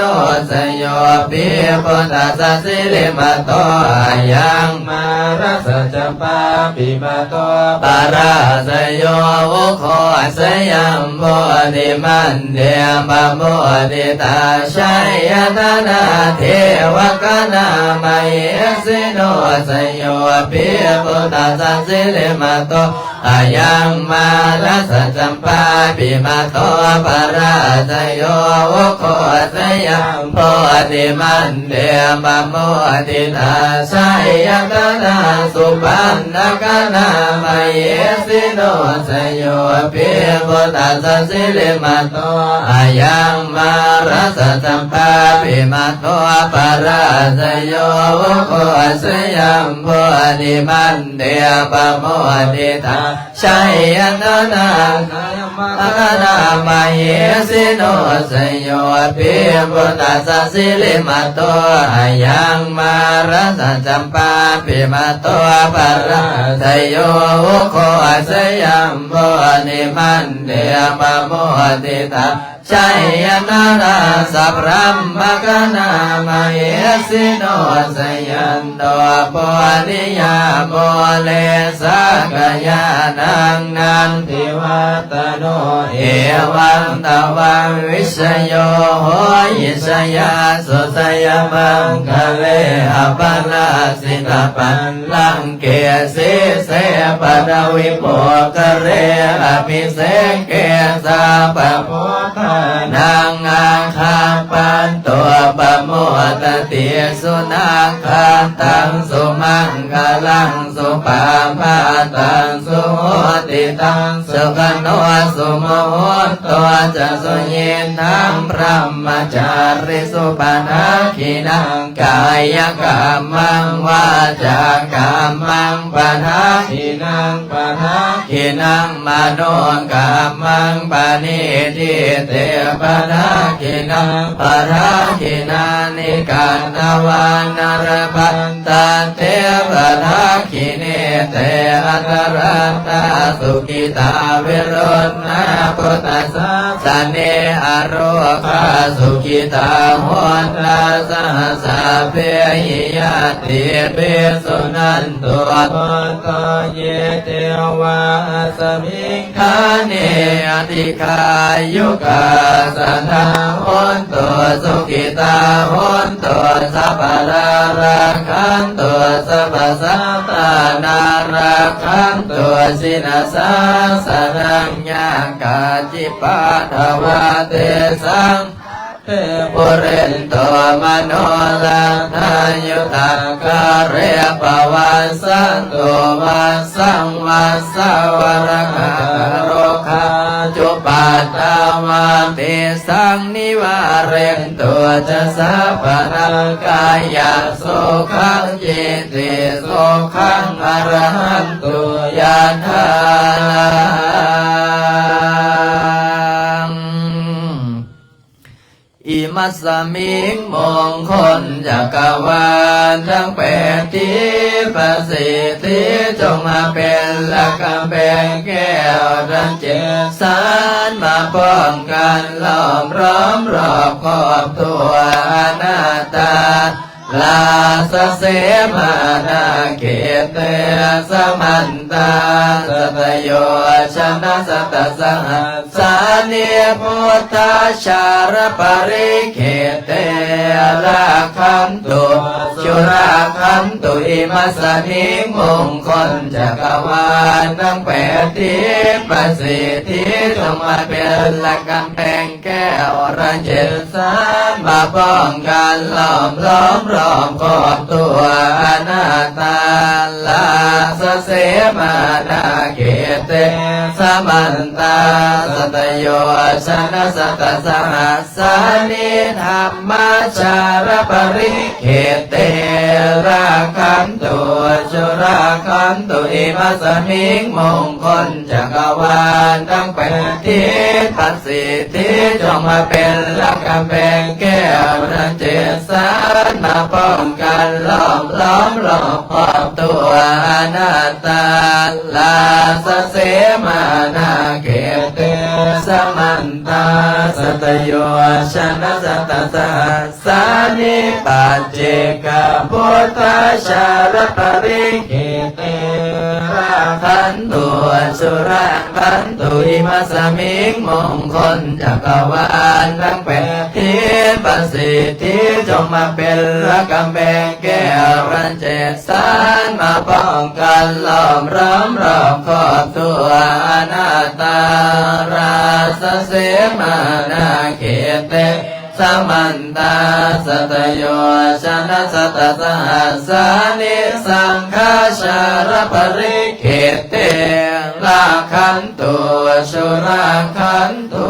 ຊະໂຍ ປີພຸດທະສະສິລິມະໂຕ ອາຍັງ ມາລະສະຈຳປາປິມະໂຕ ປະລາຊະໂຍ ໂອໂຄຊະຍັມໂພທິມັນ ເດ ປະໂມທິຕາໄຊຍະຕະນາ ເທວະຄະນາມະເຫສິໂນຊະໂຍ ປີພຸດທະສະສິລິມະໂຕ ອາຍັງ ມາລະສະຈຳປາປິມະໂຕ ປະລາຊະໂຍ ໂອໂຄຊະຍັມໂພທິມັນ ເດ ປະໂມທິຕາໄຊຍະຕະນາ ສຸປັນນະຄະນາມະເຫສິໂນຊະໂຍ ປີພຸດທະສະສິລິມະໂຕ ອາຍັງ ມາລະສະຈຳປາປິມະໂຕ ປະລາຊະໂຍ ໂອໂຄຊະຍັມໂພທິມັນ ເດ ປະໂມທິຕາໄຊຍະຕະນາ ມະຄະນາມະເຫສິໂນ ໄຊໂຍ ປິພຸດທັດສະສິລິມະໂຕ ອະຍັງມາຣະສະຈຳປາປິມະໂຕ ປະລາໄຊໂຍ ອຸໂຄສະຍັມໂພ ນິມັນເດ ປະໂມທິຕາ ໄຊຍະນາລາສະພຣາມະຄະນາມະເຫສິໂນ ຊະຍັນໂຕ ໂພນິຍາໂມເລ ສັກກະຍານັງ ນັນທິວັດຕະໂນ ເອວັງຕະວັງ ວິຊະໂຍ ໂຫຫິຊະຍາສຸ ຊະຍະມັງຄະເລ ອະປະລາຊິຕະປັນລັງເກ ສີເສ ປະທະວິໂພຄະເລ ອະພິເສເກ ສັບພະພຸດທານັງ ອາຄາປັນໂຕ ປະໂມທະຕິ ສຸນາຄາຕັງ ສຸມັງຄະລັງ ສຸປະພາຕັງ ສຸໂຫຕິຕັງ ສຸຂະໂນ ສຸມຸດໂຕ ຈະ ສຸຍິດທັງ ບຣະມະຈາຣິສຸ ປະທັກຂິນັງ ກາຍະກຳມັງ ວາຈາກຳມັງ ປະທັກຂິນັງ ປະທັກຂິນັງ ມະໂນກຳມັງ ປະນິທິເຕ ປະທັກຂິນັງ ປະທັກຂິນານິ ການທະວານາລະພັນຕາເຕ ປະທັກຂິເນເຕ ອັດຕະລັດຕາ ສຸກິຕາ ວິລຸດ ນາ ພຸດທະສາສະເນ ອະໂລຄາສຸກິຕາ ໂຫນຕາ ສະຫະສາເພຫິ ຍາຕິປິ ສຸນັນຕຸ ໂພໂຕ ເຍ ເທວາ ອັດສະມິງ ຖາເນ ອະທິກາຍຸກາສະທາ ໂຫນຕຸ ສຸກິຕາ ໂຫນຕຸ ສັບພະດາ ລັກຂັນຕຸ ສັບພະສັດຕາ ນາ ລັກຂັນຕຸ ສິລະສາສະນັງ ຍາກາ ຈິປາທະວາ ເຕ ສາເພ ປຸເຣນໂຕ ມະໂນ ລະທາ ຍຸຕາ ກາເຣ ປະວັດສັນຕຸ ວັດສັງ ວັດສາ ວະຣະຫະ ໂຣຄາ ຈຸປັດຕາ ວັນຕິ ສັງ ນິວາເຣນຕຸ ຈະ ສັບພະອັນຕະຣາຍ ກາຍະ ສຸຂັງ ຈິດຕິ ສຸຂັງ ອະລະຫັນຕຸ ຍະຖາ ອິມັດສະມິງ ມົງຄົນຈັກກະວານ ທັງແປດທິດ ປະສິດທິ ຈົ່ງມາເປັນລະກຳແພງແກ້ວ ທັງເຈັດສານ ມາປ້ອງກັນ ລ້ອມລອມ ລອບຄອບທົ່ວ ອະນາດຕາ ລາຊະເສມານາເຂດເຕ ສະມັນຕາ ສັດຕະໂຍຊະນະ ຊະຕະສະຫັດສານິ ພຸດທາຊາລະປະລິເຂດເຕ ລະຂັນຕຸ ຈຸລະຂັນຕຸ ອິມັດສະມິງ ມົງຄົນຈັກກະວານ ທັງແປດທິດ ປະສິດທິ ຈົ່ງມາເປັນລະກຳແພງ ແກ້ວລະເຈັດສານ ມາປ້ອງກັນ ລ້ອມລອມ ລອບຄອບທົ່ວ ອະນາດຕາ ລາຊະເສມານາເຂດເຕ ສະມັນຕາ ສັດຕະໂຍຊະນະ ຊະຕະສະຫັດສານິ ທຳມາຊາລະປະລິເຂດເຕ ລະຂັນຕຸ ຈຸລະຂັນຕຸ ອິມັດສະມິງ ມົງຄົນ ຈັກກະວານ ທັງແປດທິດ ປະສິດທິ ຈົ່ງມາເປັນລະກຳແພງແກ້ວ ທັງເຈັດສານ ມາປ້ອງກັນ ລ້ອມລອມ ລອບຄອບທົ່ວ ອະນາດຕາ ລາຊະເສມານາເຂດເຕ ສະມັນຕາ ສັດຕະໂຍຊະນະ ຊະຕະສະຫັດ ສານິ ປັດເຈກະພຸດທາຊາລະປະລິເຂເຕ ລະຂັນຕຸ ຈຸລະຂັນຕຸ ອິມັດສະມິງ ມົງຄົນຈັກກະວານ ທັງແປດທິດ ປະສິດທິ ຈົ່ງມາເປັນລະກຳແພງແກ້ວ ທັງເຈັດສານ ມາປ້ອງກັນ ລ້ອມລອມ ລອບຄອບທົ່ວ ອະນາດຕາ ລາຊະເສມານາເຂເຕ ສະມັນຕາ ສັດຕະໂຍຊະນະ ຊະຕະສະຫັດສານິ ສັງຄາຊາລະປະລິເຂເຕ ລະຂັນຕຸ ຈຸລະຂັນຕຸ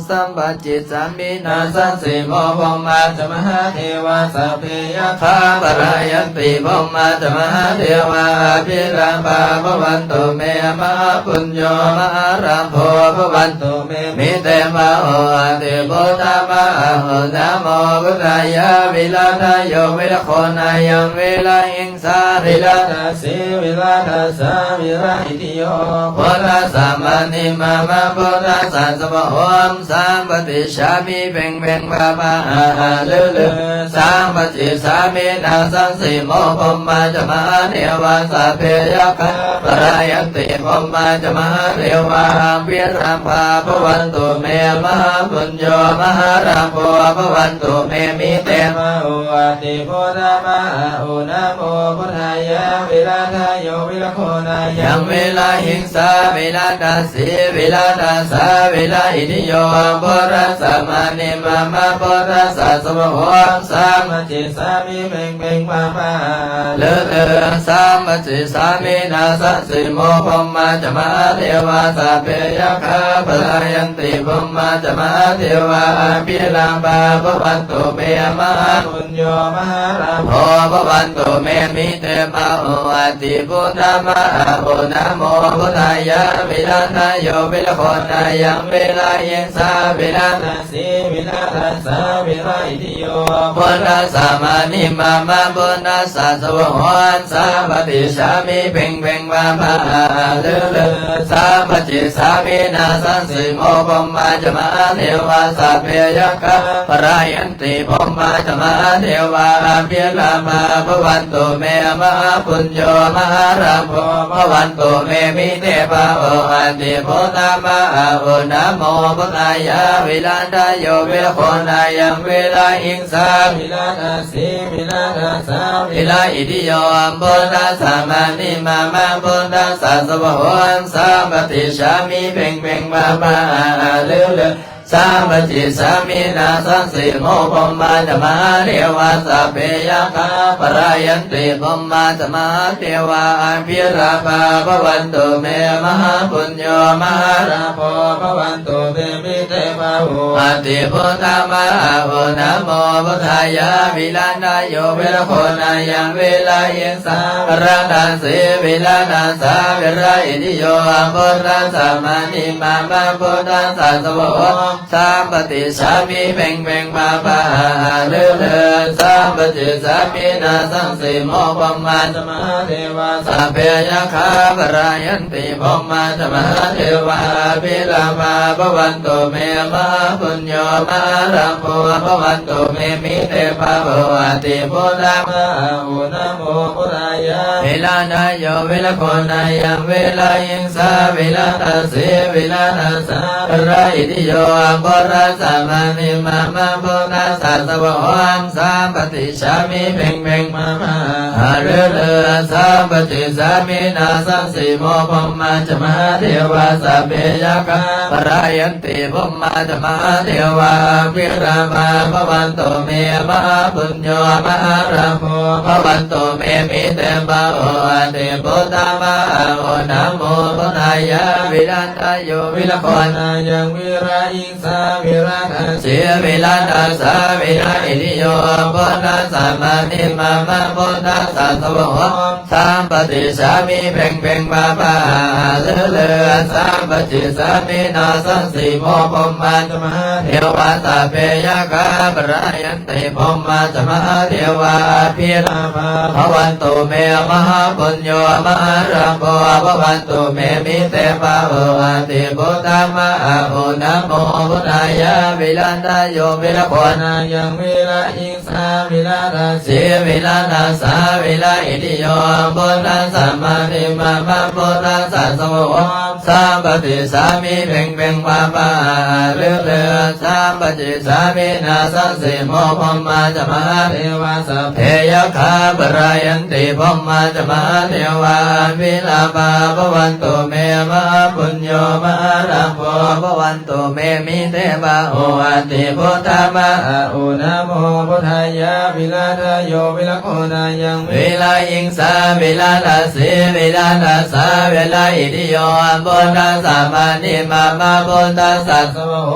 ສຳ ປັດຈິສາມິນາສັງສີໂມ ພົມມາຈະມະຫາເທວາ ສັບເພຍັກຂາ ປະລາຍັນຕິ ພົມມາຈະມະຫາເທວາ ອະພິລາພາ ພະວັນຕຸເມ ມະຫາປຸນໂຍ ມະຫາລາໂພ ພະວັນຕຸເມ ມິເຕພະໂຫ ອະທິພຸດທາມະອາຫຸ ນະໂມພຸດທາຍະ ວິລາທາໂຍ ວິລະໂຄນາຍັງ ວິລະຫິງສາ ວິລະດາສີ ວິລະດາສາ ວິລະອິທິໂຍ ພຸດທະສະມານິມາມະ ພຸດທະສະສະວະໂຫ ສັມປະຕິສາມິ ເພັງເພັງພາພາ ອາອາລືລື ສັມປະຕິສາມິນາສັງສີໂມ ພົມມາຈະມະຫາເທວາ ສັບເພຍັກຂາ ປະລາຍັນຕິ ພົມມາຈະມະຫາເທວາ ອະພິລາພາ ພະວັນຕຸເມ ມະຫາປຸນໂຍ ມະຫາລາໂພ ພະວັນຕຸເມ ມິເຕພະໂຫ ອະທິພຸດທາມະອາຫຸ ນະໂມພຸດທາຍະ ວິລາທາໂຍ ວິລະໂຄນາຍັງ ວິລະຫິງສາ ວິລະດາສີ ວິລະດາສາ ວິລະອິທິໂຍ ພຸດທະສະມານິມາມະ ພຸດທະສະສະວະໂຫ ສັມປະຕິສາມິ ເພັງເພັງພາພາ ອາອາລືລື ສັມປະຕິສາມິນາສັງສີໂມ ພົມມາຈະມະຫາເທວາ ສັບເພຍັກຂາ ປະລາຍັນຕິ ພົມມາຈະມະຫາເທວາ ອະພິລາພາ ພະວັນຕຸເມ ມະຫາປຸນໂຍ ມະຫາລາໂພ ພະວັນຕຸເມ ມິເຕພະໂຫ ອະທິພຸດທາມະອາຫຸ ນະໂມພຸດທາຍະ ວິລາທາໂຍ ວິລະໂຄນາຍັງ ວິລະຫິງສາ ວິລະດາ ສີ ວິລະດາສາ ວິລະອິທິໂຍ ພຸດທະສະມານິມາມະ ພຸດທະສະສະວະໂຫ ສັມປະຕິສາມິ ເພັງເພັງພາພາ ອາອາລືລື ສັມປະຕິສາມິນາສັງສີໂມ ພົມມາຈະມະຫາເທວາ ສັບເພຍັກຂາ ປະລາຍັນຕິ ພົມມາຈະມະຫາເທວາ ອະພິລາພາ ພະວັນຕຸເມ ມະຫາປຸນໂຍ ມະຫາລາໂພ ພະວັນຕຸເມ ມິເຕພະໂຫ ອະທິພຸດທາມະອາຫຸ ນະໂມພຸດທາຍະ ວິລາ ທາໂຍ ວິລະໂຄນາຍັງ ວິລະຫິງສາ ວິລະດາສີ ວິລະດາສາ ວິລະອິທິໂຍ ພຸດທະສະມານິມາມະ ພຸດທະສະສະວະໂຫ ສັມປະຕິສາມິ ເພັງເພັງພາພາ ອາອາລືລື ສັມປະຕິສາມິນາສັງສີໂມ ພົມມາຈະມະຫາເທວາ ສັບເພຍັກຂາ ປະລາຍັນຕິ ພົມມາຈະມະຫາເທວາ ອະພິລາພາ ພະວັນຕຸເມ ມະຫາປຸນໂຍ ມະຫາລາໂພ ພະວັນຕຸເມ ມິ ເຕພະໂຫ ອະທິພຸດທາມະອາຫຸ ນະໂມພຸດທາຍະ ວິລາທາໂຍ ວິລະໂຄນາຍັງ ວິລະຫິງສາ ວິລະດາສີ ວິລະດາສາ ວິລະອິທິໂຍ ພຸດທະສະມານິມາມະ ພຸດທະສະສະວະໂຫ ສັມປະຕິສາມິ ເພັງເພັງພາພາ ອາອາລືລື ສັມປະຕິສາມິນາສັງສີໂມ ພົມມາຈະມະຫາເທວາ ສັບເພຍັກຂາ ປະລາຍັນ ຕິ ພົມມາຈະມະຫາເທວາ ອະພິລາພາ ພະວັນຕຸເມ ມະຫາປຸນໂຍ ມະຫາລາໂພ ພະວັນຕຸເມ ມິເຕພະໂຫ ອະທິພຸດທາມະອາຫຸ ນະໂມພຸດທາຍະ ວິລາທາໂຍ ວິລະໂຄນາຍັງ ວິລະຫິງສາ ວິລະດາສີ ວິລະດາສາ ວິລະອິທິໂຍ ພຸດທະສະມານິມາມະ ພຸດທະສະສະວະໂຫ ສັມປະຕິສາມິ ເພັງເພັງພາພາ ອາອາລືລື ສັມປະຕິສາມິນາສັງສີໂມ ພົມມາຈະມະຫາເທວາ ສັບເພຍັກຂາ ປະລາຍັນຕິ ພົມມາຈະມະຫາເທວາ ອະພິລາພາ ພະວັນຕຸເມ ມະຫາປຸນໂຍ ມະຫາລາໂພ ພະວັນຕຸເມ ມິເຕພະໂຫ ອະທິພຸດທາມະອາຫຸ ນະໂມພຸດທາຍະ ວິລາທາໂຍ ວິລະໂຄນາຍັງ ວິລະຫິງ ສາ ວິລະດາສີ ວິລະດາສາ ວິລະອິທິໂຍ ພຸດທະສະມານິມາມະ ພຸດທະສະສະວະໂຫ ສັມປະຕິສາມິ ເພັງເພັງພາພາ ອາອາລືລື ສັມປະຕິສາມິນາສັງສີໂມ ພົມມາຈະມະຫາເທວາ ສັບເພຍັກຂາ ປະລາຍັນ ຕິ ພົມມາຈະມະຫາເທວາ ອະພິລາພາ ພະວັນຕຸເມ ມະຫາປຸນໂຍ ມະຫາລາໂພ ພະວັນຕຸເມ ມິເຕພະໂຫ ອະທິພຸດທາມະອາຫຸ ນະໂມພຸດທາຍະ ວິລາທາໂຍ ວິລະໂຄນາຍັງ ວິລະຫິງສາ ວິລະດາສີ ວິລະດາສາ ວິລະອິທິໂຍ ພຸດທະສະມານິມາມະ ພຸດທະສະສະວະໂຫ ສັມປະຕິສາມິ ເພັງເພັງພາພາ ອາອາລືລື ສັມປະຕິສາມິນາສັງສີໂມ ພົມມາຈະມະຫາເທວາ ສັບເພຍັກຂາ ປະລາຍັນຕິ ພົມມາຈະມະຫາເທວາ ອະພິລາພາ ພະວັນຕຸເມ ມະຫາປຸນໂຍ ມະຫາລາໂພ ພະວັນຕຸ ເມ ມິ ເຕ ພະໂຫ ອະຕິ ພຸດທະ ມະ ອະ ໂອ ນະໂມ ບຸດທາຍະ ວິລະທະໂຍ ວິລະໂຄນາຍັງ ວິລະອິງສາ ວິລະຕະສີ ວິລະຕະສາ ວິລະອິຕິໂຍ ພຸດທະສະ ມະ ນິ ມະ ມະ ພຸດທະສະ ສະວະໂຫ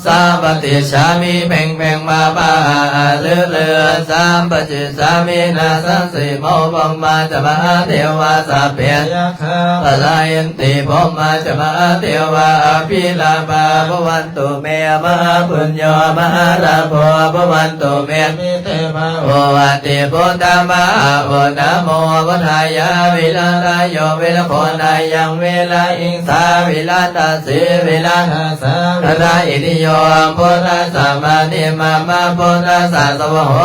ສາ ປະຕິດສາມິ ເພັງເພັງ ມາ ມາ ອາ ອາ ລື ລື ສາ ປະຕິດສາມິ ນາ ສັງ ສີ ໂມ ພົມມາ ຈະ ມະ ຫາ ເທວາ ສັບເພ ຍັກ ຄາ ພະລາຍັນຕິ ພົມມາ ຈະ ມະ ຫາ ເທວາ ອະພິລາພາ ພະວັນຕຸ ເມ ມະຫາປຸນໂຍ ມະຫາລາໂພ ພະວັນຕຸ ເມ ມິ ເຕ ພະໂຫ ອະຕິ ພຸດທະ ມະ ອະ ໂອ ນະໂມ ບຸດທາຍະ ວິລະທະໂຍ ວິລະໂຄນາຍັງ ວິລະອິງສາ ວິລະຕະສີ ວິລະຕະສາ ວິລະອິຕິໂຍ ພຸດທະສະ ມະ ນິ ມະ ມະ ພຸດທະສະ ສະວະໂຫ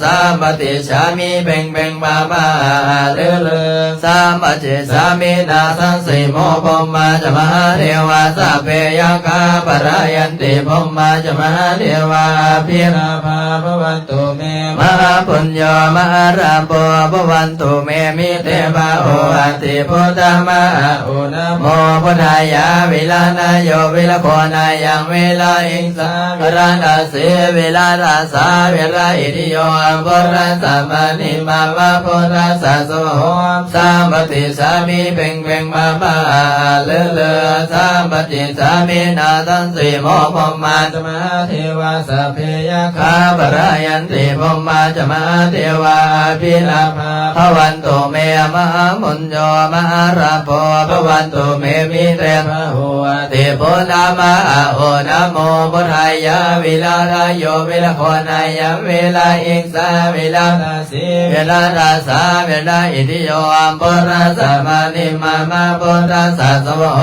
ສາ ປະຕິດສາມິ ເພັງເພັງ ມາ ມາ ອາ ອາ ລື ລື ສາ ປະຕິດສາມິ ນາ ສັງ ສີ ໂມ ພົມມາ ຈະ ມະຫາເທວາ ສັບເພ ຍັກ ຄາ ພະລາຍັນຕິ ພົມມາ ຈະ ມະຫາເທວາ ອະພິລາພາ ພະວັນຕຸ ເມ ມະຫາປຸນໂຍ ມະຫາລາໂພ ພະວັນຕຸ ເມ ມິ ເຕ ພະໂຫ ອະຕິ ພຸດທະ ມະ ອະ ໂອ ນະໂມ ບຸດທາຍະ ວິລະທະໂຍ ວິລະໂຄນາຍັງ ວິລະອິງສາ ວິລະຕະສີ ວິລະຕະສາ ວິລະອິຕິໂຍ ພຸດທະສະ ມະ ນິ ມະ ມະ ພຸດທະສະ ສະວະໂຫ ສາ ປະຕິດສາມິ ເພັງເພັງ ມາ ມາ ອາ ອາ ລື ລື ສາ ປະຕິດສາມິ ນາ ສັງ ສີ ໂມ ພົມມາ ຈະ ມະຫາເທວາ ສັບເພ ຍັກ ຄາ ພະລາຍັນຕິ ພົມມາ ຈະ ມະຫາເທວາ ອະພິລາພາ ພະວັນຕຸ ເມ ມະຫາປຸນໂຍ ມະຫາລາໂພ ພະວັນຕຸ ເມ ມິ ເຕ ພະໂຫ ອະຕິ ພຸດທະ ມະ ອະ ໂອ ນະໂມ ບຸດທາຍະ ວິລະທະໂຍ ວິລະໂຄນາຍັງ ວິລະອິງສາ ວິລະຕະສີ ວິລະຕະສາ ວິລະອິຕິໂຍ ພຸດທະສະ ມະ ນິ ມະ ມະ ພຸດທະສະ ສະວະໂຫ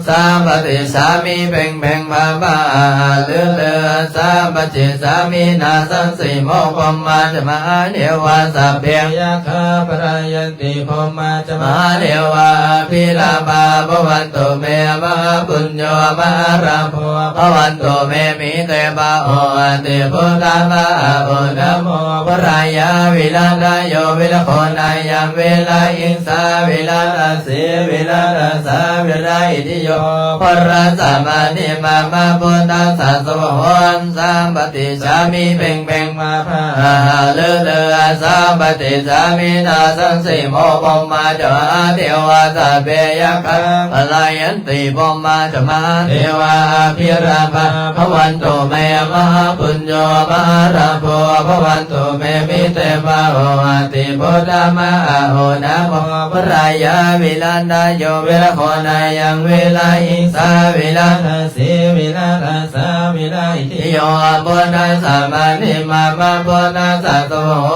ສາ ປະຕິດສາມິ ເພັງເພັງ ມາ ມາ ອາ ອາ ລື ລື ສາ ປະຕິດສາມິ ນາ ສັງ ສີ ໂມ ພົມມາ ຈະ ມະຫາເທວາ ສັບເພ ຍັກ ຄາ ພະລາຍັນຕິ ພົມມາ ຈະ ມະຫາເທວາ ອະພິລາພາ ພະວັນຕຸ ເມ ມະຫາປຸນໂຍ ມະຫາລາໂພ ພະວັນຕຸ ເມ ມິ ເຕ ພະໂຫ ອະຕິ ພຸດທະ ມະ ອະ ໂອ ນະໂມ ບຸດທາຍະ ວິລະທະໂຍ ວິລະໂຄນາຍັງ ວິລະອິງສາ ວິລະຕະສີ ວິລະຕະສາ ວິລະອິ ຕິໂຍ ພຸດທະສະ ມະ ນິ ມະ ມະ ພຸດທະສະ ສະວະໂຫ ສາ ປະຕິດສາມິ ເພັງເພັງ ມາ ພະ ອາ ຫາ ລື ລື ສາ ປະຕິດສາມິ ນາ ສັງ ສີ ໂມ ພົມມາ ຈະ ມະຫາເທວາ ສັບເພ ຍັກ ຄາ ພະລາຍັນຕິ ພົມມາ ຈະ ມະຫາເທວາ ອະພິລາພາ ພະວັນຕຸ ເມ ມະຫາປຸນໂຍ ມະຫາລາໂພ ພະວັນຕຸ ເມ ມິ ເຕ ພະ ໂຫ ອະຕິ ພຸດທະ ມະ ອະ ໂອ ນະໂມ ພຸດທາຍະ ວິລະທະໂຍ ວິລະໂຄນາຍັງ ວິລະອິງສາ ວິລະຕະສີ ວິລະຕະສາ ວິລະອິ ຕິໂຍ ພຸດທະສະ ມະ ນິ ມະ ມະ ພຸດທະສະ ສະວະໂຫ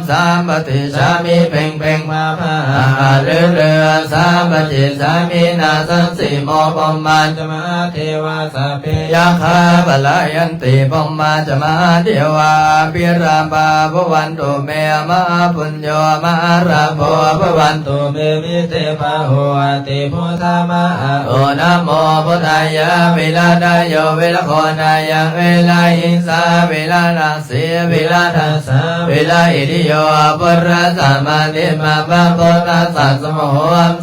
ສາ ປະຕິດສາມິ ເພັງເພັງ ມາ ພະ ຫາ ລື ລື ສາ ປະຕິດສາມິ ນາ ສັງ ສີ ໂມ ພົມມາ ຈະ ມະຫາເທວາ ສັບເພ ຍັກ ຄາ ພະລາຍັນຕິ ພົມມາ ຈະ ມະຫາເທວາ ອະພິລາພາ ພະວັນຕຸ ເມ ມະຫາປຸນໂຍ ມະຫາລາໂພ ພະວັນຕຸ ເມ ມິ ເຕ ພະ ໂຫ ອະຕິ ພຸດທະ ມະ ອະ ໂອ ນະໂມ ພຸດທາຍະ ວິລະທະໂຍ ວິລະໂຄນາຍັງ ວິລະອິງສາ ວິລະຕະ ສີ ວິລະຕະສາ ວິລະອິ ຕິໂຍ ພຸດທະສະ ມະ ນິ ມະ ມະ ພຸດທະສະ ສະວະໂຫ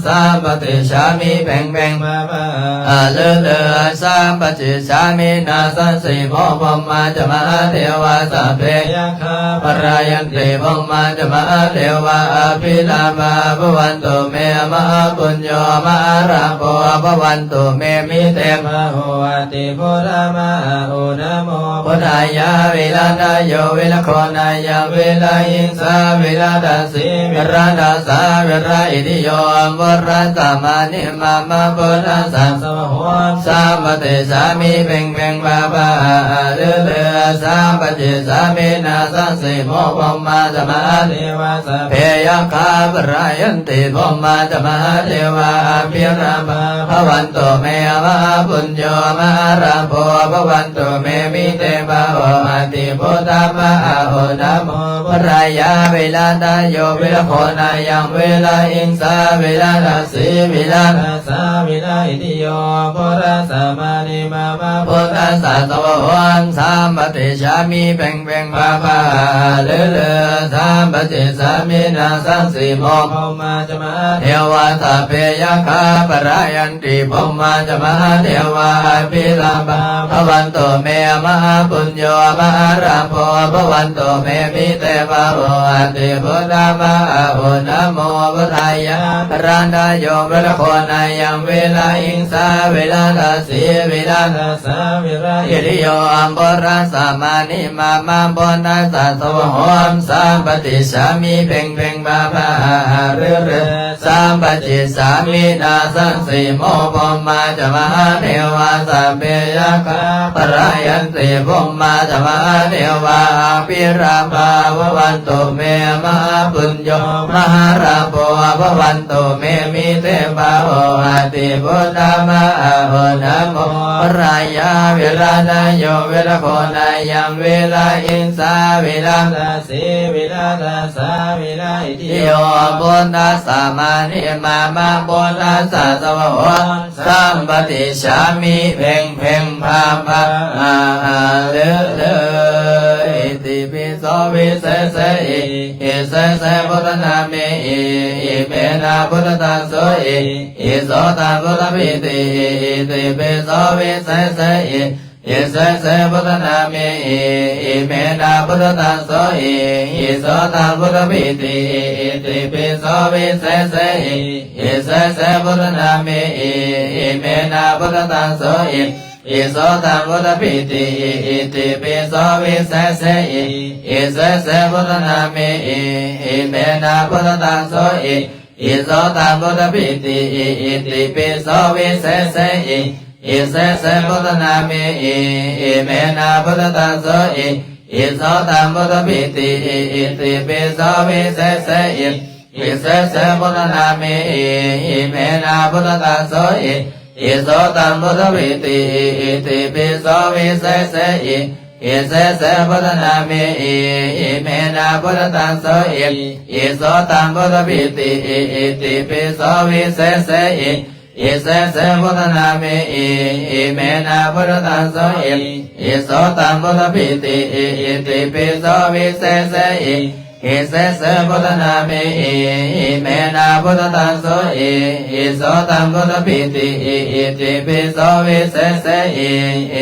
ສາ ປະຕິດສາມິ ເພັງເພັງ ມາ ມະ ຫາ ລື ລື ສາ ປະຕິດສາມິ ນາ ສັງ ສີ ໂມ ພົມມາ ຈະ ມະຫາເທວາ ສັບເພ ຍັກ ຄາ ພະລາຍັນຕິ ພົມມາ ຈະ ມະຫາເທວາ ອະພິລາພາ ພະວັນຕຸ ເມ ມະຫາປຸນໂຍ ມະຫາລາໂພ ພະວັນຕຸ ເມ ມິ ເຕ ພະ ໂຫ ອະຕິ ພຸດທະ ມະ ອະ ໂອ ນະໂມ ພຸດທາຍະ ວິລະທະໂຍ ວິລະໂຄນາຍັງ ວິລະອິງສາ ວິລະຕະ ສີ ວິລະຕະສາ ວິລະອິ ຕິໂຍ ພຸດທະສະ ມະ ນິ ມະ ມະ ພຸດທະສະ ສະວະໂຫ ສາ ປະຕິດສາມິ ເພັງເພັງ ມາ ພະ ຫາ ຫາ ລື ລື ສາ ປະຕິດສາມິ ນາ ສັງ ສີ ໂມ ພົມມາ ຈະ ມະຫາເທວາ ສັບເພ ຍັກ ຄາ ພະລາຍັນຕິ ພົມມາ ຈະ ມະຫາເທວາ ອະພິລາພາ ພະວັນຕຸ ເມ ມະຫາປຸນໂຍ ມະຫາລາໂພ ພະວັນຕຸ ເມ ມິ ເຕ ພະ ໂຫ ອະຕິ ພຸດທະ ມະ ອະ ໂອ ນະໂມ ພຸດທາຍະ ວິລະທະໂຍ ວິລະໂຄນາຍັງ ວິລະອິງສາ ວິລະຕະ ສີ ວິລະຕະສາ ວິລະອິ ຕິໂຍ ພຸດທະສະ สมานิมามา พุทธัสสะ สวะโห สัมปะติชฉามิ เพ็งเพ็ง พาพา หาหา ฤๅฤๅ สัมปะติชฉามิ นาสังสีโม พรหมาจะมหาเทวา สัพเพยักขา ปะรายันติ พรหมาจะมหาเทวา อภิรัมภา ภะวันตุเม มหาปุญโญ มหาลาโภ ภะวันตุเม มิเต ภาโว อติ พุทธา มหาโห นะโม พุทธายะ รัตนโย วิรโค นายัง วิรหิงสา วิรทาสี วิรทาสา วิรหิติโย อัมพุรัสสะ มานิมามา พุทธัสสะ สวะโห สัมปะติชฉามิ เพ็งเพ็ง พาพา หาหา ฤๅฤๅ สัมปะติชฉามิ นาสังสีโม พรหมาจะมหาเทวา สัพเพยักขา ปะรายันติ พรหมาจะมหาเทวา อภิรัมภา ภะวันตุเม มหาปุญโญ มหาลาโภ ภะวันตุเม มิเต ภาโว อติ พุทธา มหาโห นะโม พุทธายะ วิรตโย วิรโค นายัง วิรหิงสา วิรทาสี วิรทาสา วิรหิติโย พุทธัสสะ มานิมามา พุทธัสสะ สวะโห สัมปะติชฉามิ เพ็งเพ็ง พาพา หาหา ฤๅฤๅ อิติปิโส วิเศษเสหิ อิเศษเส พุทธนามิหิ อิเมนะ พุทธตัสโสหิ อิโสตัง พุทธภีติหิ อิติปิโส วิเศษเสหิ อิเศษเส พุทธนามิหิ อิเมนะ พุทธตัสโสหิ อิโสตัง พุทธภีติหิ อิติปิโส วิเศษเสหิ อิเศษเส พุทธนามิหิ อิเมนะ พุทธตัสโสหิ อิโสตัง พุทธภีติหิ อิติปิโส วิเศษเสหิ อิเศษเส พุทธนามิหิ อิเมนะ พุทธตัสโสหิ อิโสตัง พุทธภีติหิ อิติปิโส วิเศษเสหิ อิเศษเส พุทธนามิหิ อิเมนะ พุทธตัสโสหิ อิโสตัง พุทธภีติหิ อิติปิโส วิเศษเสหิ อิเศษเส พุทธนามิหิ อิเมนะ พุทธตัสโสหิ อิโสตัง พุทธภีติหิ อิติปิโส วิเศษเสหิ อิเศษเส พุทธนามิหิ อิเมนะ พุทธตัสโสหิ อิโสตัง พุทธภีติหิ อิติปิโส วิเศษเสหิ อิเศษเส พุทธนามิหิ อิเมนะ พุทธตัสโสหิ อิโสตัง พุทธภีติหิ อิติปิโส วิเศษเสหิ อิเศษเส พุทธนามิหิ อิเมนะ พุทธตัสโสหิ อิโสตัง พุทธภีติหิ อิติปิโส วิเศษเสหิ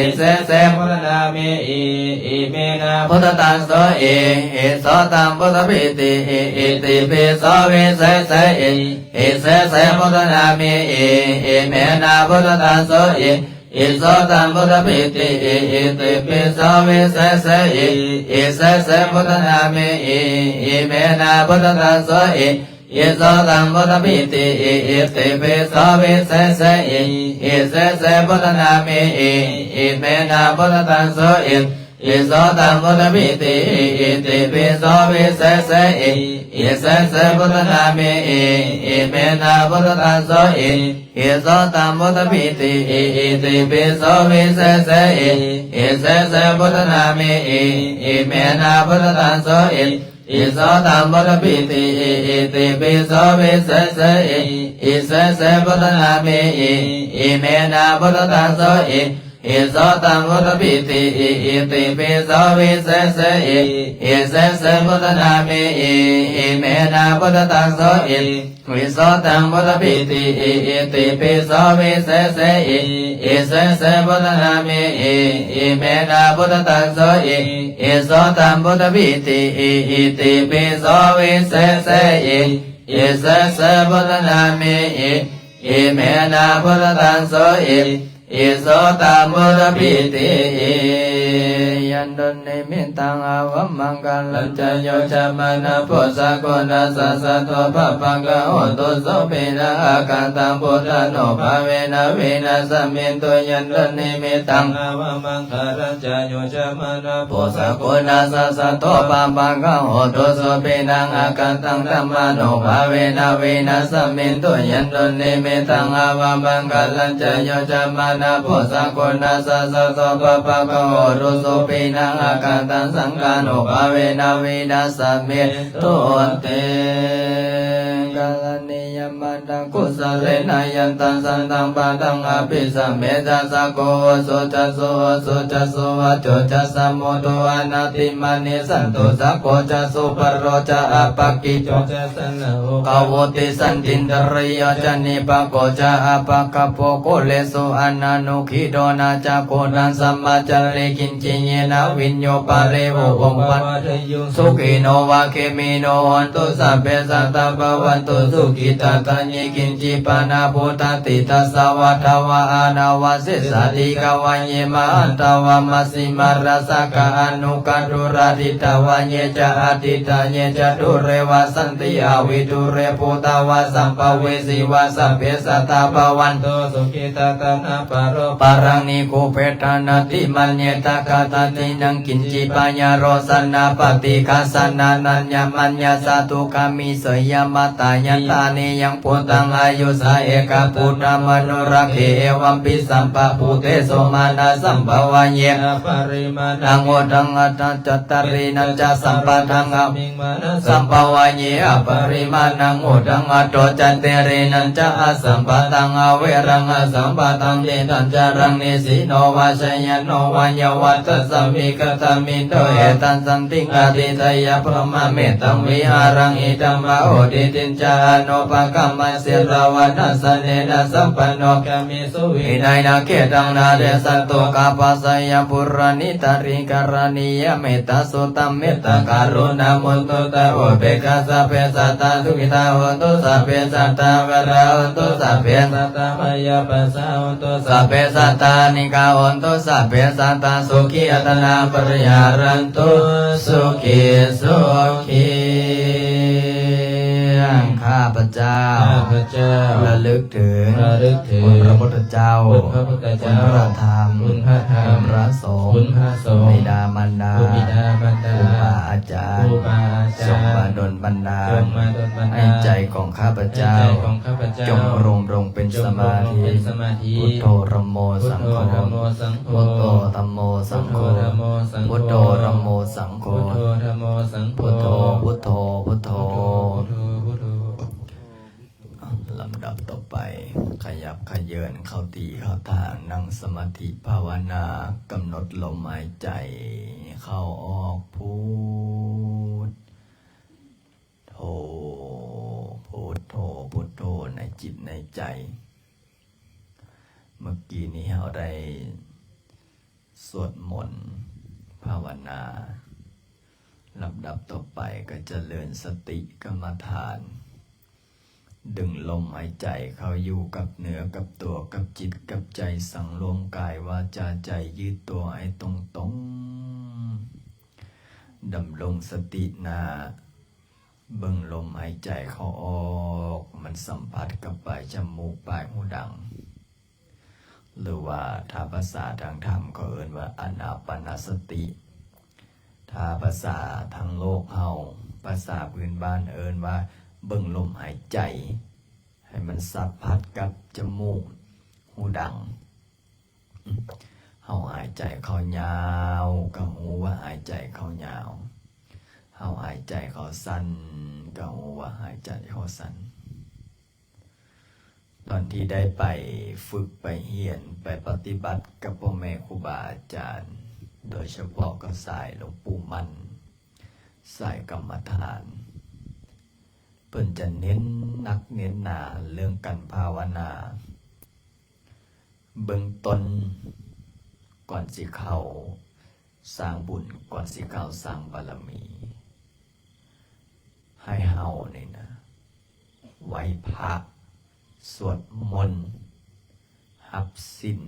อิเศษเส พุทธนามิหิ อิเมนะ พุทธตัสโสหิ อิโสตัง พุทธภีติหิ อิติปิโส วิเศษเสหิ อิเศษเส พุทธนามิหิ อิเมนะ พุทธตัสโสหิ อิโสตัง พุทธภีติหิ อิติปิโส วิเศษเสหิ อิเศษเส พุทธนามิหิ อิเมนะ พุทธตัสโสหิ อิโสตัง พุทธภีติหิ อิติปิโส วิเศษเสหิ อิเศษเส พุทธนามิหิ อิเมนะ พุทธตัสโสหิ อิโสตัง พุทธภีติหิ อิติปิโส วิเศษเสหิ อิเศษเส พุทธนามิหิ อิเมนะ พุทธตัสโสหิ อิโสตัง พุทธภีติหิ อิติปิโส วิเศษเสหิ อิเศษเส พุทธนามิหิ อิเมนะ พุทธตัสโสหิ อิโสตัง พุทธภีติหิ อิติปิโส วิเศษเสหิ อิเศษเส พุทธนามิหิ อิเมนะ พุทธตัสโสหิ อิโสตัง พุทธภีติหิ อิติปิโส วิเศษเสหิ อิเศษเส พุทธนามิหิ อิเมนะ พุทธตัสโสหิ อิโสตัง พุทธภีติหิ อิติปิโส วิเศษเสหิ อิเศษเส พุทธนามิหิ อิเมนะ พุทธตัสโสหิ อิโสตัง พุทธภีติหิ อิติปิโส วิเศษเสหิ อิเศษเส พุทธนามิหิ อิเมนะ พุทธตัสโสหิ อิโสตัง พุทธภีติหิ ยันตุ นิมิตตัง อะวะมังคะลัญจะ โย จะมะนะ โพ สักขุณัสสะ สัตโต ปะปังคะ โหตุ สุขินัง อะคะตัง พุทธานุภาเวนะ วินัสสะมินตุ ยันตุ นิมิตตัง อะวะมังคะลัญจะ โย จะมะนะ โพ สักขุณัสสะ สัตโต ปะปังคะ โหตุ สุขินัง อะคะตัง ธัมมานุภาเวนะ วินัสสะมินตุ ยันตุ นิมิตตัง อะวะมังคะลัญจะ โย จะมะนะ โพ สักขุณัสสะ สัตโต ปะปังคะ โหตุ สุขินัง อะคะตัง สังฆานุภาเวนะ วินัสสะมินตุ เต ກາລະນິຍະມະຕັງ ກຸສະເລນະ ຍັນຕັງ ສັນຕັງ ປະທັງ ອະພິສະເມຈະ ສັກໂຄ ໂອໂສ ຈະ ໂສ ໂອໂສ ຈະ ໂສ ວາໂຈ ຈະ ສະມຸໂທ ອະນາທິມານີ ສັນຕຸ ສັກໂຄ ຈະ ສຸພະໂລ ຈະ ອະປະກິດໂຈ ຈະ ສະນະໂອ ກາວຸຕິ ສັນທິນດະຣະໂຍ ຈະ ນິປະໂກ ຈະ ອະປະກັບໂປ ໂກເລສຸ ອະນານຸກິໂດນະ ຈັກຂຸນານ ສະມາຈາເລ ກິນຈິເຍນະ ວິນໂຍ ປາເລໂວ ໂອປະ ໂພ ສຸຂີໂນ ວາເຄມີໂນ ໂຫນຕຸ ສັບເພ ສັດຕາ ພະວັນຕຸ ສຸຂິຕາ ທາຍິ ກິນຈິປານາ ພຸດທາທິຕາສະ ວັດຖະວາ ອານາວາ ເສສາ ທິກາວາເຍ ມະຫັນຕາ ວາມະສິມາ ຣາສະກາ ອະນຸກາ ດຸລາທິຕາ ວາເຍ ຈະ ອະທິຕາເຍ ຈະ ດູເຣ ວາສັນຕິ ອະວິດູເຣ ພູຕາ ວາ ສຳພະເວສີ ວາ ສັບເພ ສັດຕາ ພະວັນຕຸ ສຸຂິຕາ ຕະນະ ປະໂລ ປະລັງ ນິກຸບເພທາ ນາຕິມັນເຍຕະ ກາຕາຕິນັງ ກິນຈິ ປະຍາໂຣສະນາ ປະຕິຄາສະນາ ນາຍະມັນຍາ ສາທຸກາມິ ເສຍຍະມະຕາຍະຕານິຍັງ ພຸດທັງ ອາຍຸສາ ເອກະພຸດທະມະນຸລັກເຂ ເອວັມປິ ສຳພະພູເຕໂສ ມານະ ສຳພະວາເຍ ອະປະລິມານະ ອັງ ໂອ ທັງ ອັດຖະ ຈັດຕາລີນັນຈະ ສຳປະທັງ ອະ ສຳພະວາເຍ ອະປະລິມານະ ໂອ ທັງ ອັດໂຕ ຈັດເຕເຣນະ ຈະ ອະສຳປະທັງ ອະເວຣະ ອະສຳປະທັງ ເຕທັນຈະລັງ ນິສິໂນ ວາ ຊະຍາໂນ ວາ ຍະວັດຕະສະມິ ກະຕະມິນໂຕ ເອຕັນ ສັນຕິງ ອະທິຕະຍະ ພຣມະເມຕັງ ວິຫາລັງ ອິດຖະມະໂຫ ທິດຖິງ ຈະ ອະນຸປະກຳມະ ສິລາວະນະສະເນນະ ສຳປັນໂນ ກາມິ ສຸ ວິໄນນະ ເຂດທັງ ນາເດສັນຕຸ ກາປະສະຍະ ປຸຣານິຕາຣິກະລະນີຍະ ເມດຕາສຸຕະ ເມດຕາກະລຸນາ ມຸທິຕາ ອຸເບກຂາ ສັບເພສັດຕາ ສຸຂິຕາ ໂຫນຕຸ ສັບເພສັດຕາ ອະເວຣາ ໂຫນຕຸ ສັບເພສັດຕາ ພະຍາປັດສາ ໂຫນຕຸ ສັບເພສັດຕາ ອານິກາ ໂຫນຕຸ ສັບເພສັດຕາ ສຸຂີອັດຕະນາ ປະລິຫາລັນຕຸ ສຸຂີ ສຸຂີ ຂ້າพเจ้า ข้าพเจ้า ระลึกถึง ระลึกถึง คุณพระพุทธเจ้า คุณพระพุทธเจ้า คุณพระธรรม คุณพระธรรม คุณพระสงฆ์ คุณพระสงฆ์ บิดามารดา คุณบิดามารดา ครูบาอาจารย์ ครูบาอาจารย์ จงมาดลบันดาล จงมาดลบันดาล ให้ใจของข้าพเจ้า ให้ใจของข้าพเจ้า จงรวมลงเป็นสมาธิ จงรวมลงเป็นสมาธิ พุทโธ ธัมโม สังโฆ พุทโธ ธัมโม สังโฆ พุทโธ ธัมโม สังโฆ พุทโธ ธัมโม สังโฆ พุทโธ ธัมโม สังโฆ พุทโธ ธัมโม สังโฆ พุทโธ พุทโธ พุทโธ พุทโธ ລຳດັບຕໍ່ໄປ ຂະຫຍັບຂະເຢິນເຂົ້າທີ່ເຂົ້າທາງ ນັ່ງສະມາທິພາວະນາ ກຳນົດລົມຫາຍໃຈເຂົ້າອອກ ພຸດໂທ ພຸດໂທ ພຸດໂທ ໃນຈິດໃນໃຈ. ເມື່ອກີ້ນີ້ເຮົາໄດ້ ສວດມົນ ພາວະນາ ລຳດັບຕໍ່ໄປກໍຈະເລີນສະຕິກຳມະຖານ ດຶງລົມຫາຍໃຈເຂົ້າຢູ່ກັບເນື້ອກັບຕົວ ກັບຈິດກັບໃຈ ສັງລວມກາຍວາຈາໃຈ ຍືດຕົວໃຫ້ຕົງໆ ດຳລົງສະຕິໜ້າ ເບິ່ງລົມຫາຍໃຈເຂົ້າອອກ ມັນສຳຜັດກັບປາຍຈະມູກ ປາຍຫູດັງ ຫຼືວ່າຖ້າພາສາທາງທຳເຂົາເອີ້ນວ່າອານາປານະສະຕິ, ຖ້າພາສາທາງໂລກເຮົາ, ພາສາພື້ນບ້ານເອີ້ນວ່າເບິ່ງລົມຫາຍໃຈ ໃຫ້ມັນສຳຜັດກັບຈະມູກ, ຫູດັງ. ເຮົາຫາຍໃຈເຂົ້າຍາວກໍຮູ້ວ່າຫາຍໃຈເຂົ້າຍາວ, ເຮົາຫາຍໃຈເຂົ້າສັ້ນກໍຮູ້ວ່າຫາຍໃຈເຂົ້າສັ້ນ. ຕອນທີ່ໄດ້ໄປຝຶກໄປຮຽນໄປປະຕິບັດກັບພໍ່ແມ່ຄູບາອາຈານ, ໂດຍສະເພາະກໍສາຍຫຼວງປູ່ໝັ້ນ, ສາຍກຳມະຖານ, ເພິ່ນຈະເນັ້ນໜັກເນັ້ນໜາເລື່ອງການພາວະນາ. ເບື້ອງຕົ້ນ ກ່ອນຊິເຂົ້າສ້າງບຸນ, ກ່ອນຊິເຂົ້າສ້າງບາລະມີ, ໃຫ້ເຮົານີ້ນະ ໄຫວ້ພະ, ສວດມົນ, ຮັບສິນ,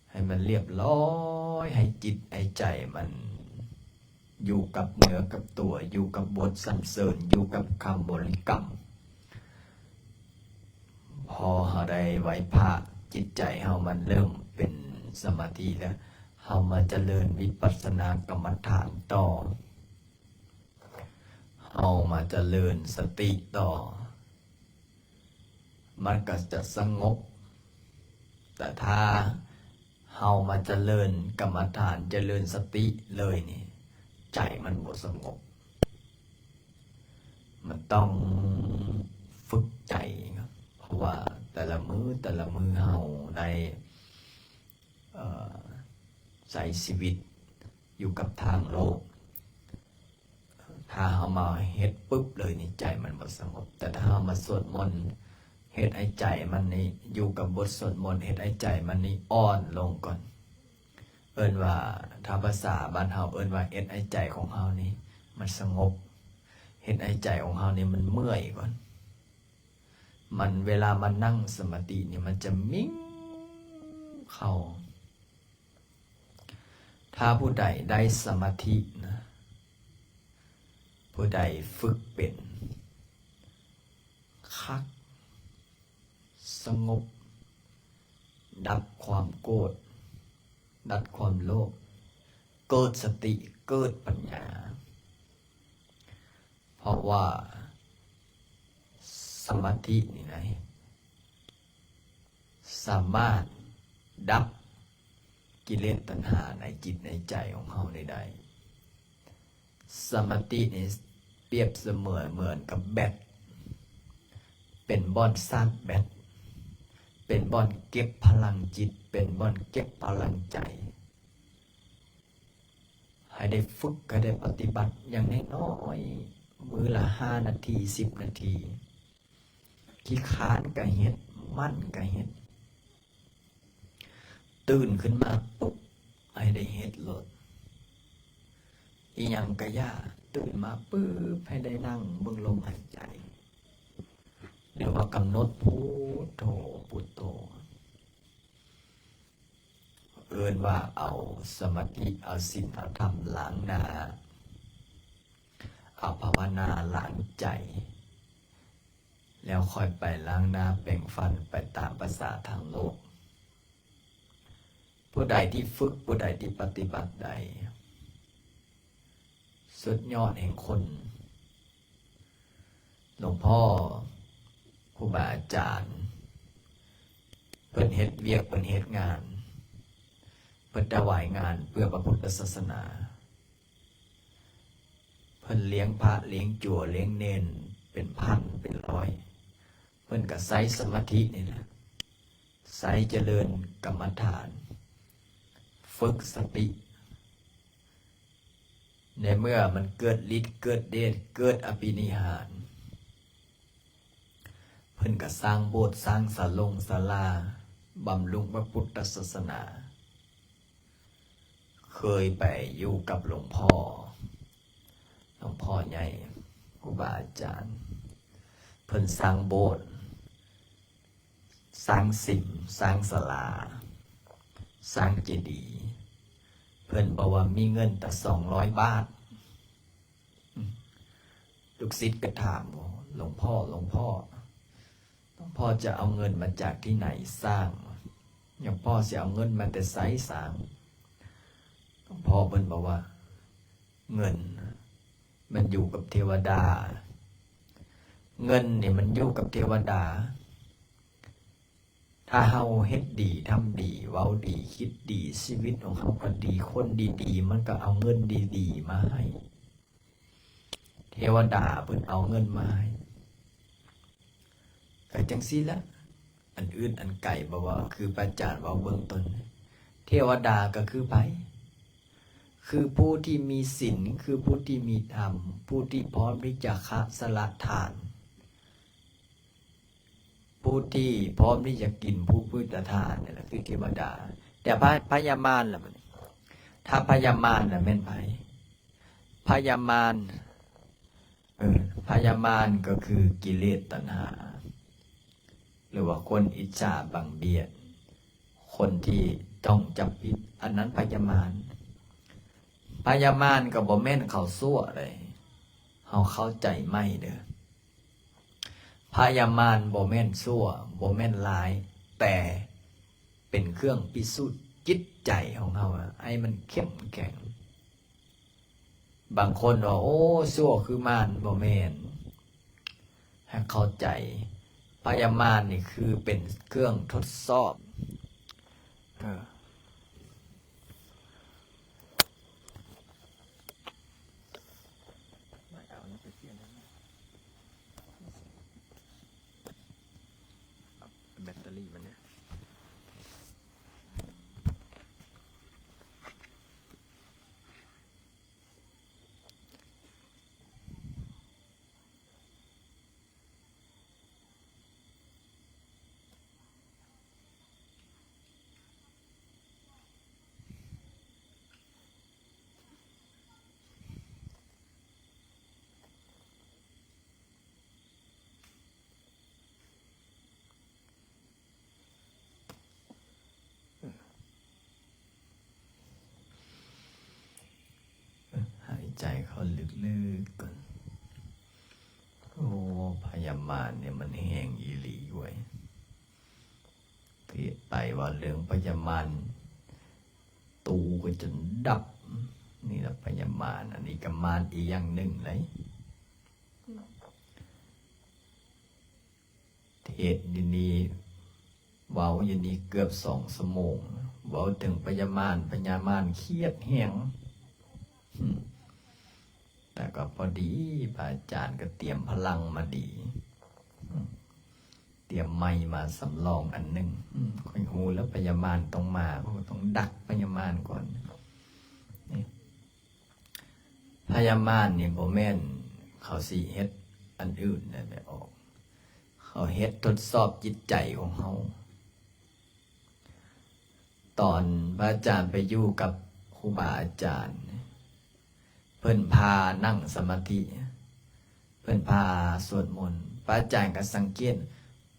ໃຫ້ມັນລຽບລ້ອຍ, ໃຫ້ຈິດໃຫ້ໃຈມັນຢູ່ກັບເນື້ອກັບຕົວ, ຢູ່ກັບບົດສັນເສີນ, ຢູ່ກັບຄຳບໍລິກຳ. ພໍເຮົາໄດ້ໄຫວ້ພະ, ຈິດໃຈເຮົາມັນເລີ່ມເປັນສະມາທິແລ້ວ, ເຮົາມາຈະເລີນວິປັດສະນາກຳມະຖານຕໍ່, ເຮົາມາຈະເລີນສະຕິຕໍ່, ມັນກໍຈະສະຫງົບ. ແຕ່ຖ້າເຮົາມາຈະເລີນກຳມະຖານ, ຈະເລີນສະຕິເລີຍນີ້, ໃຈມັນບໍ່ສະຫງົບ. ມັນຕ້ອງ ຝຶກໃຈ, ເພາະວ່າແຕ່ລະມື້ ແຕ່ລະມື້ເຮົາໄດ້ ເອີ ໃຊ້ຊີວິດຢູ່ກັບທາງໂລກ. ຖ້າເຮົາມາເຮັດປຶບເລີຍນີ້ ໃຈມັນບໍ່ສະຫງົບ, ແຕ່ຖ້າເຮົາມາສວດມົນ ເຮັດໃຫ້ໃຈມັນນີ້ ຢູ່ກັບບົດສວດມົນ ເຮັດໃຫ້ໃຈມັນນີ້ອ່ອນລົງກ່ອນ. ເອີ້ນວ່າ ຖ້າພາສາບ້ານເຮົາເອີ້ນວ່າ ເຮັດໃຫ້ໃຈຂອງເຮົານີ້ມັນສະຫງົບ, ເຮັດໃຫ້ໃຈຂອງເຮົານີ້ມັນເມື່ອຍກ່ອນ. ມັນ ເວລາມານັ່ງສະມາທິນີ້ ມັນຈະມິ່ງເຂົ້າ. ຖ້າຜູ້ໃດໄດ້ສະມາທິນະ, ຜູ້ໃດຝຶກເປັນ ຄັກ ສະຫງົບ, ດັບຄວາມໂກດ, ດັບຄວາມໂລບ, ເກີດສະຕິ, ເກີດປັນຍາ. ເພາະວ່າສະມາທິນີ້ນະ ສາມາດດັບກິເລດຕັນຫາໃນຈິດໃນໃຈຂອງເຮົານີ້ໄດ້. ສະມາທິນີ້ປຽບສະເໝືອນເໝືອນກັບແບັດ, ເປັນບ່ອນຊາດແບັດ, ເປັນບ່ອນເກັບພະລັງຈິດ, ເປັນບ່ອນເກັບພະລັງໃຈ. ໃຫ້ໄດ້ຝຶກ ໃຫ້ໄດ້ປະຕິບັດຢ່າງນ້ອຍໆ ມື້ລະຫ້ານາທີ ສິບນາທີ. ຂີ້ຄ້ານກະເຮັດ, ໝັ່ນກະເຮັດ. ຕື່ນຂຶ້ນມາປຸບ ໃຫ້ໄດ້ເຮັດໂລດ. ອີ່ຫຍັງກະຢ່າ, ຕື່ນມາປຶບ ໃຫ້ໄດ້ນັ່ງເບິ່ງລົມຫາຍໃຈ ຫຼືວ່າກຳນົດພຸດໂທ ພຸດໂທ. ເອີ້ນວ່າເອົາສະມາທິ, ເອົາສິນ, ເອົາທຳລ້າງໜ້າ, ເອົາພາວະນາລ້າງໃຈ, ແລ້ວຄ່ອຍໄປລ້າງໜ້າແປງຟັນໄປຕາມພາສາທາງໂລກ. ຜູ້ໃດທີ່ຝຶກ, ຜູ້ໃດທີ່ປະຕິບັດໄດ້, ສຸດຍອດແຫ່ງຄົນ. ຫຼວງພໍ່ ຄູບາອາຈານ ເພິ່ນເຮັດວຽກ, ເພິ່ນເຮັດງານ, ເພິ່ນຖວາຍງານເພື່ອພະພຸດທະສາສະໜາ, ເພິ່ນລ້ຽງພະ, ລ້ຽງຈົວ, ລ້ຽງເນນເປັນພັນເປັນຮ້ອຍ, ເພິ່ນກໍໃຊ້ສະມາທິນີ້ແຫຼະ, ໃຊ້ຈະເລີນກຳມະຖານ, ຝຶກສະຕິ. ໃນເມື່ອມັນເກີດລິດເກີດເດດເກີດອະພິນິຫານ, ເພິ່ນກໍສ້າງໂບດສ້າງສາລົງສາລາ ບຳລຸງພະພຸດທະສາສະໜາ. ເຄີຍໄປຢູ່ກັບຫຼວງພໍ່, ຫຼວງພໍ່ໃຫຍ່, ຄູບາອາຈານ, ເພິ່ນສ້າງໂບດ ສ້າງສິມ, ສ້າງສາລາ, ສ້າງເຈດີ. ເພິ່ນບອກວ່າມີເງິນແຕ່ສອງຮ້ອຍບາດ. ອືມ ລູກສິດກໍຖາມ, ໂອ້ ຫຼວງພໍ່, ຫຼວງພໍ່, ຫຼວງພໍ່ຈະເອົາເງິນມາຈາກທີ່ໃນສ້າງ? ຫຼວງພໍ່ຊິເອົາເງິນມາແຕ່ໃສສ້າງ? ຫຼວງພໍ່ເພິ່ນບອກວ່າ ເງິນມັນຢູ່ກັບເທວະດາ, ເງິນນີ້ມັນຢູ່ກັບເທວະດາ. ຖ້າເຮົາເຮັດດີ, ທຳດີ, ເວົ້າດີ, ຄິດດີ, ຊີວິດຂອງເຮົາກໍດີ, ຄົນດີໆ ມັນກໍເອົາເງິນດີໆ ມາໃຫ້, ເທວະດາເພິ່ນເອົາເງິນມາໃຫ້. ກໍຈັ່ງຊີ້ລະ, ອັນອື່ນອັນໄກບໍ່ເວົ້າ, ຄືພະອາຈານເວົ້າເບື້ອງຕົ້ນ, ເທວະດາກໍຄືໃຜ? ຄືຜູ້ທີ່ມີສິນ, ຄືຜູ້ທີ່ມີທຳ, ຜູ້ທີ່ພ້ອມທີ່ຈະຂະສະຫຼະທານ, ຜູ້ທີ່ພ້ອມທີ່ຈະກິນຜູ້ພືດທານນີ້ແຫຼະຄືເທວະດາ. ແຕ່ພະ, ພະຍາມານລະບັດນີ້, ຖ້າພະຍາມານລະແມ່ນໃຜ? ພະຍາມານ, ເອີ, ພະຍາມານກໍຄືກິເລດຕັນຫາ ຫຼືວ່າຄົນອິດສາບັງບຽດ, ຄົນທີ່ຈ້ອງຈັບຜິດ, ອັນນັ້ນພະຍາມານ. ພະຍາມານກໍບໍ່ແມ່ນເຂົາຊົ່ວເດ້, ເຮົາເຂົ້າໃຈໃໝ່ເດີ້. ພະຍາມານບໍ່ແມ່ນຊົ່ວ, ບໍ່ແມ່ນຮ້າຍ, ແຕ່ເປັນເຄື່ອງພິສູດຈິດໃຈຂອງເຮົາໃຫ້ມັນເຂັ້ມແຂງ. ບາງຄົນວ່າ ໂອ້ ຊົ່ວຄືມານ, ບໍ່ແມ່ນ. ໃຫ້ເຂົ້າໃຈ, ພະຍາມານນີ້ຄືເປັນເຄື່ອງທົດສອບ. ເອີ. ໄປເອົານຳໄປປ່ຽນໄດ້. ໃຈເຂົ້າເລິກໆກ່ອນ. ໂອ້ ພະຍາມານນີ້ມັນແຮງອີ່ຫຼີເວີຍ. ເທດໄປເວົ້າເລື່ອງພະຍາມານ ຕູກໍຈົນດັບ. ນີ້ລະພະຍາມານ, ອັນນີ້ກໍມານອີກຢ່າງໜຶ່ງໄດ໋. ເທດຢູ່ນີ້ ເວົ້າຢູ່ນີ້ເກືອບສອງຊົ່ວໂມງ, ເວົ້າເຖິງພະຍາມານ, ພະຍາມານຄຽດແຮງ. ແຕ່ກໍພໍດີ ພະອາຈານກໍຕຽມພະລັງມາດີ, ຕຽມໄມມາສຳລອງອັນໜຶ່ງ. ຂ້ອຍຮູ້ແລ້ວພະຍາມານຕ້ອງມາ, ເຂົາກໍຕ້ອງດັກພະຍາມານກ່ອນ. ພະຍາມານນີ້ບໍ່ແມ່ນເຂົາຊິເຮັດອັນອື່ນນະແມ່ອອກ, ເຂົາເຮັດທົດສອບຈິດໃຈຂອງເຮົາ. ຕອນພະອາຈານໄປຢູ່ກັບຄູບາອາຈານ, ເພິ່ນພານັ່ງສະມາທິ, ເພິ່ນພາສວດມົນ, ພະອາຈານກໍສັງເກດ,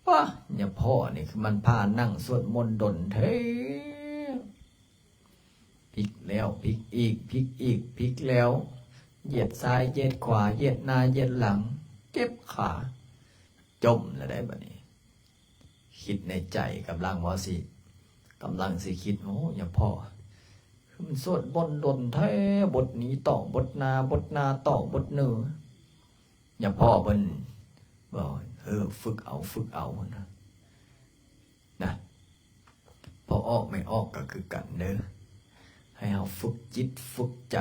ປະ ຍາພໍ່ນີ້ຄືມັນພານັ່ງສວດມົນດົນແທ້. ພິກແລ້ວພິກອີກ, ພິກອີກ, ພິກແລ້ວ, ຢຽດຊ້າຍຢຽດຂວາ, ຢຽດໜ້າຢຽດຫຼັງ, ເຈັບຂາ, ຈົ່ມແລ້ວໄດ໋ບັດນີ້. ຄິດໃນໃຈ, ກຳລັງວ່າຊິ, ກຳລັງຊິຄິດ, ໂອ້ ຍາພໍ່ ຄືມັນສວດມົນດົນແທ້, ບົດນີ້ຕໍ່ບົດໜ້າ, ບົດໜ້າຕໍ່ບົດເໜີ. ຍາພໍ່ເພິ່ນເວົ້າ, ເອີ ຝຶກເອົາ, ຝຶກເອົານະ. ນະ ພໍ່ອອກແມ່ອອກກໍຄືກັນເດີ, ໃຫ້ເຮົາຝຶກຈິດຝຶກໃຈ,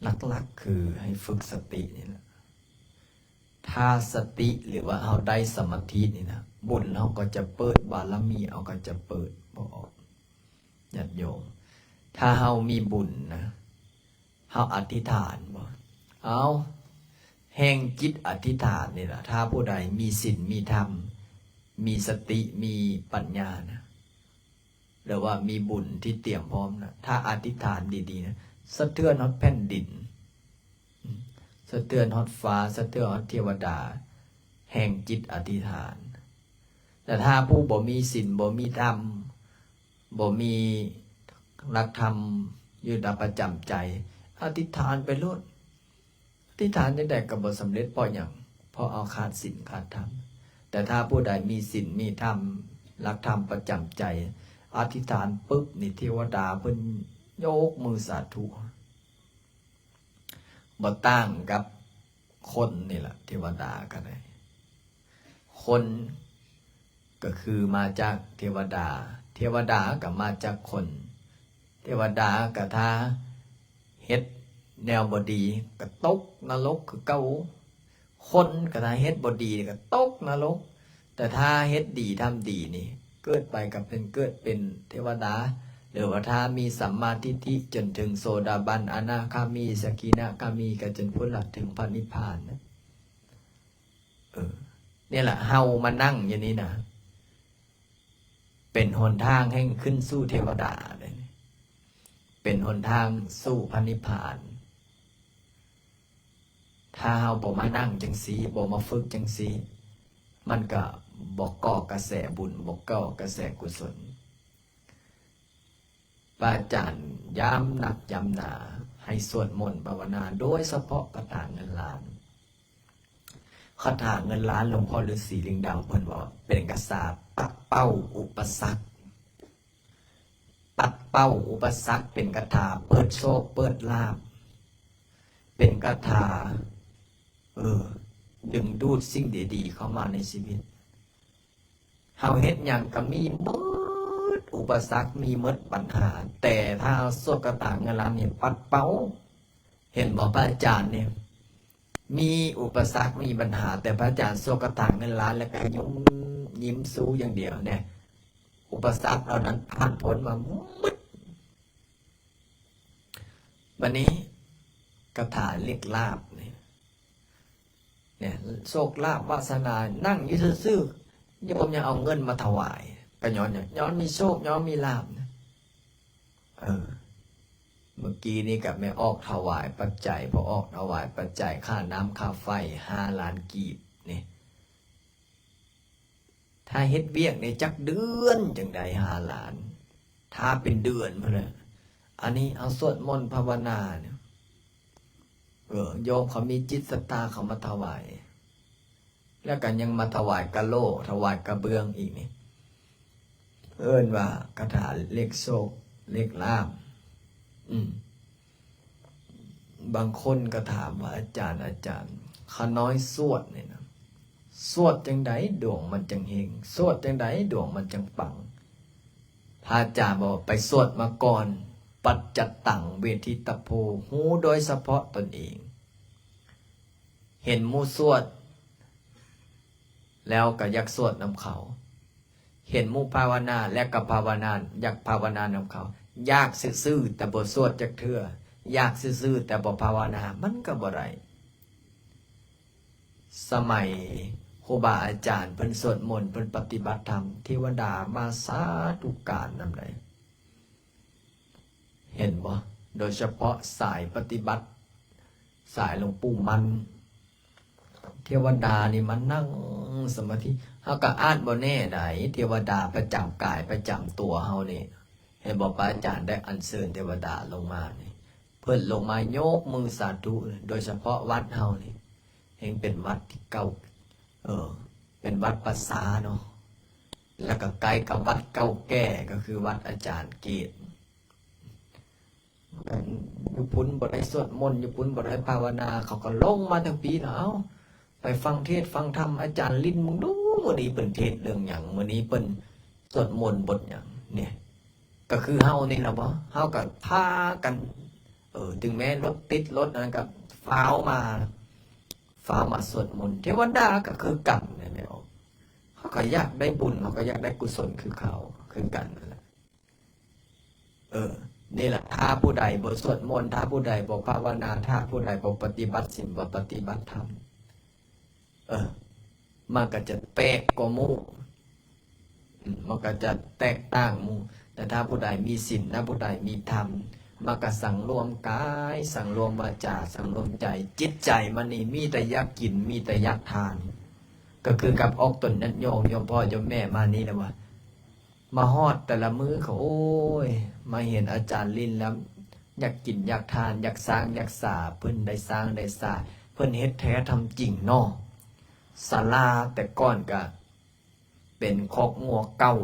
ຫຼັກໆຄືໃຫ້ຝຶກສະຕິນີ້ແຫຼະ. ຖ້າສະຕິ ຫຼືວ່າເຮົາໄດ້ສະມາທິນີ້ນະ, ບຸນເຮົາກໍຈະເປີດ, ບາລະມີເຮົາກໍຈະເປີດ. ພໍ່ອອກ ຍາດໂຍມ, ຖ້າເຮົາມີບຸນນະ, ເຮົາອະທິຖານບໍ່? ເອົາ ແຮງຈິດອະທິຖານນີ້ລະ, ຖ້າຜູ້ໃດມີສິນ ມີທຳ ມີສະຕິ ມີປັນຍານະ ຫຼືວ່າມີບຸນທີ່ຕຽມພ້ອມນະ, ຖ້າອະທິຖານດີໆນະ, ສະເທືອນຮອດແຜ່ນດິນ, ສະເທືອນຮອດຟ້າ, ສະເທືອນຮອດເທວະດາ, ແຮງຈິດອະທິຖານ. ແຕ່ຖ້າຜູ້ບໍ່ມີສິນ ບໍ່ມີທຳ ບໍ່ມີຫຼັກທຳຢູ່ປະຈຳໃຈ, ອະທິຖານໄປໂລດ. ອະທິຖານຈັ່ງໃດກໍບໍ່ສຳເລັດ. ເພາະຫຍັງ? ເພາະເຮົາຂາດສິນຂາດທຳ. ແຕ່ຖ້າຜູ້ໃດມີສິນມີທຳ ຫຼັກທຳປະຈຳໃຈ, ອະທິຖານປຶບນີ້ ເທວະດາເພິ່ນຍົກມືສາທຸ. ບໍ່ຕ່າງກັບຄົນນີ້ລະ, ເທວະດາກໍໄດ້. ຄົນກໍຄືມາຈາກເທວະດາ, ເທວະດາກໍມາຈາກຄົນ. ເທວະດາກໍຖ້າເຮັດແນວບໍ່ດີກໍຕົກນະລົກຄືເກົ່າ, ຄົນກໍຖ້າເຮັດບໍ່ດີກໍຕົກນະລົກ. ແຕ່ຖ້າເຮັດດີທຳດີນີ້ ເກີດໄປກໍເປັນ ເກີດເປັນເທວະດາ, ຫຼືວ່າຖ້າມີສຳມາທິດຖິຈົນເຖິງໂສດາບັນ, ອະນາຄາມີ, ສະກິນາຄາມີ ກໍຈົນພຸ້ນລະ ເຖິງພະນິບພານນະ. ເອີ ນີ້ລະ ເຮົາມານັ່ງຢູ່ນີ້ນະ ເປັນຫົນທາງແຫ່ງຂຶ້ນສູ່ເທວະດາເດ້, ເປັນຫົນທາງສູ່ພະນິບພານ. ຖ້າເຮົາບໍ່ມານັ່ງຈັ່ງຊີ້, ບໍ່ມາຝຶກຈັ່ງຊີ້, ມັນກໍບໍ່ກໍ່ກະແສບຸນ, ບໍ່ກໍ່ກະແສກຸສົນ. ພະອາຈານຢ້ຳນັກຢ້ຳໜາໃຫ້ສວດມົນພາວະນາ, ໂດຍສະເພາະຄາຖາເງິນລ້ານ. ຄາຖາເງິນລ້ານ ຫຼວງພໍ່ລືສີລິງດຳເພິ່ນວ່າເປັນຄາຖາປັດເປົ່າອຸປະສັກ, ປັດເປົ່າອຸປະສັກ, ເປັນຄາຖາເປີດໂຊກເປີດລາບ, ເປັນຄາຖາ ເອີ ດຶງດູດສິ່ງດີໆເຂົ້າມາໃນຊີວິດ. ເຮົາເຮັດຫຍັງກໍມີໝົດອຸປະສັກ, ມີໝົດບັນຫາ, ແຕ່ຖ້າເຮົາສວດຄາຖາເງິນລ້ານນີ້ປັດເປົ່າ. ເຫັນບໍ່ ພະອາຈານນີ້ ມີອຸປະສັກ ມີບັນຫາ, ແຕ່ພະອາຈານສວດຄາຖາເງິນລ້ານ ແລ້ວກໍຍິ້ມ, ຍິ້ມຊູຢ່າງດຽວແນ່, ອຸປະສັກເຫຼົ່ານັ້ນຜ່ານພົ້ນມາໝົດ. ບັດນີ້ຄາຖາເລກລາບນີ້ ແນ່ ໂຊກລາບວາສະໜາ, ນັ່ງຢູ່ຊື່ໆ ໂຍມຍັງເອົາເງິນມາຖວາຍ. ກໍຍ້ອນຫຍັງ? ຍ້ອນມີໂຊກ, ຍ້ອນມີລາບນະ. ເອີ ເມື່ອກີ້ນີ້ກໍແມ່ອອກຖວາຍປັດໄຈ, ພໍ່ອອກຖວາຍປັດໄຈຄ່ານ້ຳຄ່າໄຟ ຫ້າລ້ານກີບນີ້. ຖ້າເຮັດວຽກນີ້ຈັກເດືອນຈັ່ງໄດ້ຫ້າລ້ານ, ຖ້າເປັນເດືອນພຸ້ນແຫຼະ. ອັນນີ້ເຮົາສວດມົນພາວະນານີ້ ເອີ ໂຍມເຂົາມີຈິດສັດທາເຂົາມາຖວາຍ ແລ້ວກໍຍັງມາຖວາຍກະໂຫຼ ຖວາຍກະເບື້ອງອີກນີ້ ເອີ້ນວ່າຄາຖາເລກໂຊກເລກລາບ. ອືມ ບາງຄົນກໍຖາມວ່າ ອາຈານ ອາຈານ ຂ້ານ້ອຍສວດນີ້ນະ ສວດຈັ່ງໃດດວງມັນຈັ່ງເຮັງ? ສວດຈັ່ງໃດດວງມັນຈັ່ງປັງ? ພະອາຈານບອກ ໄປສວດມາກ່ອນ ປັດຈັດຕັງເວທິຕະໂພ ຮູ້ໂດຍສະເພາະຕົນເອງ. ເຫັນໝູ່ສວດ ແລ້ວກໍຢາກສວດນຳເຂົາ, ເຫັນໝູ່ພາວະນາ ແລ້ວກໍພາວະນາ ຢາກພາວະນານຳເຂົາ, ຢາກຊື່ໆ ແຕ່ບໍ່ສວດຈັກເທື່ອ, ຢາກຊື່ໆ ແຕ່ບໍ່ພາວະນາ ມັນກໍບໍ່ໄດ້. ສະໄໝຄູບາອາຈານເພິ່ນສວດມົນ ເພິ່ນປະຕິບັດທຳ ເທວະດາມາສາທຸການນຳໃດ. ເຫັນບໍ່? ໂດຍສະເພາະສາຍປະຕິບັດ ສາຍຫຼວງປູ່ໝັ້ນ ເທວະດານີ້ມານັ່ງສະມາທິ. ເຮົາກໍອາດບໍ່ແນ່ໃດ ເທວະດາປະຈຳກາຍປະຈຳຕົວເຮົານີ້. ເຫັນບໍ່? ພະອາຈານໄດ້ອັນເຊີນເທວະດາລົງມານີ້ ເພິ່ນລົງມາຍົກມືສາທຸ. ໂດຍສະເພາະວັດເຮົານີ້ ແຮ່ງເປັນວັດທີ່ເກົ່າ ເອີ ເປັນວັດປະຊາເນາະ ແລ້ວກໍໃກ້ກັບວັດເກົ່າແກ່ ກໍຄືວັດອາຈານເກດ. ຢູ່ພຸ້ນບໍ່ໄດ້ສວດມົນ ຢູ່ພຸ້ນບໍ່ໄດ້ພາວະນາ ເຂົາກໍລົງມາທາງພີ້ເນາະ. ເອົ້າ ໄປຟັງເທດຟັງທຳອາຈານລິນເບິ່ງດູ ມື້ນີ້ເພິ່ນເທດເລື່ອງຫຍັງ? ມື້ນີ້ເພິ່ນສວດມົນບົດຫຍັງ? ນີ້ ກໍຄືເຮົານີ້ລະບໍ? ເຮົາກໍພາກັນ ເອີ ເຖິງແມ່ນລົດຕິດລົດຫຍັງກໍຟ້າວມາ ຟ້າວມາສວດມົນ. ເທວະດາກໍຄືກັນແມ່ນບໍ່? ເຮົາກໍຢາກໄດ້ບຸນ ເຮົາກໍຢາກໄດ້ກຸສົນຄືເຂົາ ຄືກັນນັ້ນແຫຼະ. ເອີ ນີ້ລະ ຖ້າຜູ້ໃດບໍ່ສວດມົນ ຖ້າຜູ້ໃດບໍ່ພາວະນາ ຖ້າຜູ້ໃດບໍ່ປະຕິບັດສິນ ບໍ່ປະຕິບັດທຳ ເອີ ມັນກໍຈະແປກກວ່າໝູ່ ອືມ ມັນກໍຈະແຕກຕ່າງໝູ່. ແຕ່ຖ້າຜູ້ໃດມີສິນ ຖ້າຜູ້ໃດມີທຳ ມັນກໍສັງລວມກາຍ ສັງລວມວາຈາ ສັງລວມໃຈ. ຈິດໃຈມັນນີ້ມີແຕ່ຢາກກິນ ມີແຕ່ຢາກທານ. ກໍຄືກັບອອກຕົນຍາດໂຍມ ໂຍມພໍ່ໂຍມແມ່ມານີ້ແຫຼະວ່າ ມາຮອດແຕ່ລະມື້ກໍ ໂອ້ຍ ມາເຫັນອາຈານລິນແລ້ວ ຢາກກິນຢາກທານ ຢາກສ້າງຢາກສາ. ເພິ່ນໄດ້ສ້າງໄດ້ສາ ເພິ່ນເຮັດແທ້ທຳຈິງເນາະ. ສາລາແຕ່ກ່ອນກະເປັນຄອກງົວເກົ່າ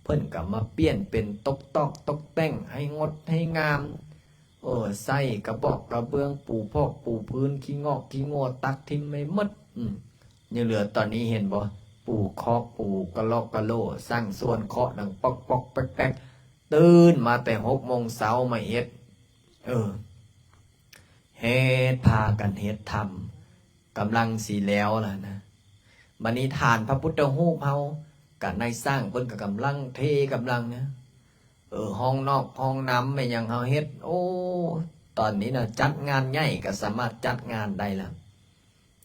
ເພິ່ນກະມາປ່ຽນເປັນຕົກຕອກຕົກແຕ່ງໃຫ້ງົດໃຫ້ງາມ. ເອີ ໃສ່ກະບອກກະເບື້ອງ ປູພອກປູພື້ນ ຂີ້ງອກຂີ້ງົວ ຕັກຖິ້ມໃຫ້ໝົດ. ອືມ ຍັງເຫຼືອຕອນນີ້ເຫັນບໍ່? ປູຄອກປູກະລອກກະໂຫຼ ສ້າງສວນເຄາະດັງປອກໆແປກໆ. ຕື່ນມາແຕ່ຫົກໂມງເຊົ້າມາເຮັດ ເອີ ເຮັດ ພາກັນເຮັດທຳ ກຳລັງຊິແລ້ວລະນະ. ບັດນີ້ຖານພະພຸດທະຮູບເຮົາ ກະນາຍຊ່າງເພິ່ນກະກຳລັງເທກຳລັງນະ ເອີ ຫ້ອງນອກຫ້ອງນ້ຳແມ່ນຫຍັງເຮົາເຮັດ ໂອ້ ຕອນນີ້ນະ ຈັດງານໃຫຍ່ກະສາມາດຈັດງານໄດ້ລະ.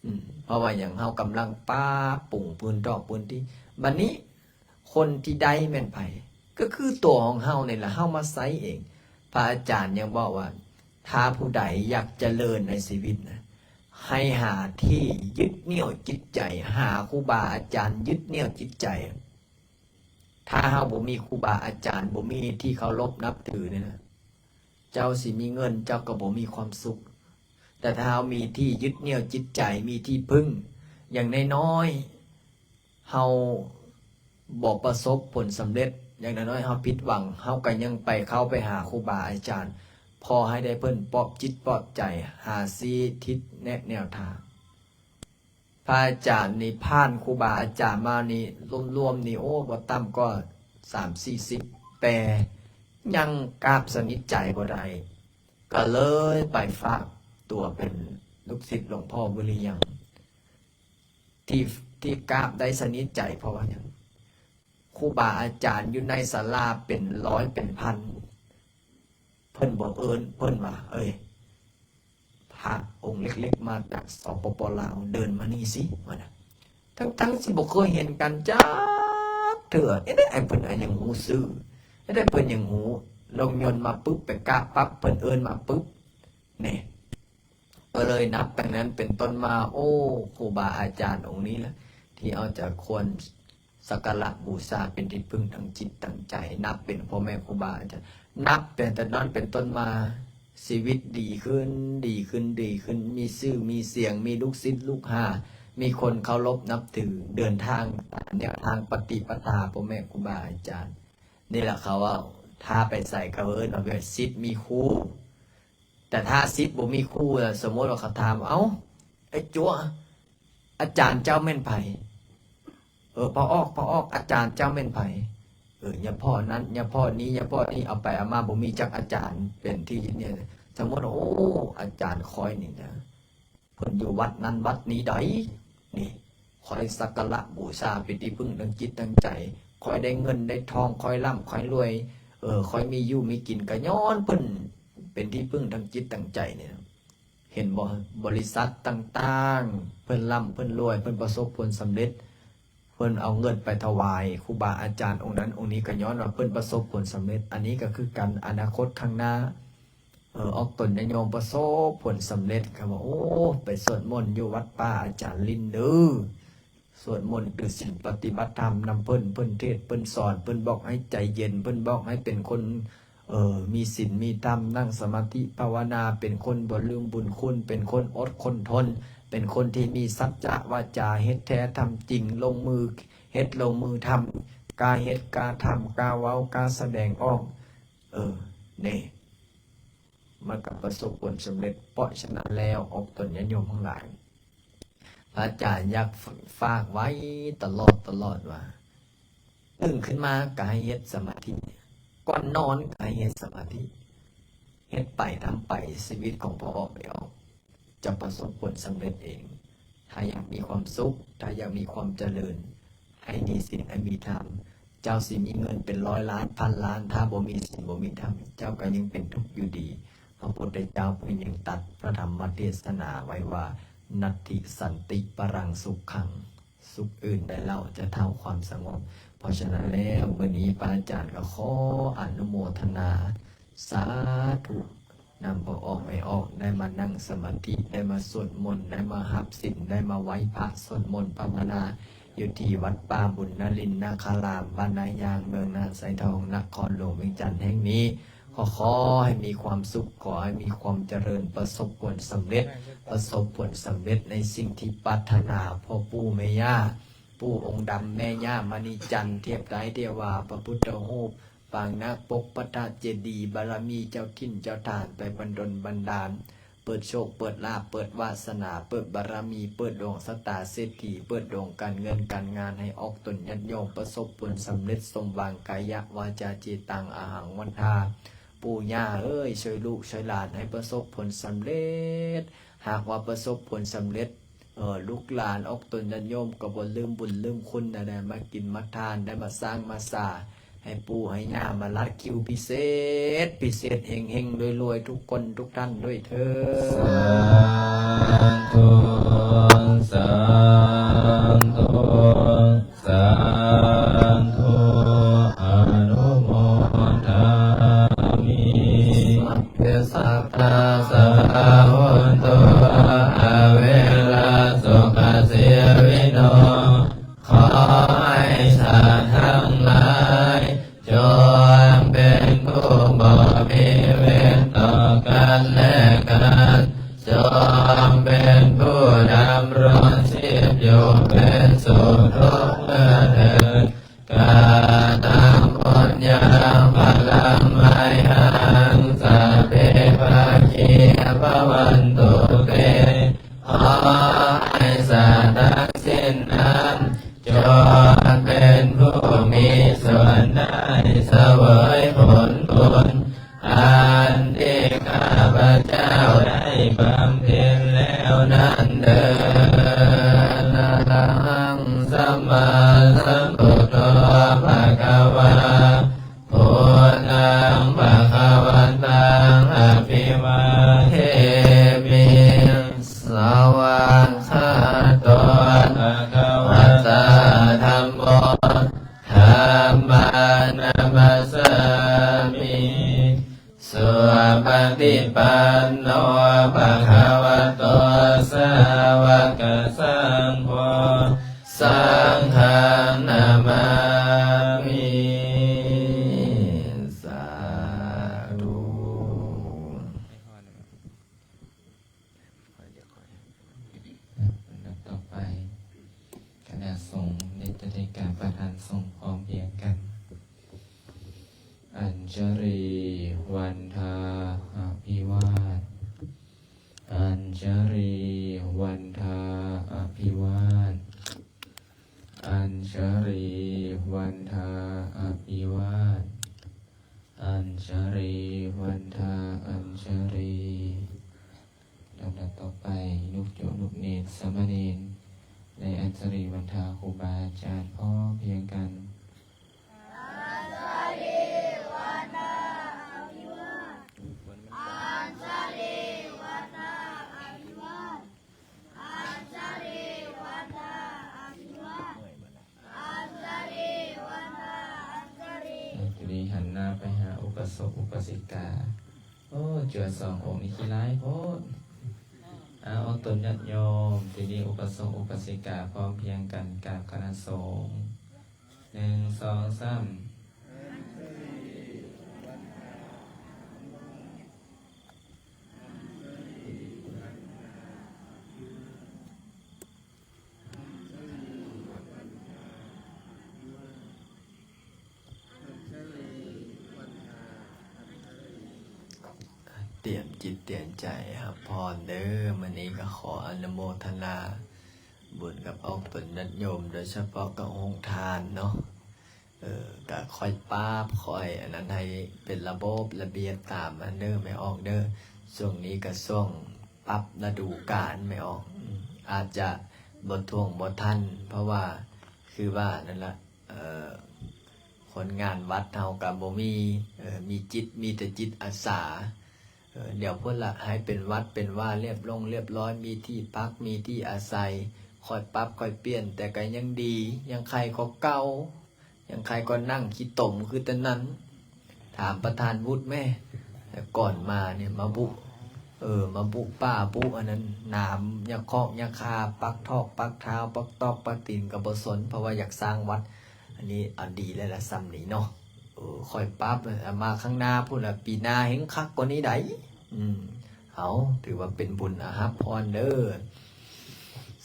ອືມ ເພາະວ່າຫຍັງ? ເຮົາກຳລັງປັບປຸງພື້ນຖອກພື້ນທີ່. ບັດນີ້ຄົນທີ່ໄດ້ແມ່ນໃຜ? ກໍຄືຕົວຂອງເຮົານີ້ລະ ເຮົາມາໃຊ້ເອງ. ພະອາຈານຍັງບອກວ່າ ຖ້າຜູ້ໃດຢາກຈະເລີນໃນຊີວິດນະ ໃຫ້ຫາທີ່ຍຶດໜຽວຈິດໃຈ, ຫາຄູບາອາຈານຍຶດໜຽວຈິດໃຈ. ຖ້າເຮົາບໍ່ມີຄູບາອາຈານ, ບໍ່ມີທີ່ເຄົາລົບນັບຖືນີ້ນະ, ເຈົ້າຊິມີເງິນ ເຈົ້າກໍບໍ່ມີຄວາມສຸກ. ແຕ່ຖ້າເຮົາມີທີ່ຍຶດໜຽວຈິດໃຈ, ມີທີ່ເພິ່ງ, ຢ່າງນ້ອຍໆ ເຮົາບໍ່ປະສົບຜົນສຳເລັດ, ຢ່າງນ້ອຍໆ ເຮົາຜິດຫວັງ, ເຮົາກໍຍັງໄປເຂົ້າໄປຫາຄູບາອາຈານ, ພໍໃຫ້ໄດ້ເພິ່ນປອບຈິດປອບໃຈ, ຫາຊີ້ທິດແນະແນວທາງ. ພະອາຈານນີ້ ຜ່ານຄູບາອາຈານມານີ້ ລວມໆນີ້ ໂອ້ ບໍ່ຕ່ຳກວ່າສາມສີ່ສິບ ແຕ່ຍັງກາບສະໜິດໃຈບໍ່ໄດ້ ກໍເລີຍໄປຝາກຕົວເປັນລູກສິດຫຼວງພໍ່ວິລິຍັງ ທີ່ ທີ່ກາບໄດ້ສະໜິດໃຈ ເພາະວ່າຫຍັງ? ຄູບາອາຈານຢູ່ໃນສາລາເປັນຮ້ອຍເປັນພັນ ເພິ່ນບໍ່ເອີ້ນ ເພິ່ນວ່າ ເອີຍ ພະອົງເລັກໆ ມາຈາກ ສປປ ລາວ ເດີນມານີ້ຊິ ວ່ານະ. ທັງໆ ທີ່ບໍ່ເຄີຍເຫັນກັນຈັກເທື່ອ ເຮັດໃດເພິ່ນຍັງຮູ້ຊື່ ເຮັດໃດເພິ່ນຍັງຮູ້ ລົງຍົນມາປຶບ ໄປກາບປັບ ເພິ່ນເອີ້ນມາປຶບ ນີ້. ກໍເລີຍນັບຕັ້ງນັ້ນເປັນຕົ້ນມາ ໂອ້ ຄູບາອາຈານອົງນີ້ລະ ທີ່ເອົາໃຈຄວນ ສັກກາລະບູຊາເປັນທີ່ເພິ່ງທາງຈິດທາງໃຈ, ນັບເປັນພໍ່ແມ່ຄູບາອາຈານ, ນັບເປັນແຕ່ນັ້ນເປັນຕົ້ນມາ ຊີວິດດີຂຶ້ນ, ດີຂຶ້ນ, ດີຂຶ້ນ, ມີຊື່ມີສຽງ, ມີລູກສິດລູກຫາ, ມີຄົນເຄົາລົບນັບຖື, ເດີນທາງຕາມແນວທາງປະຕິປະດາພໍ່ແມ່ຄູບາອາຈານ. ນີ້ລະເຂົາເວົ້າ, ຖ້າໄປໃສເຂົາເອີ້ນວ່າສິດມີຄູ. ແຕ່ຖ້າສິດບໍ່ມີຄູລະ, ສົມມຸດວ່າເຂົາຖາມ, ເອົ້າ, ໄອ້ຈົວ, ອາຈານເຈົ້າແມ່ນໃຜ? ເອີ, ພໍ່ອອກ, ພໍ່ອອກ, ອາຈານເຈົ້າແມ່ນໃຜ? ເອີ, ຍາພໍ່ນັ້ນ, ຍາພໍ່ນີ້, ຍາພໍ່ນີ້, ເອົາໄປເອົາມາບໍ່ມີຈັກອາຈານເປັນທີ່ຍຶດເໜືອ. ສົມມຸດວ່າ, ໂອ້, ອາຈານຂ້ອຍນີ້ນະ, ເພິ່ນຢູ່ວັດນັ້ນວັດນີ້ໃດ໋. ນີ້, ຂ້ອຍສັກກາລະບູຊາເປັນທີ່ເພິ່ງທາງຈິດທາງໃຈ, ຂ້ອຍໄດ້ເງິນໄດ້ທອງ, ຂ້ອຍລ່ຳຂ້ອຍລວຍ, ເອີ, ຂ້ອຍມີຢູ່ມີກິນ ກໍຍ້ອນເພິ່ນເປັນທີ່ເພິ່ງທາງຈິດທາງໃຈນີ້ນະ. ເຫັນບໍ່? ບໍລິສັດຕ່າງໆ ເພິ່ນລ່ຳເພິ່ນລວຍ, ເພິ່ນປະສົບຜົນສຳເລັດ, ເພິ່ນເອົາເງິນໄປຖວາຍຄູບາອາຈານອົງນັ້ນອົງນີ້ ກໍຍ້ອນວ່າເພິ່ນປະສົບຜົນສຳເລັດ. ອັນນີ້ກໍຄືກັນ, ອະນາຄົດຂ້າງໜ້າ, ເອີ, ອອກຕົນຍາດໂຍມປະສົບຜົນສຳເລັດ, ກໍວ່າ, ໂອ້, ໄປສວດມົນຢູ່ວັດປ່າອາຈານລິນເດີ. ສວດມົນຖືສິນປະຕິບັດທຳນຳເພິ່ນ, ເພິ່ນເທດ, ເພິ່ນສອນ, ເພິ່ນບອກໃຫ້ໃຈເຢັນ, ເພິ່ນບອກໃຫ້ເປັນຄົນ, ເອີ, ມີສິນມີທຳ, ນັ່ງສະມາທິພາວະນາ, ເປັນຄົນບໍ່ລືມບຸນຄຸນ, ເປັນຄົນອົດຄົນທົນ, ເປັນຄົນທີ່ມີສັດຈະວາຈາ, ເຮັດແທ້ທຳຈິງ, ລົງມືເຮັດລົງມືທຳ, ກ້າເຮັດກ້າທຳ, ກ້າເວົ້າກ້າສະແດງອອກ. ເອີ, ນີ້, ມັນກໍປະສົບຜົນສຳເລັດ. ເພາະສະນັ້ນແລ້ວ, ອອກຕົນຍາດໂຍມທັງຫຼາຍ, ພະອາຈານຢາກຝາກໄວ້ຕະຫຼອດ, ຕະຫຼອດວ່າ, ຕື່ນຂຶ້ນມາກໍໃຫ້ເຮັດສະມາທິ, ກ່ອນນອນກໍໃຫ້ເຮັດສະມາທິ, ເຮັດໄປທຳໄປ, ຊີວິດຂອງພໍ່ອອກແມ່ອອກຈະປະສົບຜົນສຳເລັດເອງ. ຖ້າຢາກມີຄວາມສຸກ, ຖ້າຢາກມີຄວາມຈະເລີນ, ໃຫ້ມີສິນ, ໃຫ້ມີທຳ. ເຈົ້າຊິມີເງິນເປັນຮ້ອຍລ້ານ, ພັນລ້ານ, ຖ້າບໍ່ມີສິນ, ບໍ່ມີທຳ, ເຈົ້າກໍຍັງເປັນທຸກຢູ່ດີ. ພະພຸດທະເຈົ້າເພິ່ນຍັງຕັດພະທຳມະເທດສະໜາໄວ້ວ່າ, ນັດຖິສັນຕິປະລັງສຸຂັງ, ສຸກອື່ນໃດເລົ່າຈະເທົ່າຄວາມສະຫງົບ. ເພາະສະນັ້ນແລ້ວ, ມື້ນີ້ພະອາຈານກໍຂໍອະນຸໂມທະນາ ສາທຸ ນຳພໍ່ອອກແມ່ອອກ ໄດ້ມານັ່ງສະມາທິ, ໄດ້ມາສວດມົນ, ໄດ້ມາຮັບສິນ, ໄດ້ມາໄຫວ້ພະ, ສວດມົນພາວະນາ ຢູ່ທີ່ວັດປ່າບຸນນະລິນນາຄາລາມ, ບ້ານນາຍາງ, ເມືອງນາຊາຍທອງ, ນະຄອນຫຼວງວຽງຈັນແຫ່ງນີ້. ຂໍ, ຂໍໃຫ້ມີຄວາມສຸກ, ຂໍໃຫ້ມີຄວາມຈະເລີນ, ປະສົບຜົນສຳເລັດ, ປະສົບຜົນສຳເລັດໃນສິ່ງທີ່ປາດຖະໜາ. ພໍ່ປູ່ແມ່ຍ່າ, ປູ່ອົງດຳ, ແມ່ຍ່າມະນີຈັນ, ເທບໄຕເທວາ, ພະພຸດທະຮູບ, ປາງນາກປົກ, ພະທາດເຈດີ, ບາລະມີເຈົ້າຖິ່ນເຈົ້າຖານໄປບັນດົນບັນດານ, ເປີດໂຊກເປີດລາບ, ເປີດວາສະໜາ, ເປີດບາລະມີ, ເປີດດວງຊະຕາເສດຖີ, ເປີດດວງການເງິນການງານ, ໃຫ້ອອກຕົນຍາດໂຍມປະສົບຜົນສຳເລັດ ສົມຫວັງກາຍະວາຈາຈິຕັງອະຫັງວັນທາ. ປູ່ຍ່າເອີຍ, ຊ່ວຍລູກຊ່ວຍຫຼານໃຫ້ປະສົບຜົນສຳເລັດ. ຫາກວ່າປະສົບຜົນສຳເລັດ, ເອີ, ລູກຫຼານອອກຕົນຍາດໂຍມກໍບໍ່ລືມບຸນລືມຄຸນ, ໄດ້ມາກິນມາທານ, ໄດ້ມາສ້າງມາສາ, ໃຫ້ປູ່ໃຫ້ຍ່າມາລັດຄິວພິເສດ, ພິເສດ, ເຮັງໆ ລວຍໆ ທຸກຄົນທຸກທ່ານດ້ວຍເທີ້ນ. ສາທຸ, ສາທຸ, ສາທຸ, ອະນຸໂມທາມິ. ເພສັດຕາ ສະຫະໂຫຕຸ ອະເວລາ ສຸຂະເສວິໂນ. ຂໍໃຫ້ສັດທັງຫຼາຍ ຈົ່ງເປັນຜູ້ບໍ່ມີເວນຕໍ່ກັນແລະກັນ, ຈົ່ງເປັນຜູ້ດຳລົງຊີບຢູ່ເປັນສຸກທຸກເມື່ອເທີນ. ກະຕັງ ປຸນຍັງ ພະລັງ ມະຫັງ ສັບເພ ພະຄີ ພະວັນຕຸ ເຕ. ຂໍໃຫ້ສັດທັງສິ້ນນັ້ນ ຈົ່ງເປັນຜູ້ມີສ່ວນໄດ້ສະເຫວີຍຜົນບຸນ ອັນທີ່ຂ້າພະເຈົ້າໄດ້ບຳເພັນແລ້ວນັ້ນເທີ້ນ. ອະລະຫັງ ສຳມາສຳພຸດໂທ ພະຄະວາ. ພຸດທັງ ພະຄະວັນຕັງ ອະພິວາເທມິ. ສະວາກຂາໂຕ ພະຄະວະຕາ ທຳໂມ ທຳມັງ ນະມັດສາມິ. ສຸປະຕິປັນໂນ ພະຄະວະໂຕ ສາວະກະສັງໂຄ ສັງຄັງ ນະມັ ຈະລີວັນທາອະພິວາດ ອັນຈະລີວັນທາອະພິວາດ ອັນຈະລີວັນທາອະພິວາດ ອັນຈະລີວັນທາ ອັນຈະລີ. ລຳດັບຕໍ່ໄປ ລູກໂຍມ ລູກເນນ ສາມະເນນ ໄດ້ອັນຈະລີວັນທາຄູບາອາຈານພ້ອມພຽງກັນ. ທີນີ້ຫັນໜ້າໄປຫາອຸປະສົກອຸປະສິກາ. ໂອ້ ຈົວສອງອົງນີ້ຂີ້ຮ້າຍໂພດ. ເອົາ ອອກຕົນຍາດໂຍມ. ທີນີ້ອຸປະສົກອຸປະສິກາພ້ອມພຽງກັນກາບຄະນະສົງ. ໜຶ່ງ ສອງ ສາມ. ຕຽມຈິດຕຽມໃຈຮັບພອນເດີ. ມື້ນີ້ກໍຂໍອະນຸໂມທະນາບຸນກັບອອກຕົນຍາດໂຍມ, ໂດຍສະເພາະກັບໂຮງທານເນາະ. ເອີ ກະຄ່ອຍປັບ ຄ່ອຍອັນນັ້ນໃຫ້ເປັນລະບົບລະບຽບຕາມຫັ້ນເດີແມ່ອອກເດີ. ຊ່ວງນີ້ກະຊ່ວງປັບລະດູການແມ່ອອກ ອາດຈະບໍ່ທ່ວງບໍ່ທັນ ເພາະວ່າຄືວ່ານັ້ນລະ ເອີ ຄົນງານວັດເຮົາກະບໍ່ມີ ເອີ ມີຈິດ ມີແຕ່ຈິດອາສາ. ເອີ ດຽວພຸ້ນລະ ໃຫ້ເປັນວັດເປັນວາ ລຽບລົງລຽບລ້ອຍ ມີທີ່ພັກ ມີທີ່ອາໄສ ຄ່ອຍປັບຄ່ອຍປ່ຽນ ແຕ່ກະຍັງດີ ຍັງໄຄກວ່າເກົ່າ ຍັງໄຄກວ່ານັ່ງຂີ້ຕົມຄືແຕ່ນັ້ນ. ຖາມປະທານວຸດແມ້ ແຕ່ກ່ອນມານີ້ມາບຸ ເອີ ມາບຸປ່າບຸອັນນັ້ນ ໜາມຍັກຄອກຍັກຄາ ປັກທອກປັກເທົ້າ ປັກຕອກປັກຕີນກະບໍ່ສົນ ເພາະວ່າຢາກສ້າງວັດ. ອັນນີ້ເອົາດີແລ້ວລະ ສ່ຳນີ້ເນາະ. ເອີ ຄ່ອຍປັບ ມາຂ້າງໜ້າພຸ້ນລະ ປີໜ້າແຮ່ງຄັກກວ່ານີ້ໃດ໋. ອືມ ເອົາ ຖືວ່າເປັນບຸນອາຮັບພອນເດີ.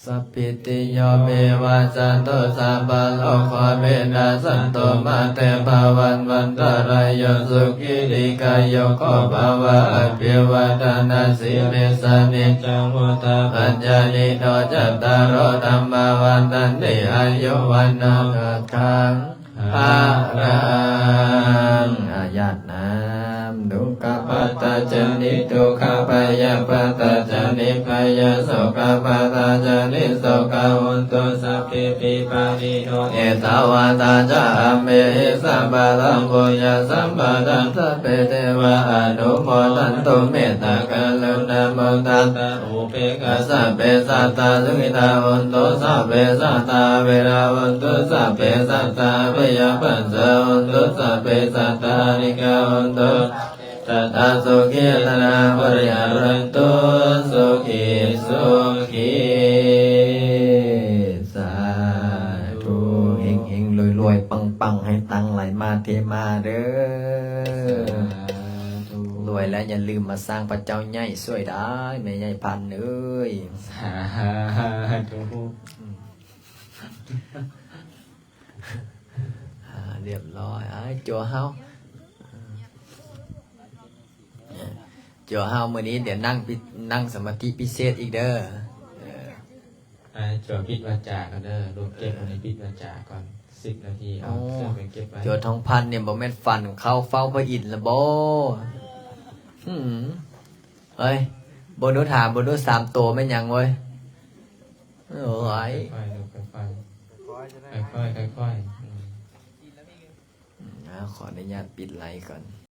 ສັບພິຕິໂຍວິວັດຊັນຕຸ ສັບພະໂລໂກວິນັດສັນຕຸ ມາເຕພະວັດວັນຕະລາໂຍ ສຸຂີ ດີຄາຍຸໂກ ພະວະ ອະພິວາທະນະສີລິສະ ນິຈຈັງ ວຸດທາປະຈາຍິໂນ ຈັດຕາໂລ ທຳມາ ວັດທັນຕິ ອາຍຸ ວັນໂນ ສຸຂັງ ພະລັງ. ອາຍາດນ້ຳ ທຸກຂະປັດຕາຍະ ນິທຸກຂະ ພະຍາດປາດຕາຍະ ນິພະຍາດ ໂສກະປັດຕາຍະ ນິໂສກາ ໂຫນຕຸ ສັບພີຕິ ປານິໂນ ເອຕາວັດຕາຈະ ອັມເມຫິ ສັບພະລັງ ປຸນຍະ ສຳປະດັງ ສັບເປເທວາ ອະນຸໂມທັນຕຸ ເມດຕາກະລຸນາມຸທິຕາ ອຸເບກຂາ ສັບເປສັດຕາ ສຸຂິຕາ ໂຫນຕຸ ສັບເປສັດຕາ ອະເວລາ ໂຫນຕຸ ສັບເປສັດຕາ ອະພະຍາປັດສາ ໂຫນຕຸ ສັບເປສັດຕາ ອານິກາ ໂຫນຕຸ ສັບເປສັດຕາ ສຸຂີອັດຕະນາ ປະລິຫາຣັນຕຸ ສຸຂີ ສຸຂີ. ສາທຸ ເຮັງໆ ລວຍໆ ປັງໆ ໃຫ້ຕັງໄຫຼມາເທມາເດີ. ສາທຸ ລວຍແລ້ວຢ່າລືມມາສ້າງພະເຈົ້າໃຫຍ່ຊ່ວຍໄດ້ ແມ່ໃຫຍ່ພັນເອີຍ. ສາທຸ ອືມ ອ່າ ຮຽບຮ້ອຍ ອ້າຍ ຈົວເຮົາ ຈົວເຮົາມື້ນີ້ດຽວນັ່ງ ນັ່ງສະມາທິພິເສດອີກເດີ. ເອີ ອ້າຍ ຈົວປິດວາຈາກ່ອນເດີ ລູກເກັບອັນນີ້ ປິດວາຈາກ່ອນ ສິບນາທີ ເອົາ ໂອ້ ເຄື່ອງໄປເກັບໄວ້. ຈົວທອງພັນນີ້ບໍ່ແມ່ນຝັນເຂົ້າເຝົ້າພະອິນລະບໍ? ຫືມ ເອີຍ ບໍ່ຮູ້ ຖາມບໍ່ຮູ້ ສາມໂຕແມ່ນຫຍັງເວີຍ? ໂອ້ຍ ຄ່ອຍໆ ລູກ ຄ່ອຍໆ ຄ່ອຍໆ ຄ່ອຍໆ ອືມ ອືມ ຂໍອະນຸຍາດປິດໄລຟ໌ກ່ອນ.